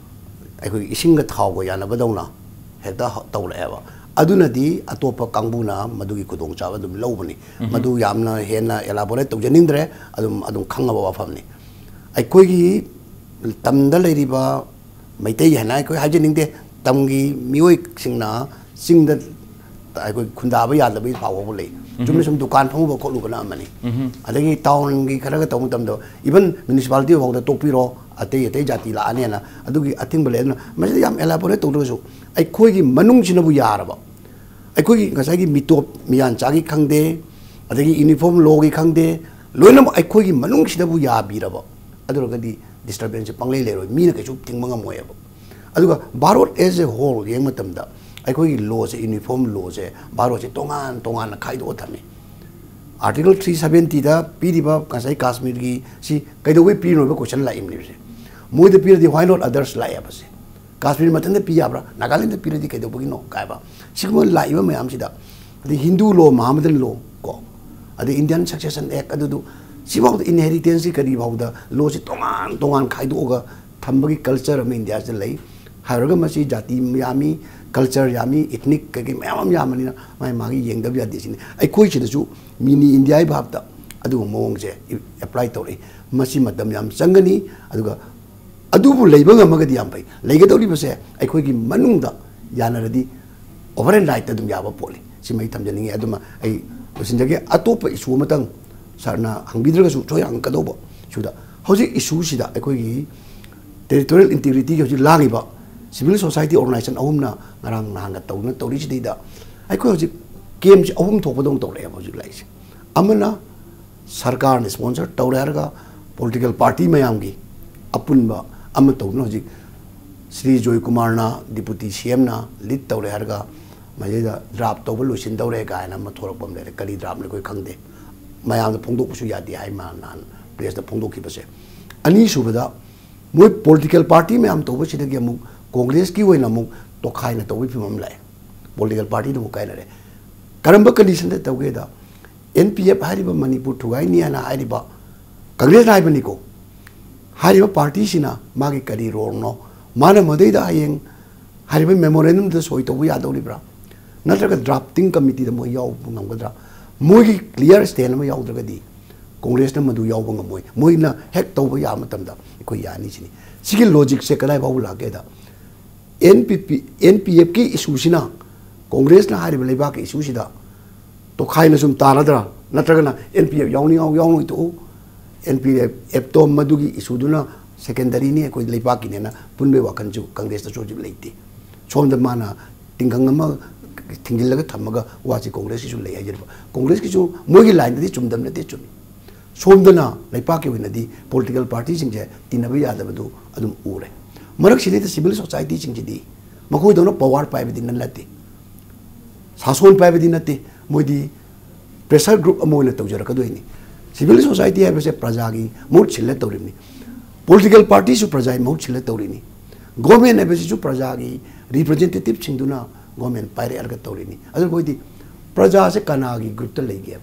ꯑꯩꯈꯣꯏꯒꯤ ꯏꯁꯤꯡꯒ ꯊꯥꯎꯒ ꯌꯥꯅꯕꯗꯧꯅ ꯍꯦꯛꯇ ꯍ-, ꯇꯧꯔꯛꯑꯦꯕ꯫ ꯑꯗꯨꯅꯗꯤ ꯑꯇꯣꯞꯄ ꯀꯥꯡꯕꯨꯅ ꯃꯗꯨꯒꯤ ꯈꯨꯗꯣꯡꯆꯥꯕ ꯑꯗꯨꯝ ꯂꯧꯕꯅꯤ꯫ ꯎꯝꯍꯨꯝ꯫ ꯃꯗꯨ ꯌꯥꯝꯅ ꯍꯦꯟꯅ elaborate ꯇꯧꯖꯅꯤꯡꯗ꯭ꯔꯦ, ꯑꯗꯨꯝ, ꯑꯗꯨꯝ ꯈꯪꯉꯕ ꯋꯥꯐꯝꯅꯤ꯫ ꯑꯩꯈꯣꯏꯒꯤ ꯇꯝꯗ ꯂꯩꯔꯤꯕ ꯃꯩꯇꯩ ꯍꯥꯏꯅ ꯑꯩꯈꯣꯏ ꯍꯥꯏꯖꯅꯤꯡꯗꯦ, ꯇꯝꯒꯤ ꯃꯤꯑꯣꯏꯁꯤꯡꯅ ꯆꯤꯡꯗ ꯑꯩꯈꯣꯏ ꯈꯨꯟꯗꯥꯕ ꯌꯥꯗꯕꯒꯤ ꯄꯥꯎ ꯐꯥꯎꯕ ꯂꯩ꯫ ꯎꯝꯍꯨꯝ꯫ ꯆꯨꯝꯅ ꯁꯨꯝ ꯗꯨꯀꯥꯟ ꯐꯝꯃꯨꯕ ꯈꯣꯠꯂꯨꯕꯅ ꯑꯃꯅꯤ꯫ ꯎꯝꯍꯨꯝ꯫ ꯑꯗꯒꯤ ꯇꯥꯎꯟꯒꯤ ꯈꯔꯒ ꯇꯧꯕ ꯃꯇꯝꯗ, even municipality ꯐꯥꯎꯗ ꯇꯣꯛꯄꯤꯔꯣ, ꯑꯇꯩ ꯑꯇꯩ ꯖꯥꯇꯤ ꯂꯥꯛꯑꯅꯦꯅ ꯑꯗꯨꯒꯤ ꯑꯊꯤꯡꯕ ꯂꯩ꯫ ꯑꯗꯨꯅ ꯃꯁꯤꯗ ꯌꯥꯝ elaborate ꯇꯧꯗ꯭ꯔꯒꯁꯨ, ꯑꯩꯈꯣꯏꯒꯤ ꯃꯅꯨꯡꯁꯤꯅꯕꯨ ꯌꯥꯔꯕ, ꯑꯩꯈꯣꯏꯒꯤ ꯉꯁꯥꯏꯒꯤ ꯃꯤꯇꯣꯞ ꯃꯤꯌꯥꯟꯆꯥꯒꯤ ꯈꯪꯗꯦ, ꯑꯗꯒꯤ uniform law ꯒꯤ ꯈꯪꯗꯦ, ꯂꯣꯏꯅꯃꯛ ꯑꯩꯈꯣꯏꯒꯤ ꯃꯅꯨꯡꯁꯤꯗꯕꯨ ꯌꯥꯕꯤꯔꯕ, ꯑꯗꯨ ꯑꯣꯏꯔꯒꯗꯤ disturbance ꯁꯦ ꯄꯪꯂꯩ ꯂꯩꯔꯣꯏ, ꯃꯤꯅ ꯀꯩꯁꯨ ꯊꯤꯡꯕ ꯉꯝꯃꯣꯏꯕ꯫ ꯑꯗꯨꯒ ꯚꯥꯔꯠ as a whole ꯌꯦꯡꯕ ꯃꯇꯝꯗ, ꯑꯩꯈꯣꯏꯒꯤ law ꯁꯦ, uniform law ꯁꯦ, ꯚꯥꯔꯠꯁꯦ ꯇꯣꯉꯥꯟ ꯇꯣꯉꯥꯟꯅ ꯈꯥꯏꯗꯣꯛꯑ ꯊꯝꯃꯤ꯫ Article three seventy ꯗ ꯄꯤꯔꯤꯕ ꯉꯁꯥꯏ ꯀꯥꯁꯃꯤꯔꯒꯤ ꯁꯤ ꯀꯩꯗꯧꯕꯩ ꯄꯤꯔꯤꯅꯣ ꯍꯥꯏꯕ question ꯂꯥꯛꯏꯕꯅꯦꯕꯁꯦ꯫ ꯃꯣꯏꯗ ꯄꯤꯔꯗꯤ why not others ꯂꯥꯛꯑꯦꯕꯁꯦ꯫ ꯀꯥꯁꯃꯤꯔ ꯃꯊꯟꯇ ꯄꯤ ꯌꯥꯕ꯭ꯔꯥ? ꯅꯥꯒꯥꯂꯦꯟꯗ ꯄꯤꯔꯗꯤ ꯀꯩꯗꯧꯕꯒꯤꯅꯣ ꯀꯥꯏꯕ꯫ ꯁꯤꯒꯨꯝꯕ ꯂꯥꯛꯏꯕ ꯃꯌꯥꯝꯁꯤꯗ, ꯑꯗꯩ ꯍꯤꯟꯗꯨ law, ꯃꯍꯥꯃꯗꯟ law ꯀꯣ, ꯑꯗꯩ Indian Succession Act, ꯑꯗꯨꯗꯨ ꯁꯤꯐꯥꯎꯗ inheritance ꯀꯤ ꯀꯔꯤ ꯐꯥꯎꯗ law ꯁꯤ ꯇꯣꯉꯥꯟ ꯇꯣꯉꯥꯟ ꯈꯥꯏꯗꯣꯛꯑꯒ ꯊꯝꯕꯒꯤ culture ꯑꯃ ꯏꯟꯗꯤꯌꯥꯁꯤꯗ ꯂꯩ꯫ ꯍꯥꯏꯔꯒ ꯃꯁꯤ ꯖꯥꯇꯤ ꯌꯥꯝꯃꯤ, culture ꯌꯥꯝꯃꯤ, ethnic ꯀꯩꯀꯩ ꯃꯌꯥꯝ ꯑꯃ ꯌꯥꯝꯕꯅꯤꯅ ꯃꯥꯒꯤ ꯃꯥꯒꯤ ꯌꯦꯡꯗꯕ ꯌꯥꯗꯦ ꯁꯤꯅꯤ꯫ ꯑꯩꯈꯣꯏ ꯁꯤꯗꯁꯨ mini ꯏꯟꯗꯤꯌꯥꯒꯤ ꯚꯥꯕꯇ ꯑꯗꯨꯒꯨꯝꯕ ꯃꯑꯣꯡꯁꯦ apply ꯇꯧꯔꯛꯏ꯫ ꯃꯁꯤ ꯃꯇꯝ ꯌꯥꯝ ꯆꯪꯒꯅꯤ, ꯑꯗꯨꯒ ꯑꯗꯨꯕꯨ ꯂꯩꯕ ꯉꯝꯃꯒꯗꯤ ꯌꯥꯝ ꯐꯩ꯫ ꯂꯩꯒꯗꯧꯔꯤꯕꯁꯦ ꯑꯩꯈꯣꯏꯒꯤ ꯃꯅꯨꯡꯗ ꯌꯥꯅꯔꯗꯤ overnight ꯑꯗꯨꯝ ꯌꯥꯕ ꯄꯣꯠꯅꯤ꯫ ꯁꯤꯃ ꯑꯩ ꯊꯝꯖꯅꯤꯡꯉꯤ꯫ ꯑꯗꯨꯃ ꯑꯩ ꯂꯣꯏꯁꯤꯟꯖꯒꯦ꯫ ꯑꯇꯣꯞꯄ issue ꯑꯃꯇꯪ sir ꯅ ꯍꯪꯕꯤꯗ꯭ꯔꯒꯁꯨ ꯁꯣꯏ ꯍꯪꯉꯛꯀꯗꯧꯕ꯫ ꯁꯤꯗ ꯍꯧꯖꯤꯛ issue ꯁꯤꯗ ꯑꯩꯈꯣꯏꯒꯤ territorial integrity ꯒꯤ ꯍꯧꯖꯤꯛ ꯂꯥꯡꯉꯤꯕ Civil society organization ꯑꯍꯨꯝꯅ ꯉꯔꯥꯡ ꯅꯍꯥꯟꯒ ꯇꯧꯗꯨꯅ ꯇꯧꯔꯤꯁꯤꯗꯩꯗ ꯑꯩꯈꯣꯏ ꯍꯧꯖꯤꯛ ꯀꯦꯝꯁꯤ ꯑꯍꯨꯝ ꯊꯣꯛꯄꯗꯧꯅ ꯇꯧꯔꯛꯑꯦꯕ ꯍꯧꯖꯤꯛ ꯂꯥꯛꯏꯁꯦ꯫ ꯑꯃꯅ ꯁꯔꯀꯥꯔꯅ sponsor ꯇꯧꯔꯦ ꯍꯥꯏꯔꯒ political party ꯃꯌꯥꯝꯒꯤ ꯑꯄꯨꯟꯕ ꯑꯃ ꯇꯧꯗꯨꯅ ꯍꯧꯖꯤꯛ ꯁ꯭ꯔꯤ ꯖꯣꯏꯀꯨꯃꯥꯔꯅ, deputy C M ꯅ lead ꯇꯧꯔꯦ ꯍꯥꯏꯔꯒ ꯃꯁꯤꯗ draft ꯇꯧꯕ ꯂꯣꯏꯁꯤꯟꯗꯧꯔꯦ ꯀꯥꯏꯅ ꯑꯃ ꯊꯣꯛꯂꯛꯄ ꯑꯃ ꯂꯩꯔꯦ꯫ ꯀꯔꯤ draft ꯅꯣ ꯑꯩꯈꯣꯏ ꯈꯪꯗꯦ꯫ ꯃꯌꯥꯝꯗ ꯐꯣꯡꯗꯣꯛꯄꯁꯨ ꯌꯥꯗꯦ ꯍꯥꯏ ꯃꯥ ꯅꯍꯥꯟ press ꯇ ꯐꯣꯡꯗꯣꯛꯈꯤꯕꯁꯦ꯫ ꯑꯅꯤꯁꯨꯕꯗ ꯃꯣꯏ political party ꯃꯌꯥꯝ ꯇꯧꯕꯁꯤꯗꯒꯤ ꯑꯃꯨꯛ Congress ꯀꯤ ꯑꯣꯏꯅ ꯑꯃꯨꯛ ꯇꯣꯈꯥꯏꯅ ꯇꯧꯕꯒꯤ ꯐꯤꯕꯝ ꯑꯃ ꯂꯥꯛꯑꯦ꯫ Political party ꯗ ꯑꯃꯨꯛ ꯀꯥꯏꯅꯔꯦ꯫ ꯀꯔꯝꯕ condition ꯗ ꯇꯧꯒꯦꯗ, N P F ꯍꯥꯏꯔꯤꯕ ꯃꯅꯤꯄꯨꯔ ꯊꯨꯒꯥꯏꯅꯤ ꯍꯥꯏꯅ ꯍꯥꯏꯔꯤꯕ Congress ꯅ ꯍꯥꯏꯕꯅꯤꯀꯣ, ꯍꯥꯏꯔꯤꯕ party ꯁꯤꯅ ꯃꯥꯒꯤ ꯀꯔꯤ role ꯅꯣ, ꯃꯥꯅ ꯃꯗꯩꯗ ꯍꯌꯦꯡ ꯍꯥꯏꯔꯤꯕ memorandum ꯗ ꯁꯣꯏ ꯇꯧꯕ ꯌꯥꯗꯧꯔꯤꯕ꯭ꯔꯥ, ꯅꯠꯇ꯭ꯔꯒ drafting committee ꯗ ꯃꯣꯏ ꯌꯥꯎꯕ ꯉꯝꯒꯗ꯭ꯔꯥ? ꯃꯣꯏꯒꯤ clear stand ꯑꯃ ꯌꯥꯎꯗ꯭ꯔꯒꯗꯤ Congress ꯅ ꯃꯗꯨ ꯌꯥꯎꯕ ꯉꯝꯃꯣꯏ꯫ ꯃꯣꯏꯅ ꯍꯦꯛ ꯇꯧꯕ ꯌꯥꯕ ꯃꯇꯝꯗ ꯑꯩꯈꯣꯏ ꯌꯥꯅꯤ ꯁꯤꯅꯤ꯫ ꯁꯤꯒꯤ logic ꯁꯦ ꯀꯗꯥꯏ ꯐꯥꯎꯕ ꯂꯥꯛꯀꯦꯗ, N P P, N P F ꯀꯤ issue ꯁꯤꯅ, Congress ꯅ ꯍꯥꯏꯔꯤꯕ ꯂꯩꯕꯥꯛꯀꯤ issue ꯁꯤꯗ ꯇꯣꯈꯥꯏꯅ ꯁꯨꯝ ꯇꯥꯔꯗ꯭ꯔꯥ? ꯅꯠꯇ꯭ꯔꯒꯅ N P F ꯌꯥꯎꯅꯤꯡ ꯌꯥꯎ-, ꯌꯥꯎꯅꯣꯏ ꯇꯣꯛꯎ, N P F ꯇꯣ ꯃꯗꯨꯒꯤ issue ꯗꯨꯅ secondary ꯅꯤ, ꯑꯩꯈꯣꯏ ꯂꯩꯕꯥꯛꯀꯤꯅꯦꯅ ꯄꯨꯟꯕꯒꯤ ꯋꯥꯈꯜꯁꯨ Congress ꯇꯁꯨ ꯍꯧꯖꯤꯛ ꯂꯩꯇꯦ꯫ ꯁꯣꯝꯗ ꯃꯥꯅ ꯇꯤꯡꯈꯪ ꯑꯃ ꯊꯤꯡꯖꯤꯜꯂꯒ ꯊꯝꯃꯒ ꯋꯥꯁꯤ Congress ꯀꯤꯁꯨ ꯂꯩ ꯍꯥꯏꯖꯔꯤꯕ꯫ Congress ꯀꯤꯁꯨ ꯃꯣꯏꯒꯤ line ꯗꯗꯤ ꯆꯨꯝꯗꯕ ꯅꯠꯇꯦ, ꯆꯨꯝꯃꯤ꯫ ꯁꯣꯝꯗꯅ ꯂꯩꯄꯥꯛꯀꯤ ꯑꯣꯏꯅꯗꯤ political party ꯁꯤꯡꯁꯦ ꯇꯤꯟꯅꯕ ꯌꯥꯗꯕꯗꯨ ꯑꯗꯨꯝ ꯎꯔꯦ꯫ ꯃꯔꯛꯁꯤꯗꯩꯗ civil society ꯁꯤꯡꯁꯤꯗꯤ ꯃꯈꯣꯏꯗꯧꯅ power ꯄꯥꯏꯕꯗꯤ ꯅ-, ꯅꯠꯇꯦ, ꯁꯥꯁꯣꯟ ꯄꯥꯏꯕꯗꯤ ꯅꯠꯇꯦ, ꯃꯣꯏꯗꯤ pressure group ꯑꯃ ꯑꯣꯏꯅ ꯇꯧꯖꯔꯛꯀꯗꯣꯏꯅꯤ꯫ Civil society ꯍꯥꯏꯕꯁꯦ ꯄ꯭ꯔꯖꯥꯒꯤ ꯃꯍꯨꯠ ꯁꯤꯜꯂ ꯇꯧꯔꯤꯕꯅꯤ꯫ Political party ꯁꯨ ꯄ꯭ꯔꯖꯥꯒꯤ ꯃꯍꯨꯠ ꯁꯤꯜꯂ ꯇꯧꯔꯤꯅꯤ꯫ Government ꯍꯥꯏꯕꯁꯤꯁꯨ ꯄ꯭ꯔꯖꯥꯒꯤ representative ꯁꯤꯡꯗꯨꯅ government ꯄꯥꯏꯔꯛꯑꯒ ꯇꯧꯔꯤꯅꯤ꯫ ꯑꯗꯨ ꯃꯣꯏꯗꯤ ꯄ꯭ꯔꯖꯥꯁꯦ ꯀꯅꯥꯒꯤ group ꯇ ꯂꯩꯒꯦꯕ?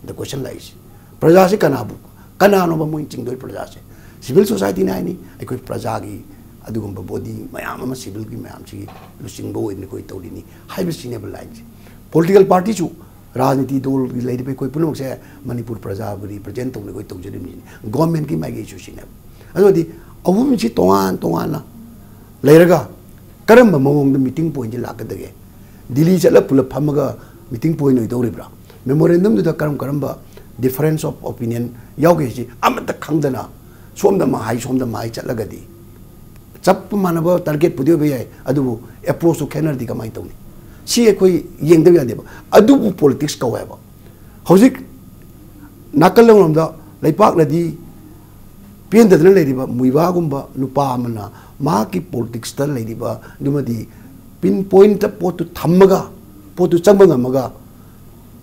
The question ꯂꯥꯛꯏꯁꯦ, ꯄ꯭ꯔꯖꯥꯁꯦ ꯀꯅꯥꯕꯨ, ꯀꯅꯥꯅꯣꯕ ꯃꯣꯏꯅ ꯆꯤꯡꯗꯣꯏ ꯄ꯭ꯔꯖꯥꯁꯦ? Civil society ꯅ ꯍꯥꯏꯅꯤ, ꯑꯩꯈꯣꯏ ꯄ꯭ꯔꯖꯥꯒꯤ ꯑꯗꯨꯒꯨꯝꯕ body ꯃꯌꯥꯝ ꯑꯃ civil ꯒꯤ ꯃꯌꯥꯝꯁꯤꯒꯤ ꯂꯨꯆꯤꯡꯕ ꯑꯣꯏꯅ ꯑꯩꯈꯣꯏ ꯇꯧꯔꯤꯅꯤ ꯍꯥꯏꯕꯁꯤꯅꯦꯕ line ꯁꯦ꯫ Political party ꯁꯨ, ꯔꯥꯖꯅꯤꯇꯤ ꯗꯣꯜꯒꯤ ꯂꯩꯔꯤꯕ ꯑꯩꯈꯣꯏ ꯄꯨꯝꯅꯃꯛꯁꯦ ꯃꯅꯤꯄꯨꯔ ꯄ꯭ꯔꯖꯥꯕꯨ represent ꯇꯧꯅ ꯑꯩꯈꯣꯏ ꯇꯧꯖꯔꯤꯕꯅꯤꯅꯦ꯫ Government ꯀꯤ ꯃꯥꯏꯀꯩꯁꯨ ꯁꯤꯅꯦꯕ꯫ ꯑꯗꯨꯗꯤ ꯑꯍꯨꯝꯁꯤ ꯇꯣꯉꯥꯟ ꯇꯣꯉꯥꯟꯅ ꯂꯩꯔꯒ ꯀꯔꯝꯕ ꯃꯑꯣꯡꯗ meeting point ꯁꯤ ꯂꯥꯛꯀꯗꯒꯦ? ꯗꯤꯜꯂꯤ ꯆꯠꯂ ꯄꯨꯂꯞ ꯐꯝꯃꯒ meeting point ꯑꯣꯏꯗꯧꯔꯤꯕ꯭ꯔꯥ? Memorandum ꯗꯨꯗ ꯀꯔꯝ ꯀꯔꯝꯕ difference of opinion ꯌꯥꯎꯒꯦ ꯍꯥꯏꯁꯤ ꯑꯃꯠꯇ ꯈꯪꯗꯅ ꯁꯣꯝꯗ ꯑꯃ ꯍꯥꯏ, ꯁꯣꯝꯗ ꯑꯃ ꯍꯥꯏ ꯆꯠꯂꯒꯗꯤ ꯆꯞ ꯃꯥꯟꯅꯕ ꯇꯥꯔꯒꯦꯠꯄꯨꯗꯤ ꯑꯣꯏꯕ ꯌꯥꯏ, ꯑꯗꯨꯕꯨ ꯑꯦꯄ꯭ꯔꯣꯆꯇꯨ ꯈꯦꯠꯅꯔꯗꯤ ꯀꯃꯥꯏꯅ ꯇꯧꯅꯤ? ꯁꯤ ꯑꯩꯈꯣꯏ ꯌꯦꯡꯗꯕ ꯌꯥꯗꯦꯕ꯫ ꯑꯗꯨꯕꯨ ꯄꯣꯂꯤꯇꯤꯛꯁ ꯀꯧꯋꯦꯕ꯫ ꯍꯧꯖꯤꯛ ꯅꯥꯀꯜ ꯑꯃꯔꯣꯝꯗ ꯂꯩꯄꯥꯛꯅꯗꯤ ꯄꯦꯟꯗꯗꯅ ꯂꯩꯔꯤꯕ ꯃꯨꯏꯕꯥꯒꯨꯝꯕ ꯅꯨꯄꯥ ꯑꯃꯅ ꯃꯍꯥꯛꯀꯤ ꯄꯣꯂꯤꯇꯤꯛꯁꯇ ꯂꯩꯔꯤꯕ ꯑꯗꯨꯃꯗꯤ ꯄꯤꯟ ꯄꯣꯏꯟꯇ ꯄꯣꯠꯇꯨ ꯊꯝꯃꯒ, ꯄꯣꯠꯇꯨ ꯆꯪꯕ ꯉꯝꯃꯒ,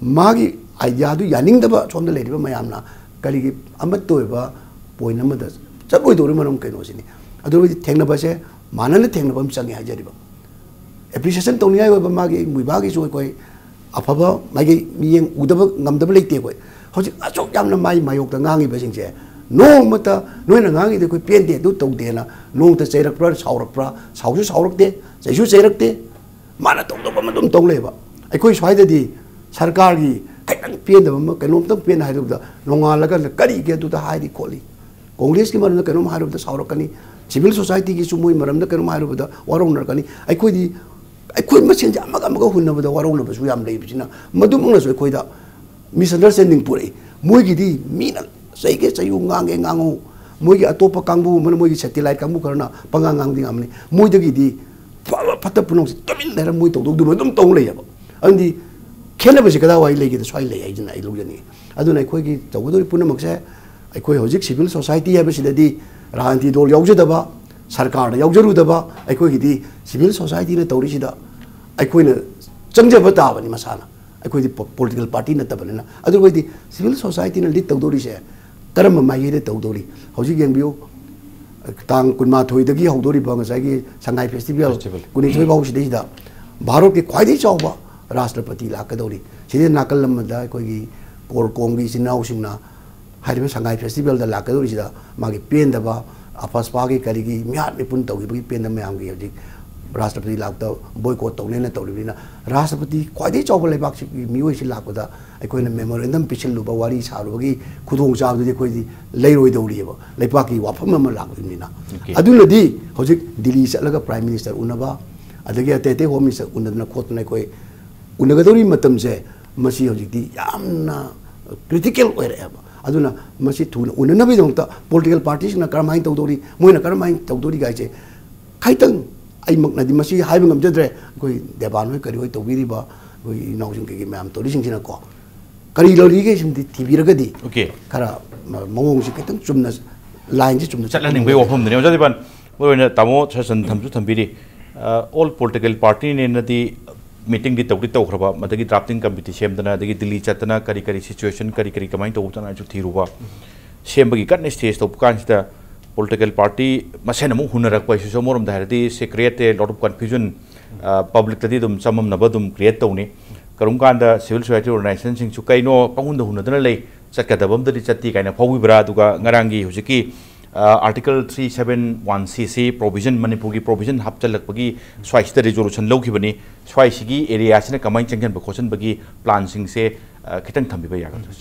ꯃꯥꯒꯤ ꯑꯥꯏꯗꯤꯌꯥꯗꯨ ꯌꯥꯅꯤꯡꯗꯕ ꯁꯣꯝꯗ ꯂꯩꯔꯤꯕ ꯃꯌꯥꯝꯅ ꯀꯔꯤꯒꯤ ꯑꯃꯠꯇ ꯑꯣꯏꯕ ꯄꯣꯏꯟ ꯑꯃꯗ ꯆꯠꯂꯣꯏꯗꯧꯔꯤ ꯃꯔꯝ ꯀꯩꯅꯣꯁꯤꯅꯤ꯫ ꯑꯗꯨ ꯑꯣꯏꯔꯗꯤ ꯊꯦꯡꯅꯕꯁꯦ ꯃꯥꯟꯅꯅ ꯊꯦꯡꯅꯕ ꯑꯃ ꯆꯪꯉꯦ ꯍꯥꯏꯖꯔꯤꯕ꯫ ꯑꯦꯄ꯭ꯔꯤꯁꯤꯌꯦꯁꯟ ꯇꯧꯅꯤꯡꯉꯥꯏ ꯑꯣꯏꯕ ꯃꯥꯒꯤ ꯃꯨꯏꯕꯥꯒꯤꯁꯨ ꯑꯩꯈꯣꯏ ꯑꯐꯕ ꯃꯥꯏꯀꯩ ꯃꯤꯠꯌꯦꯡ ꯎꯗꯕ ꯉꯝꯗꯕ ꯂꯩꯇꯦ꯫ ꯑꯩꯈꯣꯏ ꯍꯧꯖꯤꯛ ꯑꯁꯨꯛ ꯌꯥꯝꯅ ꯃꯥꯏ ꯃꯥꯌꯣꯛꯇ ꯉꯥꯡꯉꯤꯕꯁꯤꯡꯁꯦ ꯅꯣꯡꯃꯇ ꯅꯣꯏꯅ ꯉꯥꯡꯉꯤꯗꯣ ꯑꯩꯈꯣꯏ ꯄꯦꯟꯗꯦ, ꯑꯗꯨ ꯇꯧꯗꯦꯅ ꯅꯣꯡꯃꯇ ꯆꯩꯔꯛꯄ꯭ꯔꯥ, ꯁꯥꯎꯔꯛꯄ꯭ꯔꯥ? ꯁꯥꯎꯁꯨ ꯁꯥꯎꯔꯛꯇꯦ, ꯆꯩꯁꯨ ꯆꯩꯔꯛꯇꯦ꯫ ꯃꯥꯅ ꯇꯧꯗꯧꯕ ꯑꯃ ꯑꯗꯨꯝ ꯇꯧ ꯂꯩꯕ꯫ ꯑꯩꯈꯣꯏ ꯁ꯭ꯋꯥꯏꯗꯗꯤ ꯁꯔꯀꯥꯔꯒꯤ ꯈꯤꯇꯪ ꯄꯦꯟꯗꯕ ꯑꯃ, ꯀꯩꯅꯣꯝꯇꯪ ꯄꯦꯟꯅ ꯍꯥꯏꯔꯨꯕꯗ ꯅꯣꯡꯉꯥꯜꯂꯒ ꯀꯔꯤꯒꯤ ꯑꯗꯨꯗ ꯍꯥꯏꯔꯤ ꯈꯣꯠꯂꯤ, ꯀꯣꯡꯒ꯭ꯔꯦꯁꯀꯤ ꯃꯔꯝꯗ ꯀꯩꯅꯣꯝ ꯍꯥꯏꯔꯨꯕꯗ ꯁꯥꯎꯔꯛꯀꯅꯤ, ꯁꯤꯚꯤꯜ ꯁꯣꯁꯥꯏꯇꯤꯒꯤꯁꯨ ꯃꯣꯏ ꯃꯔꯝꯗ ꯀꯩꯅꯣꯝ ꯍꯥꯏꯔꯨꯕꯗ ꯋꯥꯔꯧꯅꯔꯛꯀꯅꯤ꯫ ꯑꯩꯈꯣꯏꯗꯤ ꯑꯩꯈꯣꯏ ꯃꯁꯦꯟꯁꯦ ꯑꯃꯒ ꯑꯃꯒ ꯍꯨꯟꯅꯕꯗ ꯋꯥꯔꯧꯅꯕꯁꯨ ꯌꯥꯝ ꯂꯩꯕꯁꯤꯅ ꯃꯗꯨꯃꯛꯅꯁꯨ ꯑꯩꯈꯣꯏꯗ ꯃꯤꯁꯑꯟꯗꯔꯁꯇꯦꯟꯗꯤꯡ ꯄꯨꯔꯛꯏ꯫ ꯃꯣꯏꯒꯤꯗꯤ ꯃꯤꯅ ꯆꯩꯒꯦ ꯆꯩꯌꯨ, ꯉꯥꯡꯒꯦ ꯉꯥꯡꯉꯨ, ꯃꯣꯏꯒꯤ ꯑꯇꯣꯞꯄ ꯀꯥꯡꯕꯨ ꯑꯃꯅ, ꯃꯣꯏꯒꯤ ꯁꯦꯇꯤꯂꯥꯏꯠ ꯀꯥꯡꯕꯨ ꯈꯔꯅ ꯄꯉꯥꯡ ꯉꯥꯡꯗꯤ ꯉꯥꯡꯕꯅꯤ, ꯃꯣꯏꯗꯒꯤꯗꯤ ꯐꯕ ꯐꯠꯇ ꯄꯨꯝꯅꯃꯛꯁꯦ ꯇꯨꯃꯤꯟ ꯂꯩꯔ ꯃꯣꯏ ꯇꯧꯗꯧꯗꯨꯃ ꯑꯗꯨꯝ ꯇꯧ ꯂꯩꯌꯦꯕ꯫ ꯑꯗꯨꯗꯤ ꯈꯦꯠꯅꯕꯁꯤ ꯀꯗꯥꯏꯋꯥꯏ ꯂꯩꯒꯦꯗ ꯁ꯭ꯋꯥꯏ ꯂꯩ ꯍꯥꯏꯁꯤꯅ ꯑꯩ ꯂꯧꯖꯅꯤꯡꯉꯤ꯫ ꯑꯗꯨꯅ ꯑꯩꯈꯣꯏꯒꯤ ꯇꯧꯒꯗꯧꯔꯤꯕ ꯄꯨꯝꯅꯃꯛꯁꯦ ꯑꯩꯈꯣꯏ ꯍꯧꯖꯤꯛ ꯁꯤꯚꯤꯜ ꯁꯣꯁꯥꯏꯇꯤ ꯍꯥꯏꯕꯁꯤꯗꯗꯤ ꯔꯥꯖꯅꯤꯇꯤ ꯗꯣꯜ ꯌꯥꯎꯖꯗꯕ, ꯁꯔꯀꯥꯔꯗ ꯌꯥꯎꯖꯔꯨꯗꯕ ꯑꯩꯈꯣꯏꯒꯤꯗꯤ ꯁꯤꯚꯤꯜ ꯁꯣꯁꯥꯏꯇꯤꯅ ꯇꯧꯔꯤꯁꯤꯗ ꯑꯩꯈꯣꯏꯅ ꯆꯪꯖꯕ ꯇꯥꯕꯅꯤ ꯃꯁꯥꯅ꯫ ꯑꯩꯈꯣꯏꯗꯤ ꯄꯣ-, ꯄꯣꯂꯤꯇꯤꯀꯦꯜ ꯄꯥꯔꯇꯤ ꯅꯠꯇꯕꯅꯤꯅ꯫ ꯑꯗꯨ ꯑꯣꯏꯔꯗꯤ ꯁꯤꯚꯤꯜ ꯁꯣꯁꯥꯏꯇꯤꯅ ꯂꯤꯗ ꯇꯧꯗꯧꯔꯤꯁꯦ ꯀꯔꯝꯕ ꯃꯥꯏꯀꯩꯗ ꯇꯧꯗꯧꯔꯤ? ꯍꯧꯖꯤꯛ ꯌꯦꯡꯕꯤꯌꯨ, ꯇꯥꯡ ꯀꯨꯟꯃꯥꯊꯣꯏꯗꯒꯤ ꯍꯧꯗꯣꯔꯤꯕ ꯉꯁꯥꯏꯒꯤ ꯁꯉꯥꯏ ꯐꯦꯁꯇꯤꯚꯦꯜ ꯐꯦꯁꯇꯤꯚꯦꯜ꯫ ꯀꯨꯟꯅꯤꯊꯣꯏ ꯐꯥꯎ ꯁꯤꯗꯩꯁꯤꯗ ꯚꯥꯔꯠꯀꯤ ꯈ꯭ꯋꯥꯏꯗꯒꯤ ꯆꯥꯎꯕ ꯔꯥꯁꯇ꯭ꯔꯄꯇꯤ ꯂꯥꯛꯀꯗꯧꯔꯤ꯫ ꯁꯤꯗ ꯅꯥꯀꯜ ꯑꯃꯗ ꯑꯩꯈꯣꯏꯒꯤ ꯀꯣꯔ ꯀꯣꯝꯒꯤ ꯏꯆꯤꯟ ꯏꯅꯥꯎꯁꯤꯡꯅ ꯍꯥꯏꯔꯤꯕ ꯁꯉꯥꯏ ꯐꯦꯁꯇꯤꯚꯦꯜꯗ ꯂꯥꯛꯀꯗꯧꯔꯤꯁꯤꯗ ꯃꯥꯒꯤ ꯄꯦꯟꯗꯕ, ꯑꯐꯁꯄꯥꯒꯤ ꯀꯔꯤꯒꯤ ꯃꯤꯍꯥꯠ ꯃꯤꯄꯨꯟ ꯇꯧꯈꯤꯕꯒꯤ ꯄꯦꯟꯗꯕ ꯃꯌꯥꯝꯒꯤ ꯍꯧꯖꯤꯛ ꯔꯥꯁꯇ꯭ꯔꯄꯇꯤ ꯂꯥꯛꯄꯗ ꯕꯣꯏꯀꯣꯠ ꯇꯧꯅꯦꯅ ꯇꯧꯔꯤꯕꯅꯤꯅ, ꯔꯥꯁꯇ꯭ꯔꯄꯇꯤ ꯈ꯭ꯋꯥꯏꯗꯒꯤ ꯆꯥꯎꯕ ꯂꯩꯕꯥꯛꯁꯤꯒꯤ ꯃꯤꯑꯣꯏꯁꯤ ꯂꯥꯛꯄꯗ ꯑꯩꯈꯣꯏꯅ ꯃꯦꯃꯣꯔꯦꯟꯗꯝ ꯄꯤꯁꯤꯜꯂꯨꯕ, ꯋꯥꯔꯤ ꯁꯥꯔꯨꯕꯒꯤ ꯈꯨꯗꯣꯡꯆꯥꯕꯗꯨꯗꯤ ꯑꯩꯈꯣꯏꯗꯤ ꯂꯩꯔꯣꯏꯗꯧꯔꯤꯑꯕ, ꯂꯩꯕꯥꯛꯀꯤ ꯋꯥꯐꯝ ꯑꯃ ꯂꯥꯛꯄꯅꯤꯅ꯫ ꯑꯣꯀꯦ꯫ ꯑꯗꯨꯅꯗꯤ ꯍꯧꯖꯤꯛ ꯗꯤꯜꯂꯤ ꯆꯠꯂꯒ ꯄ꯭ꯔꯥꯏꯝ ꯃꯤꯅꯤꯁꯇꯔ ꯎꯅꯕ, ꯑꯗꯒꯤ ꯑꯇꯩ ꯑꯇꯩ ꯍꯣꯝ ꯃꯤꯅꯤꯁꯇꯔ ꯎꯅꯗꯅ ꯈꯣꯠꯇꯅ ꯑꯩꯈꯣꯏ ꯎꯅꯒꯗꯧꯔꯤ ꯃꯇꯝꯁꯦ, ꯃꯁꯤ ꯍꯧꯖꯤꯛꯇꯤ ꯌꯥꯝꯅ ꯀ꯭ꯔꯤꯇꯤꯀꯦꯜ ꯑꯣꯏꯔꯛꯑꯦꯕ꯫ ꯑꯗꯨꯅ ꯃꯁꯤ ꯊꯨꯅ ꯎꯅꯅꯕꯒꯤꯗꯃꯛꯇ ꯄꯣꯂꯤꯇꯤꯀꯦꯜ ꯄꯥꯔꯇꯤꯁꯤꯡꯅ ꯀꯔꯝꯍꯥꯏꯅ ꯇꯧꯗꯧꯔꯤ, ꯃꯣꯏꯅ ꯀꯔꯝꯍꯥꯏꯅ ꯇꯧꯗꯧꯔꯤ ꯍꯥꯏꯁꯦ ꯈꯤꯇꯪ ꯑꯩꯃꯛꯅꯗꯤ ꯃꯁꯤ ꯍꯥꯏꯕ ꯉꯝꯖꯗ꯭ꯔꯦ꯫ ꯑꯩꯈꯣꯏ ꯗꯦꯕꯥꯟ ꯍꯣꯏ ꯀꯔꯤ ꯍꯣꯏ ꯇꯧꯕꯤꯔꯤꯕ ꯑꯩꯈꯣꯏ ꯏꯅꯥꯎꯁꯤꯡ ꯀꯩꯀꯩ ꯃꯌꯥꯝ ꯇꯧꯔꯤꯁꯤꯡꯁꯤꯅꯀꯣ ꯀꯔꯤ ꯂꯩꯔꯤꯒꯦ ꯁꯤꯃꯗꯤ ꯊꯤꯕꯤꯔꯒꯗꯤ Okay. ꯈꯔ ꯃꯑꯣꯡꯁꯤ ꯈꯤꯇꯪ ꯆꯨꯝꯅ ꯂꯥꯏꯟꯁꯤ ꯆꯨꯝꯅ ꯆꯠꯍꯟꯅꯤꯡꯕꯒꯤ ꯋꯥꯐꯝꯗꯨꯅꯤ ꯑꯣꯖꯥ ꯗꯤꯄꯥꯟ꯫ ꯃꯔꯨ ꯑꯣꯏꯅ ꯇꯥꯃꯣ ꯁꯖꯟ ꯊꯝꯁꯨ ꯊꯝꯕꯤꯔꯤ꯫ ꯑꯣꯜ ꯄꯣꯂꯤꯇꯤꯀꯦꯜ ꯄꯥꯔꯇꯤꯅꯦꯅꯗꯤ ꯃꯤꯇꯤꯡꯗꯤ ꯇꯧꯗꯤ ꯇꯧꯈ꯭ꯔꯕ, ꯃꯗꯒꯤ ꯗ꯭ꯔꯥꯐꯇꯤꯡ ꯀꯃꯤꯇꯤ ꯁꯦꯝꯗꯅ, ꯑꯗꯒꯤ ꯗꯤꯜꯂꯤ ꯆꯠꯇꯅ ꯀꯔꯤ ꯀꯔꯤ ꯁꯤꯆꯨꯋꯦꯁꯟ ꯀꯔꯤ ꯀꯔꯤ ꯀꯃꯥꯏꯅ ꯇꯧꯕꯅꯣꯁꯨ ꯊꯤꯔꯨꯕ, ꯁꯦꯝꯕꯒꯤ ꯀꯟꯅ ꯁ꯭ꯇꯦꯖ ꯇꯧꯕ ꯀꯥꯟꯁꯤꯗ ꯄꯣꯂꯤꯇꯤꯀꯦꯜ ꯄꯥꯔꯇꯤ ꯃꯁꯦꯟ ꯑꯃꯨꯛ ꯍꯨꯟꯅꯔꯛꯄ ꯍꯥꯏꯁꯤꯁꯨ ꯑꯃꯔꯣꯝꯗ ꯍꯥꯏꯔꯗꯤ ꯁꯦ create a lot of confusion, ꯄꯕ꯭ꯂꯤꯛꯇꯗꯤ ꯑꯗꯨꯝ ꯆꯃꯝꯅꯕ ꯑꯗꯨꯝ ꯀ꯭ꯔꯤꯌꯦꯠ ꯇꯧꯅꯤ꯫ ꯀꯔꯝ ꯀꯥꯟꯗ ꯁꯤꯚꯤꯜ ꯁꯣꯁꯥꯏꯇꯤ ꯑꯣꯔꯒꯅꯥꯏꯖꯦꯁꯟꯁꯤꯡꯁꯨ ꯀꯩꯅꯣ ꯄꯪꯍꯨꯟꯗ ꯍꯨꯟꯅꯗꯅ ꯂꯩ, ꯆꯠꯀꯗꯕ ꯑꯝꯗꯗꯤ ꯆꯠꯇꯦ ꯀꯥꯏꯅ ꯐꯥꯎꯕꯤꯕ꯭ꯔꯥ? ꯑꯗꯨꯒ ꯉꯔꯥꯡꯒꯤ ꯍꯧꯖꯤꯛꯀꯤ ꯑꯥꯔꯇꯤꯀꯜ ꯊ꯭ꯔꯤ ꯁꯕꯦꯟ ꯋꯥꯟ ꯁꯤ ꯁꯤ ꯄ꯭ꯔꯣꯚꯤꯖꯟ, ꯃꯅꯤꯄꯨꯔꯒꯤ ꯄ꯭ꯔꯣꯚꯤꯖꯟ ꯍꯥꯞꯆꯤꯜꯂꯛꯄꯒꯤ ꯁ꯭ꯋꯥꯏꯁꯤꯗ ꯔꯤꯖꯣꯂꯨꯁꯟ ꯂꯧꯈꯤꯕꯅꯤ, ꯁ꯭ꯋꯥꯏꯁꯤꯒꯤ ꯑꯦꯔꯤꯌꯥꯁꯤꯅ ꯀꯃꯥꯏꯅ ꯆꯪꯁꯤꯟꯕ ꯈꯣꯠꯆꯟꯕꯒꯤ ꯄ꯭ꯂꯥꯟꯁꯤꯡꯁꯦ ꯑ, ꯈꯤꯇꯪ ꯊꯝꯕꯤꯕ ꯌꯥꯒꯗ꯭ꯔꯥ?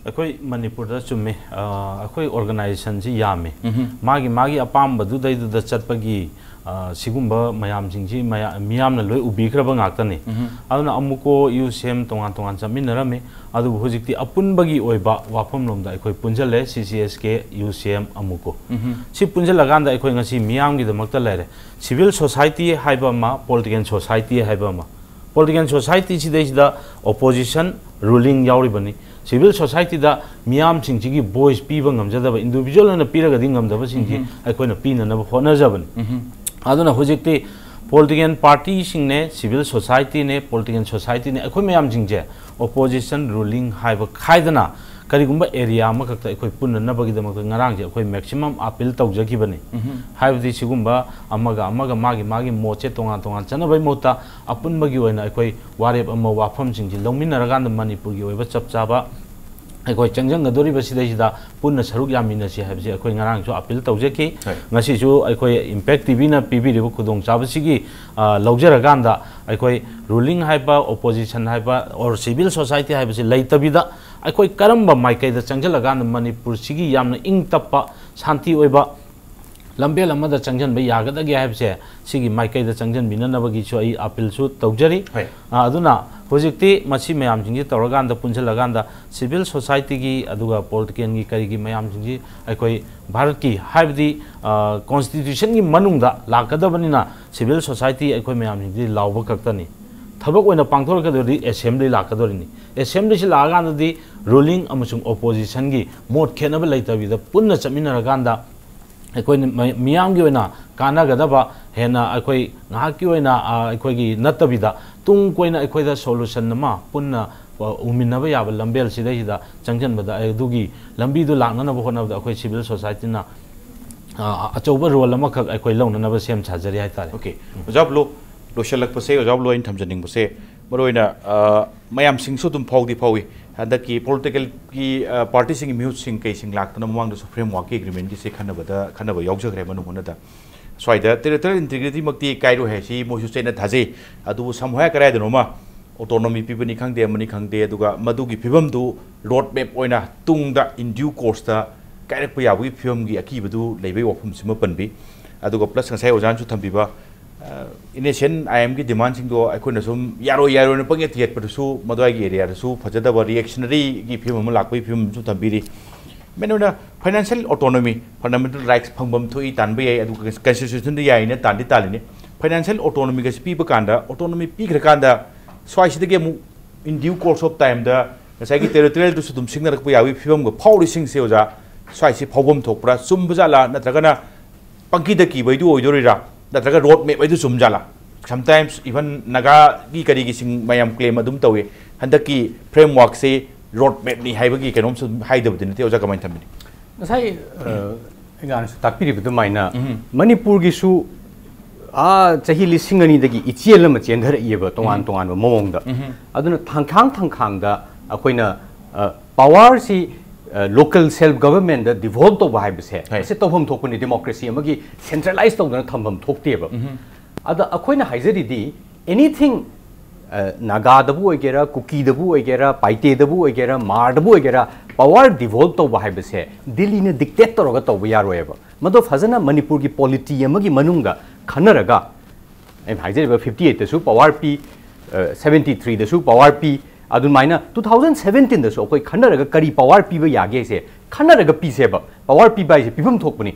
ꯑꯩꯈꯣꯏ ꯃꯅꯤꯄꯨꯔꯗ ꯆꯨꯝꯃꯤ꯫ ꯑ, ꯑꯩꯈꯣꯏ ꯑꯣꯔꯒꯅꯥꯏꯖꯦꯁꯟꯁꯤ ꯌꯥꯝꯃꯤ꯫ ꯃꯥꯒꯤ ꯃꯥꯒꯤ ꯑꯄꯥꯝꯕꯗꯨꯗꯩꯗꯨꯗ ꯆꯠꯄꯒꯤ, ꯑ, ꯁꯤꯒꯨꯝꯕ ꯃꯌꯥꯝꯁꯤꯡꯁꯤ ꯃꯌꯥ-, ꯃꯤꯌꯥꯝꯅ ꯂꯣꯏ ꯎꯕꯤꯈ꯭ꯔꯕ ꯉꯥꯛꯇꯅꯤ꯫ ꯑꯗꯨꯅ ꯑꯃꯨꯛꯀꯣ ꯌꯨ ꯁꯤ ꯑꯦꯝ ꯇꯣꯉꯥꯟ ꯇꯣꯉꯥꯟ ꯆꯠꯃꯤꯟꯅꯔꯝꯃꯤ꯫ ꯑꯗꯨꯕꯨ ꯍꯧꯖꯤꯛꯇꯤ ꯑꯄꯨꯟꯕꯒꯤ ꯑꯣꯏꯕ ꯋꯥꯐꯝꯂꯣꯝꯗ ꯑꯩꯈꯣꯏ ꯄꯨꯟꯁꯤꯜꯂꯦ, ꯁꯤ ꯁꯤ ꯑꯦꯁ ꯀꯦ, ꯌꯨ ꯁꯤ ꯑꯦꯝ, ꯑꯃꯨꯛꯀꯣ꯫ ꯁꯤ ꯄꯨꯟꯁꯤꯜꯂꯀꯥꯟꯗ ꯑꯩꯈꯣꯏ ꯉꯁꯤ ꯃꯤꯌꯥꯝꯒꯤꯗꯃꯛꯇ ꯂꯩꯔꯦ꯫ ꯁꯤꯚꯤꯜ ꯁꯣꯁꯥꯏꯇꯤ ꯍꯥꯏꯕ ꯑꯃ, ꯄꯣꯂꯤꯇꯤꯀꯦꯜ ꯁꯣꯁꯥꯏꯇꯤ ꯍꯥꯏꯕ ꯑꯃ꯫ ꯄꯣꯂꯤꯇꯤꯀꯦꯜ ꯁꯣꯁꯥꯏꯇꯤꯁꯤꯗꯩꯁꯤꯗ ꯑꯣꯄꯣꯖꯤꯁꯟ, ꯔꯨꯂꯤꯡ ꯌꯥꯎꯔꯤꯕꯅꯤ꯫ ꯁꯤꯚꯤꯜ ꯁꯣꯁꯥꯏꯇꯤꯗ ꯃꯤꯌꯥꯝꯁꯤꯡꯁꯤꯒꯤ ꯚꯣꯏꯁ ꯄꯤꯕ ꯉꯝꯖꯗꯕ, ꯏꯟꯗꯤꯚꯤꯖꯨꯋꯦꯜ ꯑꯣꯏꯅ ꯄꯤꯔꯒꯗꯤ ꯉꯝꯗꯕꯁꯤꯡꯁꯤ ꯑꯩꯈꯣꯏꯅ ꯄꯤꯅꯅꯕ ꯍꯣꯠꯅꯖꯕꯅꯤ꯫ ꯑꯗꯨꯅ ꯍꯧꯖꯤꯛꯇꯤ ꯄꯣꯂꯤꯇꯤꯀꯦꯜ ꯄꯥꯔꯇꯤꯁꯤꯡꯅꯦ, ꯁꯤꯚꯤꯜ ꯁꯣꯁꯥꯏꯇꯤꯅꯦ, ꯄꯣꯂꯤꯇꯤꯀꯦꯜ ꯁꯣꯁꯥꯏꯇꯤꯅꯦ, ꯑꯩꯈꯣꯏ ꯃꯌꯥꯝꯁꯤꯡꯁꯦ ꯑꯣꯄꯣꯖꯤꯁꯟ, ꯔꯨꯂꯤꯡ ꯍꯥꯏꯕ ꯈꯥꯏꯗꯅ ꯀꯔꯤꯒꯨꯝꯕ ꯑꯦꯔꯤꯌꯥ ꯑꯃꯈꯛꯇ ꯑꯩꯈꯣꯏ ꯄꯨꯟꯅꯅꯕꯒꯤꯗꯃꯛꯇ ꯉꯔꯥꯡꯁꯦ ꯑꯩꯈꯣꯏ ꯃꯦꯛꯁꯤꯃꯝ ꯑꯄꯤꯜ ꯇꯧꯖꯈꯤꯕꯅꯤ꯫ ꯍꯥꯏꯕꯗꯤ ꯁꯤꯒꯨꯝꯕ ꯑꯃꯒ ꯑꯃꯒ ꯃꯥꯒꯤ ꯃꯥꯒꯤ ꯃꯣꯠꯁꯦ ꯇꯣꯉꯥꯟ ꯇꯣꯉꯥꯟ ꯆꯠꯅꯕꯒꯤ ꯃꯍꯨꯠꯇ ꯑꯄꯨꯟꯕꯒꯤ ꯑꯣꯏꯅ ꯑꯩꯈꯣꯏ ꯋꯥꯔꯦꯞ ꯑꯃ, ꯋꯥꯐꯝꯁꯤꯡꯁꯤ ꯂꯧꯃꯤꯟꯅꯔꯀꯥꯟꯗ ꯃꯅꯤꯄꯨꯔꯒꯤ ꯑꯣꯏꯕ ꯆꯞ ꯆꯥꯕ ꯑꯩꯈꯣꯏ ꯆꯪꯁꯤꯟꯒꯗꯧꯔꯤꯕ ꯁꯤꯗꯩꯁꯤꯗ ꯄꯨꯟꯅ ꯁꯔꯨꯛ ꯌꯥꯃꯤꯟꯅꯁꯤ ꯍꯥꯏꯕꯁꯤ ꯑꯩꯈꯣꯏ ꯉꯔꯥꯡꯁꯨ ꯑꯄꯤꯜ ꯇꯧꯖꯈꯤ꯫ ꯍꯣꯏ꯫ ꯉꯁꯤꯁꯨ ꯑꯩꯈꯣꯏ ꯏꯝꯄꯦꯛ ꯇꯤꯚꯤꯅ ꯄꯤꯕꯤꯔꯤꯕ ꯈꯨꯗꯣꯡꯆꯥꯕꯁꯤꯒꯤ, ꯑ, ꯂꯧꯖꯔꯀꯥꯟꯗ ꯑꯩꯈꯣꯏ ꯔꯨꯂꯤꯡ ꯍꯥꯏꯕ, ꯑꯣꯄꯣꯖꯤꯁꯟ ꯍꯥꯏꯕ, ꯑꯣꯔ ꯁꯤꯚꯤꯜ ꯁꯣꯁꯥꯏꯇꯤ ꯍꯥꯏꯕꯁꯤ ꯂꯩꯇꯕꯤꯗ ꯑꯩꯈꯣꯏ ꯀꯔꯝꯕ ꯃꯥꯏꯀꯩꯗ ꯆꯪꯁꯤꯜꯂꯀꯥꯟꯗ ꯃꯅꯤꯄꯨꯔꯁꯤꯒꯤ ꯌꯥꯝꯅ ꯏꯪ ꯇꯞꯄ, ꯁꯥꯟꯇꯤ ꯑꯣꯏꯕ, ꯂꯝꯕꯦꯜ ꯑꯃꯗ ꯆꯪꯁꯤꯟꯕ ꯌꯥꯒꯗꯒꯦ ꯍꯥꯏꯕꯁꯦ, ꯁꯤꯒꯤ ꯃꯥꯏꯀꯩꯗ ꯆꯪꯁꯤꯟꯕꯤꯅꯅꯕꯒꯤꯁꯨ ꯑꯩ ꯑꯄꯤꯜꯁꯨ ꯇꯧꯖꯔꯤ꯫ ꯍꯣꯏ꯫ ꯑ, ꯑꯗꯨꯅ ꯍꯧꯖꯤꯛꯇꯤ ꯃꯁꯤ ꯃꯌꯥꯝꯁꯤꯡꯁꯤ ꯇꯧꯔꯀꯥꯟꯗ, ꯄꯨꯟꯁꯤꯜꯂꯀꯥꯟꯗ, civil society ꯒꯤ ꯑꯗꯨꯒ political ꯒꯤ ꯀꯔꯤꯒꯤ ꯃꯌꯥꯝꯁꯤꯡꯁꯤ ꯑꯩꯈꯣꯏ ꯚꯥꯔꯠꯀꯤ, ꯍꯥꯏꯕꯗꯤ, ꯑ, constitution ꯒꯤ ꯃꯅꯨꯡꯗ ꯂꯥꯛꯀꯗꯕꯅꯤꯅ, civil society ꯑꯩꯈꯣꯏ ꯃꯌꯥꯝꯁꯤꯡꯁꯤ ꯂꯥꯎꯕ ꯈꯛꯇꯅꯤ꯫ ꯊꯕꯛ ꯑꯣꯏꯅ ꯄꯥꯡꯊꯣꯔꯛꯀꯗꯧꯔꯗꯤ assembly ꯂꯥꯛꯀꯗꯧꯔꯤꯅꯤ꯫ Assembly ꯁꯤ ꯂꯥꯛꯑꯀꯥꯟꯗꯗꯤ ruling ꯑꯃꯁꯨꯡ opposition ꯒꯤ ꯃꯣꯠ ꯈꯦꯠꯅꯕ ꯂꯩꯇꯕꯤꯗ ꯄꯨꯟꯅ ꯆꯠꯃꯤꯟꯅꯔꯀꯥꯟꯗ, ꯑꯩꯈꯣꯏꯅ ꯃ-, ꯃꯤꯌꯥꯝꯒꯤ ꯑꯣꯏꯅ ꯀꯥꯟꯅꯒꯗꯕ, ꯍꯦꯟꯅ ꯑꯩꯈꯣꯏ ꯉꯥꯏꯍꯥꯛꯀꯤ ꯑꯣꯏꯅ, ꯑ, ꯑꯩꯈꯣꯏꯒꯤ ꯅꯠꯇꯕꯤꯗ, ꯇꯨꯡ ꯀꯣꯏꯅ ꯑꯩꯈꯣꯏꯗ solution ꯑꯃ ꯄꯨꯟꯅ, ꯑ, ꯎꯃꯤꯟꯅꯕ ꯌꯥꯕ ꯂꯝꯕꯦꯜ ꯁꯤꯗꯩꯁꯤꯗ ꯆꯪꯁꯤꯟꯕꯗ, ꯑꯗꯨꯒꯤ ꯂꯝꯕꯤꯗꯨ ꯂꯥꯛꯅꯅꯕ ꯍꯣꯠꯅꯕꯗ ꯑꯩꯈꯣꯏ civil society ꯅ, ꯑ, ꯑꯆꯧꯕ role ꯑꯃꯈꯛ ꯑꯩꯈꯣꯏ ꯂꯧꯅꯅꯕ ꯁꯦꯝ ꯁꯥꯖꯔꯤ ꯍꯥꯏꯇꯥꯔꯦ꯫ OK, ꯑꯣꯖꯥ ꯕ꯭ꯂꯣ, ꯂꯣꯏꯁꯤꯜꯂꯛꯄꯁꯦ ꯑꯣꯖꯥ ꯕ꯭ꯂꯣ, ꯑꯩꯅ ꯊꯝꯖꯅꯤꯡꯕꯁꯦ, ꯃꯔꯨꯑꯣꯏꯅ, ꯑ, ꯃꯌꯥꯝꯁꯤꯡꯁꯨ ꯑꯗꯨꯝ ꯐꯥꯎꯗꯤ ꯐꯥꯎꯏ, ꯍꯟꯗꯛꯀꯤ political ꯒꯤ, ꯑ, party ꯁꯤꯡꯒꯤ ꯃꯤꯍꯨꯠꯁꯤꯡ ꯀꯩꯁꯤꯡ ꯂꯥꯛꯇꯅ ꯃꯃꯥꯡꯗꯁꯨ framework ꯀꯤ agreement ꯒꯤꯁꯦ ꯈꯟꯅꯕꯗ, ꯈꯟꯅꯕ ꯌꯥꯎꯖꯈ꯭ꯔꯦ ꯃꯅꯨꯡ ꯍꯨꯠꯅꯗ꯫ ꯁ꯭ꯋꯥꯏꯗ territorial integrity ꯃꯛꯇꯤ ꯀꯥꯏꯔꯣꯏ ꯍꯥꯏꯁꯤ ꯃꯣꯏꯁꯨ ꯆꯦꯠꯅ ꯊꯥꯖꯩ꯫ ꯑꯗꯨꯕꯨ ꯁꯝꯍꯥꯏ ꯀꯗꯥꯏꯗꯅꯣꯃ autonomy ꯄꯤꯕꯅꯤ ꯈꯪꯗꯦ, ꯑꯃꯅꯤ ꯈꯪꯗꯦ, ꯑꯗꯨꯒ ꯃꯗꯨꯒꯤ ꯐꯤꯕꯝꯗꯨ road map ꯑꯣꯏꯅ ꯇꯨꯡꯗ in due course ꯇ ꯀꯥꯏꯔꯛꯄ ꯌꯥꯕꯒꯤ ꯐꯤꯕꯝꯒꯤ ꯑꯀꯤꯕꯗꯨ ꯂꯩꯕꯒꯤ ꯋꯥꯐꯝꯁꯤꯃ ꯄꯟꯕꯤ꯫ ꯑꯗꯨꯒ plus ꯉꯁꯥꯏ ꯑꯣꯖꯥꯅꯁꯨ ꯊꯝꯕꯤꯕ, ꯑ, NSCN IM ꯒꯤ demand ꯁꯤꯡꯗꯣ ꯑꯩꯈꯣꯏꯅ ꯁꯨꯝ ꯌꯥꯔꯣꯏ ꯌꯥꯔꯣꯏꯅ ꯄꯪꯌꯦꯠꯇ ꯌꯦꯠꯄꯗꯨꯁꯨ ꯃꯗꯨꯋꯥꯏꯒꯤ area ꯗꯁꯨ ꯐꯖꯗꯕ reactionary ꯒꯤ ꯐꯤꯕꯝ ꯑꯃ ꯂꯥꯛꯄꯒꯤ ꯐꯤꯕꯝ ꯑꯃꯁꯨ ꯊꯝꯕꯤꯔꯤ꯫ Main ꯑꯣꯏꯅ financial autonomy, fundamental rights ꯐꯪꯐꯝ ꯊꯣꯛꯏ, ꯇꯥꯟꯕ ꯌꯥꯏ, ꯑꯗꯨꯒ constitution ꯗ ꯌꯥꯏꯅ ꯇꯥꯟꯗꯤ ꯇꯥꯜꯂꯤꯅꯤ꯫ Financial autonomy ꯒꯁꯤ ꯄꯤꯕ ꯀꯥꯟꯗ, autonomy ꯄꯤꯈ꯭ꯔꯀꯥꯟꯗ ꯁ꯭ꯋꯥꯏꯁꯤꯗꯒꯤ ꯑꯃꯨꯛ in due course of time ꯗ ꯉꯁꯥꯏꯒꯤ territorial ꯗꯨꯁꯨ ꯑꯗꯨꯝ ꯁꯤꯡꯅꯔꯛꯄ ꯌꯥꯕꯒꯤ ꯐꯤꯕꯝꯒ ꯐꯥꯎꯔꯤꯁꯤꯡꯁꯦ ꯑꯣꯖꯥ, ꯁ꯭ꯋꯥꯏꯁꯤ ꯐꯥꯎꯐꯝ ꯊꯣꯛꯄ꯭ꯔꯥ, ꯆꯨꯝꯕ ꯖꯥꯠꯂꯥ, ꯅꯠꯇ꯭ꯔꯒꯅ ꯄꯪꯀꯤꯗ ꯀꯤꯕꯩꯗꯨ ꯑꯣꯏꯗꯣꯔꯤꯔꯥ, ꯅꯠꯇ꯭ꯔꯒ road map ꯍꯥꯏꯗꯨ ꯆꯨꯝ ꯖꯥꯠꯂꯥ? Sometimes even ꯅꯥꯒꯥꯒꯤ ꯀꯔꯤꯒꯤꯁꯤꯡ ꯃꯌꯥꯝ claim ꯑꯗꯨꯝ ꯇꯧꯏ, ꯍꯟꯗꯛꯀꯤ framework ꯁꯦ road map ꯅꯤ ꯍꯥꯏꯕꯒꯤ ꯀꯩꯅꯣꯝꯁꯨ ꯑꯗꯨꯝ ꯍꯥꯏꯗꯕꯗꯤ ꯅꯠꯇꯦ꯫ ꯑꯣꯖꯥ ꯀꯃꯥꯏꯅ ꯊꯝꯕꯤꯅꯤ? ꯉꯁꯥꯏ, ꯑ, ꯑꯩꯅꯁꯨ ꯇꯥꯛꯄꯤꯔꯤꯕ ꯑꯗꯨꯃꯥꯏꯅ, ꯃꯅꯤꯄꯨꯔꯒꯤꯁꯨ, ꯑꯥ, ꯆꯍꯤ ꯂꯤꯁꯤꯡ ꯑꯅꯤꯗꯒꯤ ꯏꯆꯦꯜ ꯑꯃ ꯆꯦꯟꯊꯔꯛꯏꯑꯕ, ꯇꯣꯉꯥꯟ ꯇꯣꯉꯥꯟꯕ ꯃꯑꯣꯡꯗ꯫ ꯑꯗꯨꯅ ꯊꯥꯡꯈꯥꯡ ꯊꯥꯡꯈꯥꯡꯗ ꯑꯩꯈꯣꯏꯅ, ꯑ, power ꯁꯤ, ꯑ, local self government ꯗ devolve ꯇꯧꯕ ꯍꯥꯏꯕꯁꯦ, ꯍꯣꯏ꯫ ꯑꯁꯤ ꯇꯧꯐꯝ ꯊꯣꯛꯄꯅꯤ꯫ Democracy ꯑꯃꯒꯤ centralize ꯇꯧꯗꯅ ꯊꯝꯐꯝ ꯊꯣꯛꯇꯦꯕ꯫ ꯑꯗ ꯑꯩꯈꯣꯏꯅ ꯍꯥꯏꯖꯔꯤꯗꯤ, anything, ꯑ, ꯅꯥꯒꯥꯗꯕꯨ ꯑꯣꯏꯒꯦꯔꯥ, ꯀꯨꯀꯤꯗꯕꯨ ꯑꯣꯏꯒꯦꯔꯥ, ꯄꯥꯏꯇꯦꯗꯕꯨ ꯑꯣꯏꯒꯦꯔꯥ, ꯃꯥꯔꯗꯕꯨ ꯑꯣꯏꯒꯦꯔꯥ, power devolve ꯇꯧꯕ ꯍꯥꯏꯕꯁꯦ ꯗꯤꯜꯂꯤꯅ dictate ꯇꯧꯔꯒ ꯇꯧꯕ ꯌꯥꯔꯣꯏꯕ꯫ ꯃꯗꯣ ꯐꯖꯅ ꯃꯅꯤꯄꯨꯔꯒꯤ polity ꯑꯃꯒꯤ ꯃꯅꯨꯡꯗ ꯈꯟꯅꯔꯒ, ꯑꯩꯅ ꯍꯥꯏꯖꯔꯤꯕ fifty eight ꯇꯁꯨ power ꯄꯤ, seventy three ꯗꯁꯨ power ꯄꯤ, ꯑꯗꯨꯃꯥꯏꯅ two thousand seventeen ꯗꯁꯨ ꯑꯩꯈꯣꯏ ꯈꯟꯅꯔꯒ ꯀꯔꯤ power ꯄꯤꯕ ꯌꯥꯒꯦꯁꯦ ꯈꯟꯅꯔꯒ ꯄꯤꯁꯦꯕ꯫ Power ꯄꯤꯕ ꯍꯥꯏꯁꯦ ꯄꯤꯐꯝ ꯊꯣꯛꯄꯅꯤ,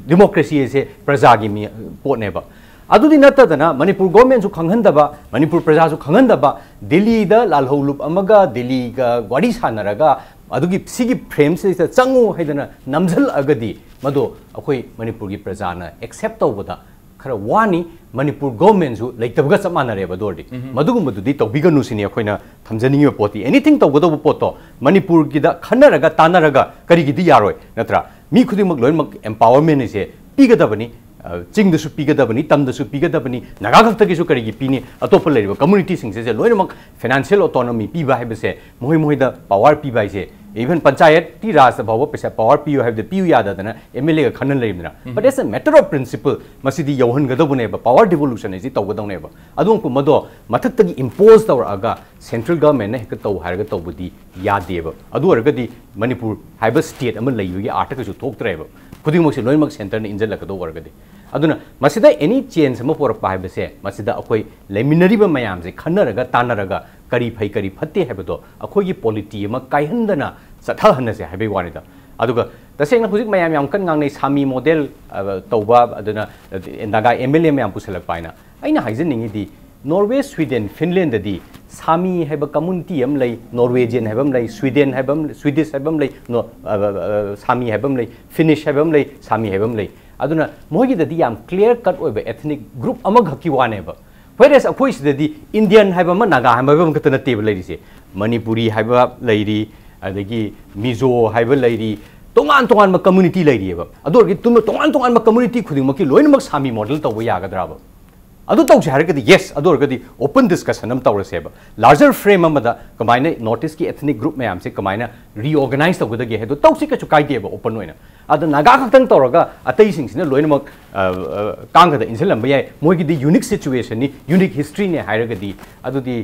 democracy ꯍꯥꯏꯁꯦ ꯄ꯭ꯔꯖꯥꯒꯤ ꯃꯤ ꯄꯣꯠꯅꯦꯕ꯫ ꯑꯗꯨꯗꯤ ꯅꯠꯇꯗꯅ ꯃꯅꯤꯄꯨꯔ government ꯁꯨ ꯈꯪꯍꯟꯗꯕ, ꯃꯅꯤꯄꯨꯔ ꯄ꯭ꯔꯖꯥꯁꯨ ꯈꯪꯍꯟꯗꯕ, ꯗꯤꯜꯂꯤꯗ ꯂꯥꯜꯍꯧꯂꯨꯞ ꯑꯃꯒ ꯗꯤꯜꯂꯤꯒ ꯋꯥꯔꯤ ꯁꯥꯟꯅꯔꯒ ꯑꯗꯨꯒꯤ ꯁꯤꯒꯤ frame ꯁꯤꯗ ꯆꯪꯉꯨ ꯍꯥꯏꯗꯅ ꯅꯝꯁꯤꯜꯂꯛꯑꯒꯗꯤ ꯃꯗꯣ ꯑꯩꯈꯣꯏ ꯃꯅꯤꯄꯨꯔꯒꯤ ꯄ꯭ꯔꯖꯥꯅ accept ꯇꯧꯕꯗ ꯈꯔ ꯋꯥꯅꯤ꯫ ꯃꯅꯤꯄꯨꯔ government ꯁꯨ ꯂꯩꯇꯕꯒ ꯆꯞ ꯃꯥꯟꯅꯔꯦꯕ꯫ ꯑꯗꯨ ꯑꯣꯏꯔꯗꯤ ꯃꯗꯨꯒꯨꯝꯕꯗꯨꯗꯤ ꯇꯧꯕꯤꯒꯅꯨ ꯁꯤꯅꯤ ꯑꯩꯈꯣꯏꯅ ꯊꯝꯖꯅꯤꯡꯉꯤꯕ ꯄꯣꯠꯇꯤ꯫ Anything ꯇꯧꯒꯗꯧꯕ ꯄꯣꯠꯇꯣ ꯃꯅꯤꯄꯨꯔꯒꯤꯗ ꯈꯟꯅꯔꯒ ꯇꯥꯟꯅꯔꯒ ꯀꯔꯤꯒꯤꯗꯤ ꯌꯥꯔꯣꯏ, ꯅꯠꯇ꯭ꯔꯥ? ꯃꯤ ꯈꯨꯗꯤꯡꯃꯛ ꯂꯣꯏꯅꯃꯛ empowerment ꯁꯦ ꯄꯤꯒꯗꯕꯅꯤ꯫ ꯑ, ꯆꯤꯡꯗꯁꯨ ꯄꯤꯒꯗꯕꯅꯤ, ꯇꯝꯗꯁꯨ ꯄꯤꯒꯗꯕꯅꯤ, ꯅꯥꯒꯥ ꯈꯛꯇꯒꯤꯁꯨ ꯀꯔꯤꯒꯤ ꯄꯤꯅꯤ? ꯑꯇꯣꯞꯄ ꯂꯩꯔꯤꯕ community ꯁꯤꯡꯁꯤꯁꯦ ꯂꯣꯏꯅꯃꯛ financial autonomy ꯄꯤꯕ ꯍꯥꯏꯕꯁꯦ, ꯃꯈꯣꯏ ꯃꯈꯣꯏꯗ power ꯄꯤꯕ ꯍꯥꯏꯁꯦ, even ꯄꯟꯆꯥꯌꯠꯇꯤ ꯔꯥꯖꯇ ꯐꯥꯎꯕ ꯄꯩꯁꯥ power ꯄꯤꯌꯨ ꯍꯥꯏꯕꯗ ꯄꯤꯌꯨ ꯌꯥꯗꯗꯅ M L A ꯒ ꯈꯟꯅ ꯂꯩꯔꯤꯕꯅꯤꯅ꯫ But as a matter of principle, ꯃꯁꯤꯗꯤ ꯌꯧꯍꯟꯒꯗꯧꯕꯅꯦꯕ, power devolution ꯍꯥꯏꯁꯤ ꯇꯧꯒꯗꯧꯅꯦꯕ꯫ ꯑꯗꯨ ꯃꯗꯣ ꯃꯊꯛꯇꯒꯤ impose ꯇꯧꯔꯛꯑꯒ central government ꯅ ꯍꯦꯛꯇ ꯇꯧ ꯍꯥꯏꯔꯒ ꯇꯧꯕꯗꯤ ꯌꯥꯗꯦꯕ꯫ ꯑꯗꯨ ꯑꯣꯏꯔꯒꯗꯤ ꯃꯅꯤꯄꯨꯔ ꯍꯥꯏꯕ state ꯑꯃ ꯂꯩꯕꯒꯤ ꯑꯥꯔꯊ ꯀꯩꯁꯨ ꯊꯣꯛꯇ꯭ꯔꯦꯕ꯫ ꯈꯨꯗꯤꯡꯃꯛꯁꯦ ꯂꯣꯏꯅꯃꯛ centre ꯅ ꯏꯟꯁꯤꯜꯂꯛꯀꯗꯧꯕ ꯑꯣꯏꯔꯒꯗꯤ꯫ ꯑꯗꯨꯅ ꯃꯁꯤꯗ any change ꯑꯃ ꯄꯨꯔꯛꯄ ꯍꯥꯏꯕꯁꯦ, ꯃꯁꯤꯗ ꯑꯩꯈꯣꯏ ꯂꯩꯃꯤꯟꯅꯔꯤꯕ ꯃꯌꯥꯝꯁꯦ ꯈꯟꯅꯔꯒ ꯇꯥꯟꯅꯔꯒ ꯀꯔꯤ ꯐꯩ ꯀꯔꯤ ꯐꯠꯇꯦ ꯍꯥꯏꯕꯗꯣ ꯑꯩꯈꯣꯏꯒꯤ polity ꯑꯃ ꯀꯥꯏꯍꯟꯗꯅ ꯆꯠꯊꯍꯟꯅꯁꯦ ꯍꯥꯏꯕꯒꯤ ꯋꯥꯅꯤꯗ꯫ ꯑꯗꯨꯒ ꯇꯁꯦꯡꯅ ꯍꯧꯖꯤꯛ ꯃꯌꯥꯝ ꯌꯥꯝ ꯀꯟꯅ ꯉꯥꯡꯅꯩ ꯁꯥꯃꯤ model, ꯑ, ꯇꯧꯕ, ꯑꯗꯨꯅ ꯅꯥꯒꯥ M L A ꯃꯌꯥꯝ ꯄꯨꯁꯜꯂꯛꯄ ꯍꯥꯏꯅ꯫ ꯑꯩꯅ ꯍꯥꯏꯖꯅꯤꯡꯉꯤꯗꯤ, Norway, Sweden, Finland ꯗꯗꯤ ꯁꯥꯃꯤ ꯍꯥꯏꯕ community ꯑꯃ ꯂꯩ, Norwegian ꯍꯥꯏꯕ ꯑꯃ ꯂꯩ, Sweden ꯍꯥꯏꯕ ꯑꯃ, Swedish ꯍꯥꯏꯕ ꯑꯃ ꯂꯩ, ꯅꯣ-, ꯑ, ꯑ, ꯑ, ꯁꯥꯃꯤ ꯍꯥꯏꯕ ꯑꯃ ꯂꯩ, Finnish ꯍꯥꯏꯕ ꯑꯃ ꯂꯩ, ꯁꯥꯃꯤ ꯍꯥꯏꯕ ꯑꯃ ꯂꯩ꯫ ꯑꯗꯨꯅ ꯃꯣꯏꯒꯤꯗꯗꯤ ꯌꯥꯝ clear cut ꯑꯣꯏꯕ ethnic group ꯑꯃꯈꯛꯀꯤ ꯋꯥꯅꯦꯕ꯫ Whereas ꯑꯩꯈꯣꯏ ꯁꯤꯗꯗꯤ Indian ꯍꯥꯏꯕ ꯑꯃ, ꯅꯥꯒꯥ ꯍꯥꯏꯕ ꯑꯃꯈꯛꯇ ꯅꯠꯇꯦꯕ ꯂꯩꯔꯤꯁꯦ꯫ ꯃꯅꯤꯄꯨꯔꯤ ꯍꯥꯏꯕ ꯂꯩꯔꯤ, ꯑꯗꯒꯤ ꯃꯤꯖꯣ ꯍꯥꯏꯕ ꯂꯩꯔꯤ, ꯇꯣꯉꯥꯟ ꯇꯣꯉꯥꯟꯕ community ꯂꯩꯔꯤꯑꯕ꯫ ꯑꯗꯨ ꯑꯣꯏꯔꯒꯗꯤ ꯇꯨꯝ-, ꯇꯣꯉꯥꯟ ꯇꯣꯉꯥꯟꯕ community ꯈꯨꯗꯤꯡꯃꯛꯀꯤ ꯂꯣꯏꯅꯃꯛ ꯁꯥꯃꯤ model ꯇꯧꯕ ꯌꯥꯒꯗ꯭ꯔꯕ? ꯑꯗꯨ ꯇꯧꯁꯦ ꯍꯥꯏꯔꯒꯗꯤ yes, ꯑꯗꯨ ꯑꯣꯏꯔꯒꯗꯤ open discussion ꯑꯃ ꯇꯧꯔꯁꯦꯕ꯫ Larger frame ꯑꯃꯗ ꯀꯃꯥꯏꯅ North East ꯀꯤ ethnic group ꯃꯌꯥꯝꯁꯦ ꯀꯃꯥꯏꯅ reorganize ꯇꯧꯒꯗꯒꯦ ꯍꯥꯏꯗꯣ ꯇꯧꯁꯤ, ꯀꯩꯁꯨ ꯀꯥꯏꯗꯦꯕ open ꯑꯣꯏꯅ꯫ ꯑꯗꯣ ꯅꯥꯒꯥ ꯈꯛꯇꯪ ꯇꯧꯔꯒ ꯑꯇꯩꯁꯤꯡꯁꯤꯅ ꯂꯣꯏꯅꯃꯛ, ꯑ, ꯑ, ꯀꯥꯡꯒꯗ ꯏꯟꯁꯤꯜꯂꯝꯕ ꯌꯥꯏ꯫ ꯃꯣꯏꯒꯤꯗꯤ unique situation ꯅꯤ, unique history ꯅꯦ ꯍꯥꯏꯔꯒꯗꯤ ꯑꯗꯨꯗꯤ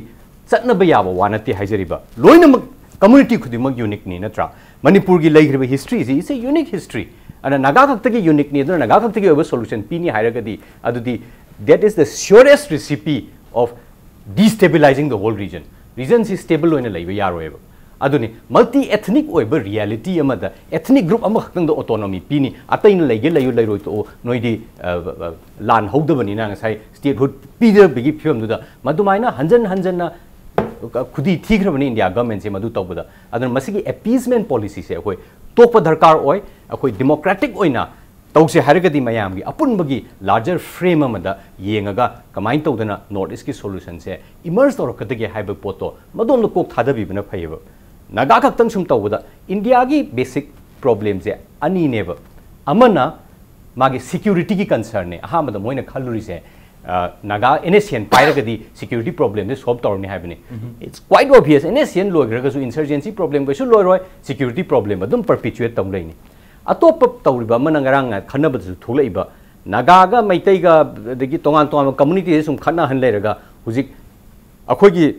ꯆꯠꯅꯕ ꯌꯥꯕ ꯋꯥ ꯅꯠꯇꯦ ꯍꯥꯏꯖꯔꯤꯕ꯫ ꯂꯣꯏꯅꯃꯛ community ꯈꯨꯗꯤꯡꯃꯛ unique ꯅꯤ, ꯅꯠꯇ꯭ꯔꯥ? ꯃꯅꯤꯄꯨꯔꯒꯤ ꯂꯩꯈ꯭ꯔꯤꯕ historyꯁꯤ is a unique history. ꯑꯗꯨꯅ ꯅꯥꯒꯥ ꯈꯛꯇꯒꯤ uniqueꯅꯤ, ꯑꯗꯨꯅ ꯅꯥꯒꯥ ꯈꯛꯇꯒꯤ ꯑꯣꯏꯕ solution ꯄꯤꯅꯤ ꯍꯥꯏꯔꯒꯗꯤ, ꯑꯗꯨꯗꯤ that is the surest recipe of destabilizing the whole region. Regionꯁꯤ stable ꯑꯣꯏꯅ ꯂꯩꯕ ꯌꯥꯔꯣꯏꯕ. ꯑꯗꯨꯅꯤ, multi ethnic ꯑꯣꯏꯕ reality ꯑꯃꯗ ethnic group ꯑꯃꯈꯛꯇꯪꯗ autonomy ꯄꯤꯅꯤ, ꯑꯇꯩꯅ ꯂꯩꯒꯦ ꯂꯩꯌꯨ, ꯂꯩꯔꯣꯏ ꯇꯣꯛꯎ, ꯅꯣꯏꯗꯤ, ꯑ, ꯑ, ꯂꯥꯟ ꯍꯧꯗꯕꯅꯤꯅ ꯉꯁꯥꯏ statehood ꯄꯤꯗꯕꯒꯤ ꯐꯤꯕꯝꯗꯨꯗ ꯃꯗꯨꯃꯥꯏꯅ ꯍꯟꯖꯟ ꯍꯟꯖꯟꯅ ꯈꯨꯗꯤ ꯊꯤꯈ꯭ꯔꯕꯅꯤ India governmentꯁꯦ ꯃꯗꯨ ꯇꯧꯕꯗ꯫ ꯑꯗꯨꯅ ꯃꯁꯤꯒꯤ appeasement policyꯁꯦ ꯑꯩꯈꯣꯏ ꯇꯣꯛꯄ ꯗꯔꯀꯥꯔ ꯑꯣꯏ꯫ ꯑꯩꯈꯣꯏ democratic ꯑꯣꯏꯅ ꯇꯧꯁꯦ ꯍꯥꯏꯔꯒꯗꯤ ꯃꯌꯥꯝꯒꯤ ꯑꯄꯨꯟꯕꯒꯤ larger frame ꯑꯃꯗ ꯌꯦꯡꯉꯒ ꯀꯃꯥꯏꯅ ꯇꯧꯗꯅ North Eastꯀꯤ solutionꯁꯦ emerge ꯇꯧꯔꯛꯀꯗꯒꯦ ꯍꯥꯏꯕ ꯄꯣꯠꯇꯣ ꯃꯗꯣꯝꯗ ꯀꯣꯛ ꯊꯥꯗꯕꯤꯕꯅ ꯐꯩꯌꯦꯕ꯫ ꯅꯥꯒꯥ ꯈꯛꯇꯪ ꯁꯨꯝ ꯇꯧꯕꯗ Indiaꯒꯤ basic problemꯁꯦ ꯑꯅꯤꯅꯦꯕ꯫ ꯑꯃꯅ ꯃꯥꯒꯤ securityꯒꯤ concernꯅꯦ꯫ ꯑꯍꯥꯟꯕꯗ ꯃꯣꯏꯅ ꯈꯜꯂꯨꯔꯤꯁꯦ, ꯑ, ꯅꯥꯒꯥ NSCN ꯄꯥꯏꯔꯒꯗꯤ security problemꯁꯦ solve ꯇꯧꯔꯅꯤ ꯍꯥꯏꯕꯅꯤ꯫ It's quite obvious, NSCN ꯂꯣꯏꯈ꯭ꯔꯒꯁꯨ insurgency problem ꯀꯩꯁꯨ ꯂꯣꯏꯔꯣꯏ, security problem ꯑꯗꯨꯝ perpetuate ꯇꯧ ꯂꯩꯅꯤ꯫ ꯑꯇꯣꯞꯄ ꯇꯧꯔꯤꯕ ꯑꯃꯅ ꯉꯔꯥꯡ ꯈꯟꯅꯕꯗꯁꯨ ꯊꯣꯛꯂꯛꯏꯕ ꯅꯥꯒꯥꯒ ꯃꯩꯇꯩꯒ ꯑꯗꯒꯤ ꯇꯣꯉꯥꯟ ꯇꯣꯉꯥꯟꯕ communityꯁꯦ ꯁꯨꯝ ꯈꯠꯅꯍꯟ ꯂꯩꯔꯒ ꯍꯧꯖꯤꯛ ꯑꯩꯈꯣꯏꯒꯤ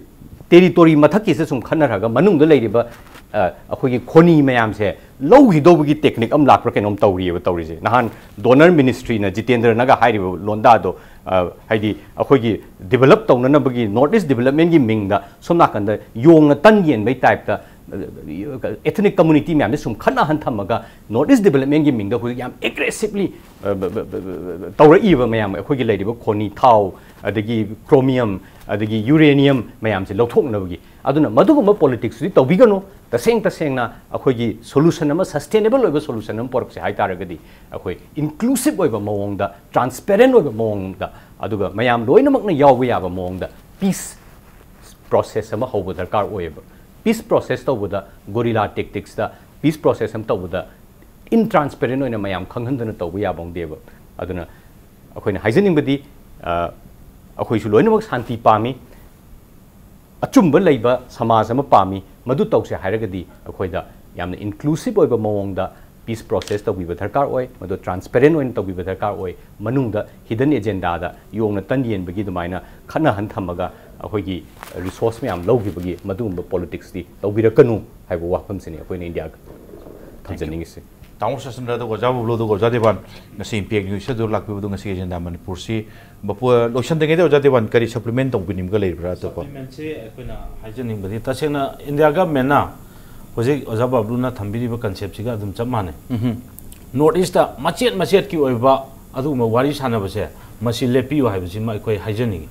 territory ꯃꯊꯛꯀꯤꯁꯦ ꯁꯨꯝ ꯈꯠꯅꯔꯒ ꯃꯅꯨꯡꯗ ꯂꯩꯔꯤꯕ, ꯑ, ꯑꯩꯈꯣꯏꯒꯤ ꯈꯣꯅꯤ ꯃꯌꯥꯝꯁꯦ ꯂꯧꯈꯤꯗꯧꯕꯒꯤ technique ꯑꯃ ꯂꯥꯛꯄ꯭ꯔꯥ ꯀꯩꯅꯣꯝ ꯇꯧꯔꯤꯑꯕ ꯇꯧꯔꯤꯁꯦ꯫ ꯅꯍꯥꯟ DoNER ministryꯅ ꯖꯤꯇꯦꯟꯗ꯭ꯔꯅꯒ ꯍꯥꯏꯔꯤꯕ ꯂꯣꯟꯗꯥꯗꯣ, ꯑ, ꯍꯥꯏꯗꯤ ꯑꯩꯈꯣꯏꯒꯤ develop ꯇꯧꯅꯅꯕꯒꯤ North East developmentꯀꯤ ꯃꯤꯡꯗ ꯁꯣꯝ ꯅꯥꯀꯟꯗ ꯌꯣꯡꯅ ꯇꯟ ꯌꯦꯟꯕꯩ typeꯇ, ꯑ, ethnic community ꯃꯌꯥꯝꯁꯦ ꯁꯨꯝ ꯈꯠꯅꯍꯟ ꯊꯝꯃꯒ North East developmentꯀꯤ ꯃꯤꯡꯗ ꯍꯧꯖꯤꯛ ꯌꯥꯝ aggressively, ꯑ, ꯕ-, ꯕ-, ꯕ-, ꯕ-, ꯕ-, ꯇꯧꯔꯛꯏꯕ ꯃꯌꯥꯝ ꯑꯩꯈꯣꯏꯒꯤ ꯂꯩꯔꯤꯕ ꯈꯣꯅꯤ ꯊꯥꯎ, ꯑꯗꯒꯤ chromium, ꯑꯗꯒꯤ uranium ꯃꯌꯥꯝꯁꯦ ꯂꯧꯊꯣꯛꯅꯕꯒꯤ꯫ ꯑꯗꯨꯅ ꯃꯗꯨꯒꯨꯝꯕ politicsꯇꯨꯗꯤ ꯇꯧꯕꯤꯒꯅꯨ꯫ ꯇꯁꯦꯡ ꯇꯁꯦꯡꯅ ꯑꯩꯈꯣꯏꯒꯤ solution ꯑꯃ, sustainable ꯑꯣꯏꯕ solution ꯑꯃ ꯄꯨꯔꯛꯁꯦ ꯍꯥꯏ ꯇꯥꯔꯒꯗꯤ ꯑꯩꯈꯣꯏ inclusive ꯑꯣꯏꯕ ꯃꯑꯣꯡꯗ, transparent ꯑꯣꯏꯕ ꯃꯑꯣꯡꯗ, ꯑꯗꯨꯒ ꯃꯌꯥꯝ ꯂꯣꯏꯅꯃꯛꯅ ꯌꯥꯎꯕ ꯌꯥꯕ ꯃꯑꯣꯡꯗ peace process ꯑꯃ ꯍꯧꯕ ꯗꯔꯀꯥꯔ ꯑꯣꯏꯌꯦꯕ꯫ Peace process ꯇꯧꯕꯗ guerrilla tacticsꯇ, peace process ꯑꯃ ꯇꯧꯕꯗ intransparent ꯑꯣꯏꯅ ꯃꯌꯥꯝ ꯈꯪꯍꯟꯗꯅ ꯇꯧꯕ ꯌꯥꯕ ꯑꯣꯏꯗꯦꯕ꯫ ꯑꯗꯨꯅ ꯑꯩꯈꯣꯏꯅ ꯍꯥꯏꯖꯅꯤꯡꯕꯗꯤ, ꯑ, ꯑꯩꯈꯣꯏꯁꯨ ꯂꯣꯏꯅꯃꯛ ꯁꯥꯟꯇꯤ ꯄꯥꯝꯃꯤ, ꯑꯆꯨꯝꯕ ꯂꯩꯕ ꯁꯃꯥꯖ ꯑꯃ ꯄꯥꯝꯃꯤ꯫ ꯃꯗꯨ ꯇꯧꯁꯦ ꯍꯥꯏꯔꯒꯗꯤ ꯑꯩꯈꯣꯏꯗ ꯌꯥꯝꯅ inclusive ꯑꯣꯏꯕ ꯃꯑꯣꯡꯗ ꯄꯤꯁ ꯄ꯭ꯔꯣꯁꯦꯁ ꯇꯧꯕꯤꯕ ꯗꯔꯀꯥꯔ ꯑꯣꯏ, ꯃꯗꯨ ꯇ꯭ꯔꯥꯟꯁꯄꯦꯔꯦꯟ ꯑꯣꯏꯅ ꯇꯧꯕꯤꯕ ꯗꯔꯀꯥꯔ ꯑꯣꯏ꯫ ꯃꯅꯨꯡꯗ ꯍꯤꯗꯟ ꯑꯦꯖꯦꯟꯗꯥꯗ ꯌꯣꯡꯅ ꯇꯟ ꯌꯦꯟꯕꯒꯤ ꯑꯗꯨꯃꯥꯏꯅ ꯈꯠꯅꯍꯟ ꯊꯝꯃꯒ ꯑꯩꯈꯣꯏꯒꯤ ꯔꯤꯁꯣꯔꯁ ꯃꯌꯥꯝ ꯂꯧꯈꯤꯕꯒꯤ ꯃꯗꯨꯒꯨꯝꯕ ꯄꯣꯂꯤꯇꯤꯛꯁꯇꯤ ꯇꯧꯕꯤꯔꯛꯀꯅꯨ ꯍꯥꯏꯕ ꯋꯥꯐꯝꯁꯤꯅꯤ ꯑꯩꯈꯣꯏꯅ ꯏꯟꯗꯤꯌꯥꯒ ꯊꯝꯖꯅꯤꯡꯉꯤꯁꯤ꯫ ꯇꯥꯃꯣ ꯁꯆꯤꯟꯗ꯭ꯔ, ꯑꯗꯨꯒ ꯑꯣꯖꯥ ꯕꯕ꯭ꯂꯨ, ꯑꯗꯨꯒ ꯑꯣꯖꯥ ꯗꯦꯕꯥꯟ, ꯉꯁꯤ ꯏꯝꯄꯦꯛ ꯅ꯭ꯌꯨꯁ ꯑꯗꯨ ꯂꯥꯛꯄꯤꯕꯗꯨ, ꯉꯁꯤ ꯑꯦꯖꯦꯟꯗꯥ ꯃꯅꯤꯄꯨꯔꯁꯤ ꯕꯄꯨ-, ꯂꯣꯏꯁꯤꯟꯗ꯭ꯔꯤꯉꯩꯗ ꯑꯣꯖꯥ ꯗꯦꯕꯥꯟ ꯀꯔꯤ ꯁꯄ꯭ꯂꯤꯃꯦꯟ ꯇꯧꯕꯤꯅꯤꯡꯕꯒ ꯂꯩꯕ꯭ꯔꯥ? ꯑꯇꯣꯞꯄ ꯁꯄ꯭ꯂꯤꯃꯦꯟꯁꯦ ꯑꯩꯈꯣꯏꯅ ꯍꯥꯏꯖꯅꯤꯡꯕꯗꯤ, ꯇꯁꯦꯡꯅ ꯏꯟꯗꯤꯌꯥ ꯒꯚꯔꯟꯃꯦꯟꯅ ꯍꯧꯖꯤꯛ ꯑꯣꯖꯥ ꯕꯕ꯭ꯂꯨꯅ ꯊꯝꯕꯤꯔꯤꯕ ꯀꯟꯁꯦꯞꯁꯤꯒ ꯑꯗꯨꯝ ꯆꯞ ꯃꯥꯟꯅꯩ꯫ ꯅꯣꯔꯠ ꯏꯁꯇ ꯃꯆꯦꯠ ꯃꯆꯦꯠꯀꯤ ꯑꯣꯏꯕ ꯑꯗꯨꯒꯨꯝꯕ ꯋꯥꯔꯤ ꯁꯥꯟꯅꯕꯁꯦ, ꯃꯁꯤ ꯂꯦꯞꯄꯤꯌꯨ ꯍꯥꯏꯕꯁꯤꯃ ꯑꯩꯈꯣꯏ ꯍꯥꯏꯖꯅꯤꯡꯉꯤ꯫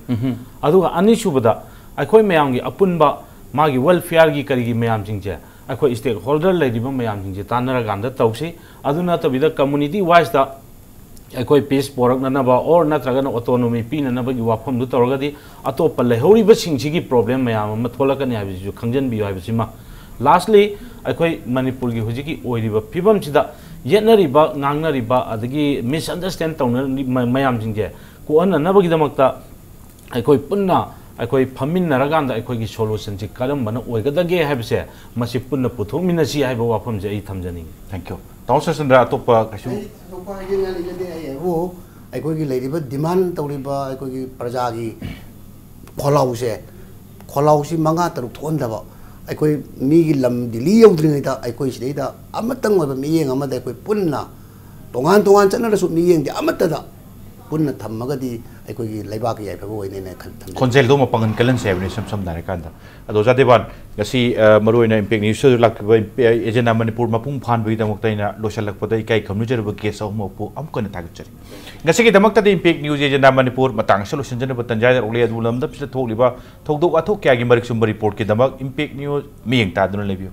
ꯑꯗꯨꯒ ꯑꯅꯤꯁꯨꯕꯗ, ꯑꯩꯈꯣꯏ ꯃꯌꯥꯝꯒꯤ ꯑꯄꯨꯟꯕ ꯃꯥꯒꯤ ꯋꯦꯜꯐꯤꯌꯔꯒꯤ ꯀꯔꯤꯒꯤ ꯃꯌꯥꯝꯁꯤꯡꯁꯦ, ꯑꯩꯈꯣꯏ ꯁ꯭ꯇꯦꯛ ꯍꯣꯜꯗꯔ ꯂꯩꯔꯤꯕ ꯃꯌꯥꯝꯁꯤꯡꯁꯦ ꯇꯥꯟꯅꯔꯀꯥꯟꯗ ꯇꯧꯁꯤ꯫ ꯑꯗꯨ ꯅꯠꯇꯕꯤꯗ, ꯀꯝꯃꯨꯅꯤꯇꯤ ꯋꯥꯏꯁꯇ ꯑꯩꯈꯣꯏ ꯄꯤꯁ ꯄꯣꯔꯛꯅꯅꯕ, ꯑꯣꯔ ꯅꯠꯇ꯭ꯔꯒꯅ ꯑꯣꯇꯣꯅꯣꯃꯤ ꯄꯤꯅꯅꯕꯒꯤ ꯋꯥꯐꯝꯗꯨ ꯇꯧꯔꯒꯗꯤ, ꯑꯇꯣꯞꯄ ꯂꯩꯍꯧꯔꯤꯕꯁꯤꯡꯁꯤꯒꯤ ꯄ꯭ꯔꯣꯕ꯭ꯂꯦꯝ ꯃꯌꯥꯝ ꯑꯃ ꯊꯣꯛꯂꯛꯀꯅꯤ ꯍꯥꯏꯕꯁꯤꯁꯨ ꯈꯪꯖꯤꯟꯕꯤꯌꯨ ꯍꯥꯏꯕꯁꯤꯃ꯫ ꯂꯥꯁꯂꯤ, ꯑꯩꯈꯣꯏ ꯃꯅꯤꯄꯨꯔꯒꯤ ꯍꯧꯖꯤꯛꯀꯤ ꯑꯣꯏꯔꯤꯕ ꯐꯤꯕꯝꯁꯤꯗ ꯌꯦꯠꯅꯔꯤꯕ, ꯉꯥꯡꯅꯔꯤꯕ, ꯑꯗꯒꯤ ꯃꯤꯁꯑꯟꯗꯔꯁꯇꯦꯟ ꯇꯧꯅꯔꯤꯕ ꯃꯌꯥꯝꯁꯤꯡꯁꯦ ꯀꯣꯛꯍꯟꯅꯅꯕꯒꯤꯗꯃꯛꯇ, ꯑꯩꯈꯣꯏ ꯄꯨꯟꯅ ꯑꯩꯈꯣꯏ ꯐꯝꯃꯤꯟꯅꯔꯀꯥꯟꯗ ꯑꯩꯈꯣꯏꯒꯤ ꯁꯣꯂꯨꯁꯟꯁꯤ ꯀꯔꯝꯕꯅ ꯑꯣꯏꯒꯗꯒꯦ ꯍꯥꯏꯕꯁꯦ, ꯃꯁꯤ ꯄꯨꯟꯅ ꯄꯨꯊꯣꯛꯃꯤꯟꯅꯁꯤ ꯍꯥꯏꯕ ꯋꯥꯐꯝꯁꯦ ꯑꯩ ꯊꯝꯖꯅꯤꯡꯏ꯫ Thank you. ꯇꯥꯃꯣ ꯁꯆꯤꯟꯗ꯭ꯔ, ꯑꯇꯣꯞꯄ ꯀꯩꯁꯨ? ꯑꯩ ꯊꯣꯏꯗꯣꯛꯄ ꯍꯥꯏꯖꯅꯤꯡꯉꯥꯏ ꯂꯩꯖꯗꯦ꯫ ꯑꯩ ꯍꯥꯏꯕꯨ ꯑꯩꯈꯣꯏꯒꯤ ꯂꯩꯔꯤꯕ ꯗꯤꯃꯥꯟ ꯇꯧꯔꯤꯕ ꯑꯩꯈꯣꯏꯒꯤ ꯄ꯭ꯔꯖꯥꯒꯤ ꯈꯣꯜꯂꯥꯎꯁꯦ, ꯈꯣꯜꯂꯥꯎꯁꯤ ꯃꯉꯥ ꯇꯔꯨꯛ ꯊꯣꯛꯍꯟꯗꯕ, ꯑꯩꯈꯣꯏ ꯃꯤꯒꯤ ꯂꯝ ꯗꯤꯜꯂꯤ ꯌꯧꯗ꯭ꯔꯤꯉꯩꯗ ꯑꯩꯈꯣꯏ ꯁꯤꯗꯩꯗ ꯑꯃꯇꯪ ꯑꯣꯏꯕ ꯃꯤꯠꯌꯦꯡ ꯑꯃꯗ ꯑꯩꯈꯣꯏ ꯄꯨꯟꯅ, ꯇꯣꯉꯥꯟ ꯇꯣꯉꯥꯟ ꯆꯠꯅꯔꯁꯨ, ꯃꯤꯠꯌꯦꯡꯗꯤ ꯑꯃꯠꯇꯗ ꯄꯨꯟꯅ ꯊꯝꯃꯒꯗꯤ ꯑꯩꯈꯣꯏꯒꯤ ꯂꯩꯕꯥꯛꯀꯤ ꯌꯥꯏꯐꯕ ꯑꯣꯏꯅꯦꯅ ꯈꯟ-, ꯊꯝꯖꯩ꯫ ꯈꯣꯟꯖꯦꯜꯗꯣ ꯃꯄꯥꯡꯒꯜ ꯀꯜꯍꯟꯁꯦ ꯍꯥꯏꯕꯅꯤ, ꯏꯁꯝ ꯁꯝꯅ ꯍꯥꯏꯔꯀꯥꯟꯗ꯫ ꯑꯗꯣ ꯑꯣꯖꯥ ꯗꯦꯕꯥꯟ, ꯉꯁꯤ, ꯑ, ꯃꯔꯨꯑꯣꯏꯅ ꯏꯝꯄꯦꯛ ꯅ꯭ꯌꯨꯁꯇꯁꯨ ꯂꯥꯛꯄꯤꯕ ꯏꯝꯄꯦ-, ꯑꯦꯖꯦꯟꯗꯥ ꯃꯅꯤꯄꯨꯔ ꯃꯄꯨꯡ ꯐꯥꯍꯟꯕꯒꯤꯗꯃꯛꯇ ꯑꯩꯅ ꯂꯣꯏꯁꯤꯜꯂꯛꯄꯗ ꯏꯀꯥꯏ ꯈꯨꯝꯅꯖꯔꯕ ꯒꯦꯁ ꯑꯍꯨꯝꯃꯛꯄꯨ ꯑꯃꯨꯛꯀ ꯍꯟꯅ ꯊꯥꯒꯠꯆꯔꯤ꯫ ꯉꯁꯤꯒꯤꯗꯃꯛꯇꯗꯤ ꯏꯝꯄꯦꯛ ꯅ꯭ꯌꯨꯁ ꯑꯦꯖꯦꯟꯗꯥ ꯃꯅꯤꯄꯨꯔ ꯃꯇꯥꯡ ꯑꯁꯤꯗ ꯂꯣꯏꯁꯤꯟꯖꯅꯕ ꯇꯟꯖꯥ ꯌꯧꯔꯛꯂꯦ꯫ ꯑꯗꯨꯕꯨ ꯂꯝꯗꯝꯁꯤꯗ ꯊꯣꯛꯂꯤꯕ ꯊꯧꯗꯣꯛ ꯋꯥꯊꯣꯛ ꯀꯌꯥꯒꯤ ꯃꯔꯤꯛ ꯆꯨꯝꯕ ꯔꯤꯄꯣꯔꯠꯀꯤꯗꯃꯛ ꯏꯝꯄꯦꯛ ꯅ꯭ꯌꯨꯁ ꯃꯤꯠꯌꯦꯡ ꯇꯥꯗꯨꯅ ꯂꯩꯕꯤꯌꯨ꯫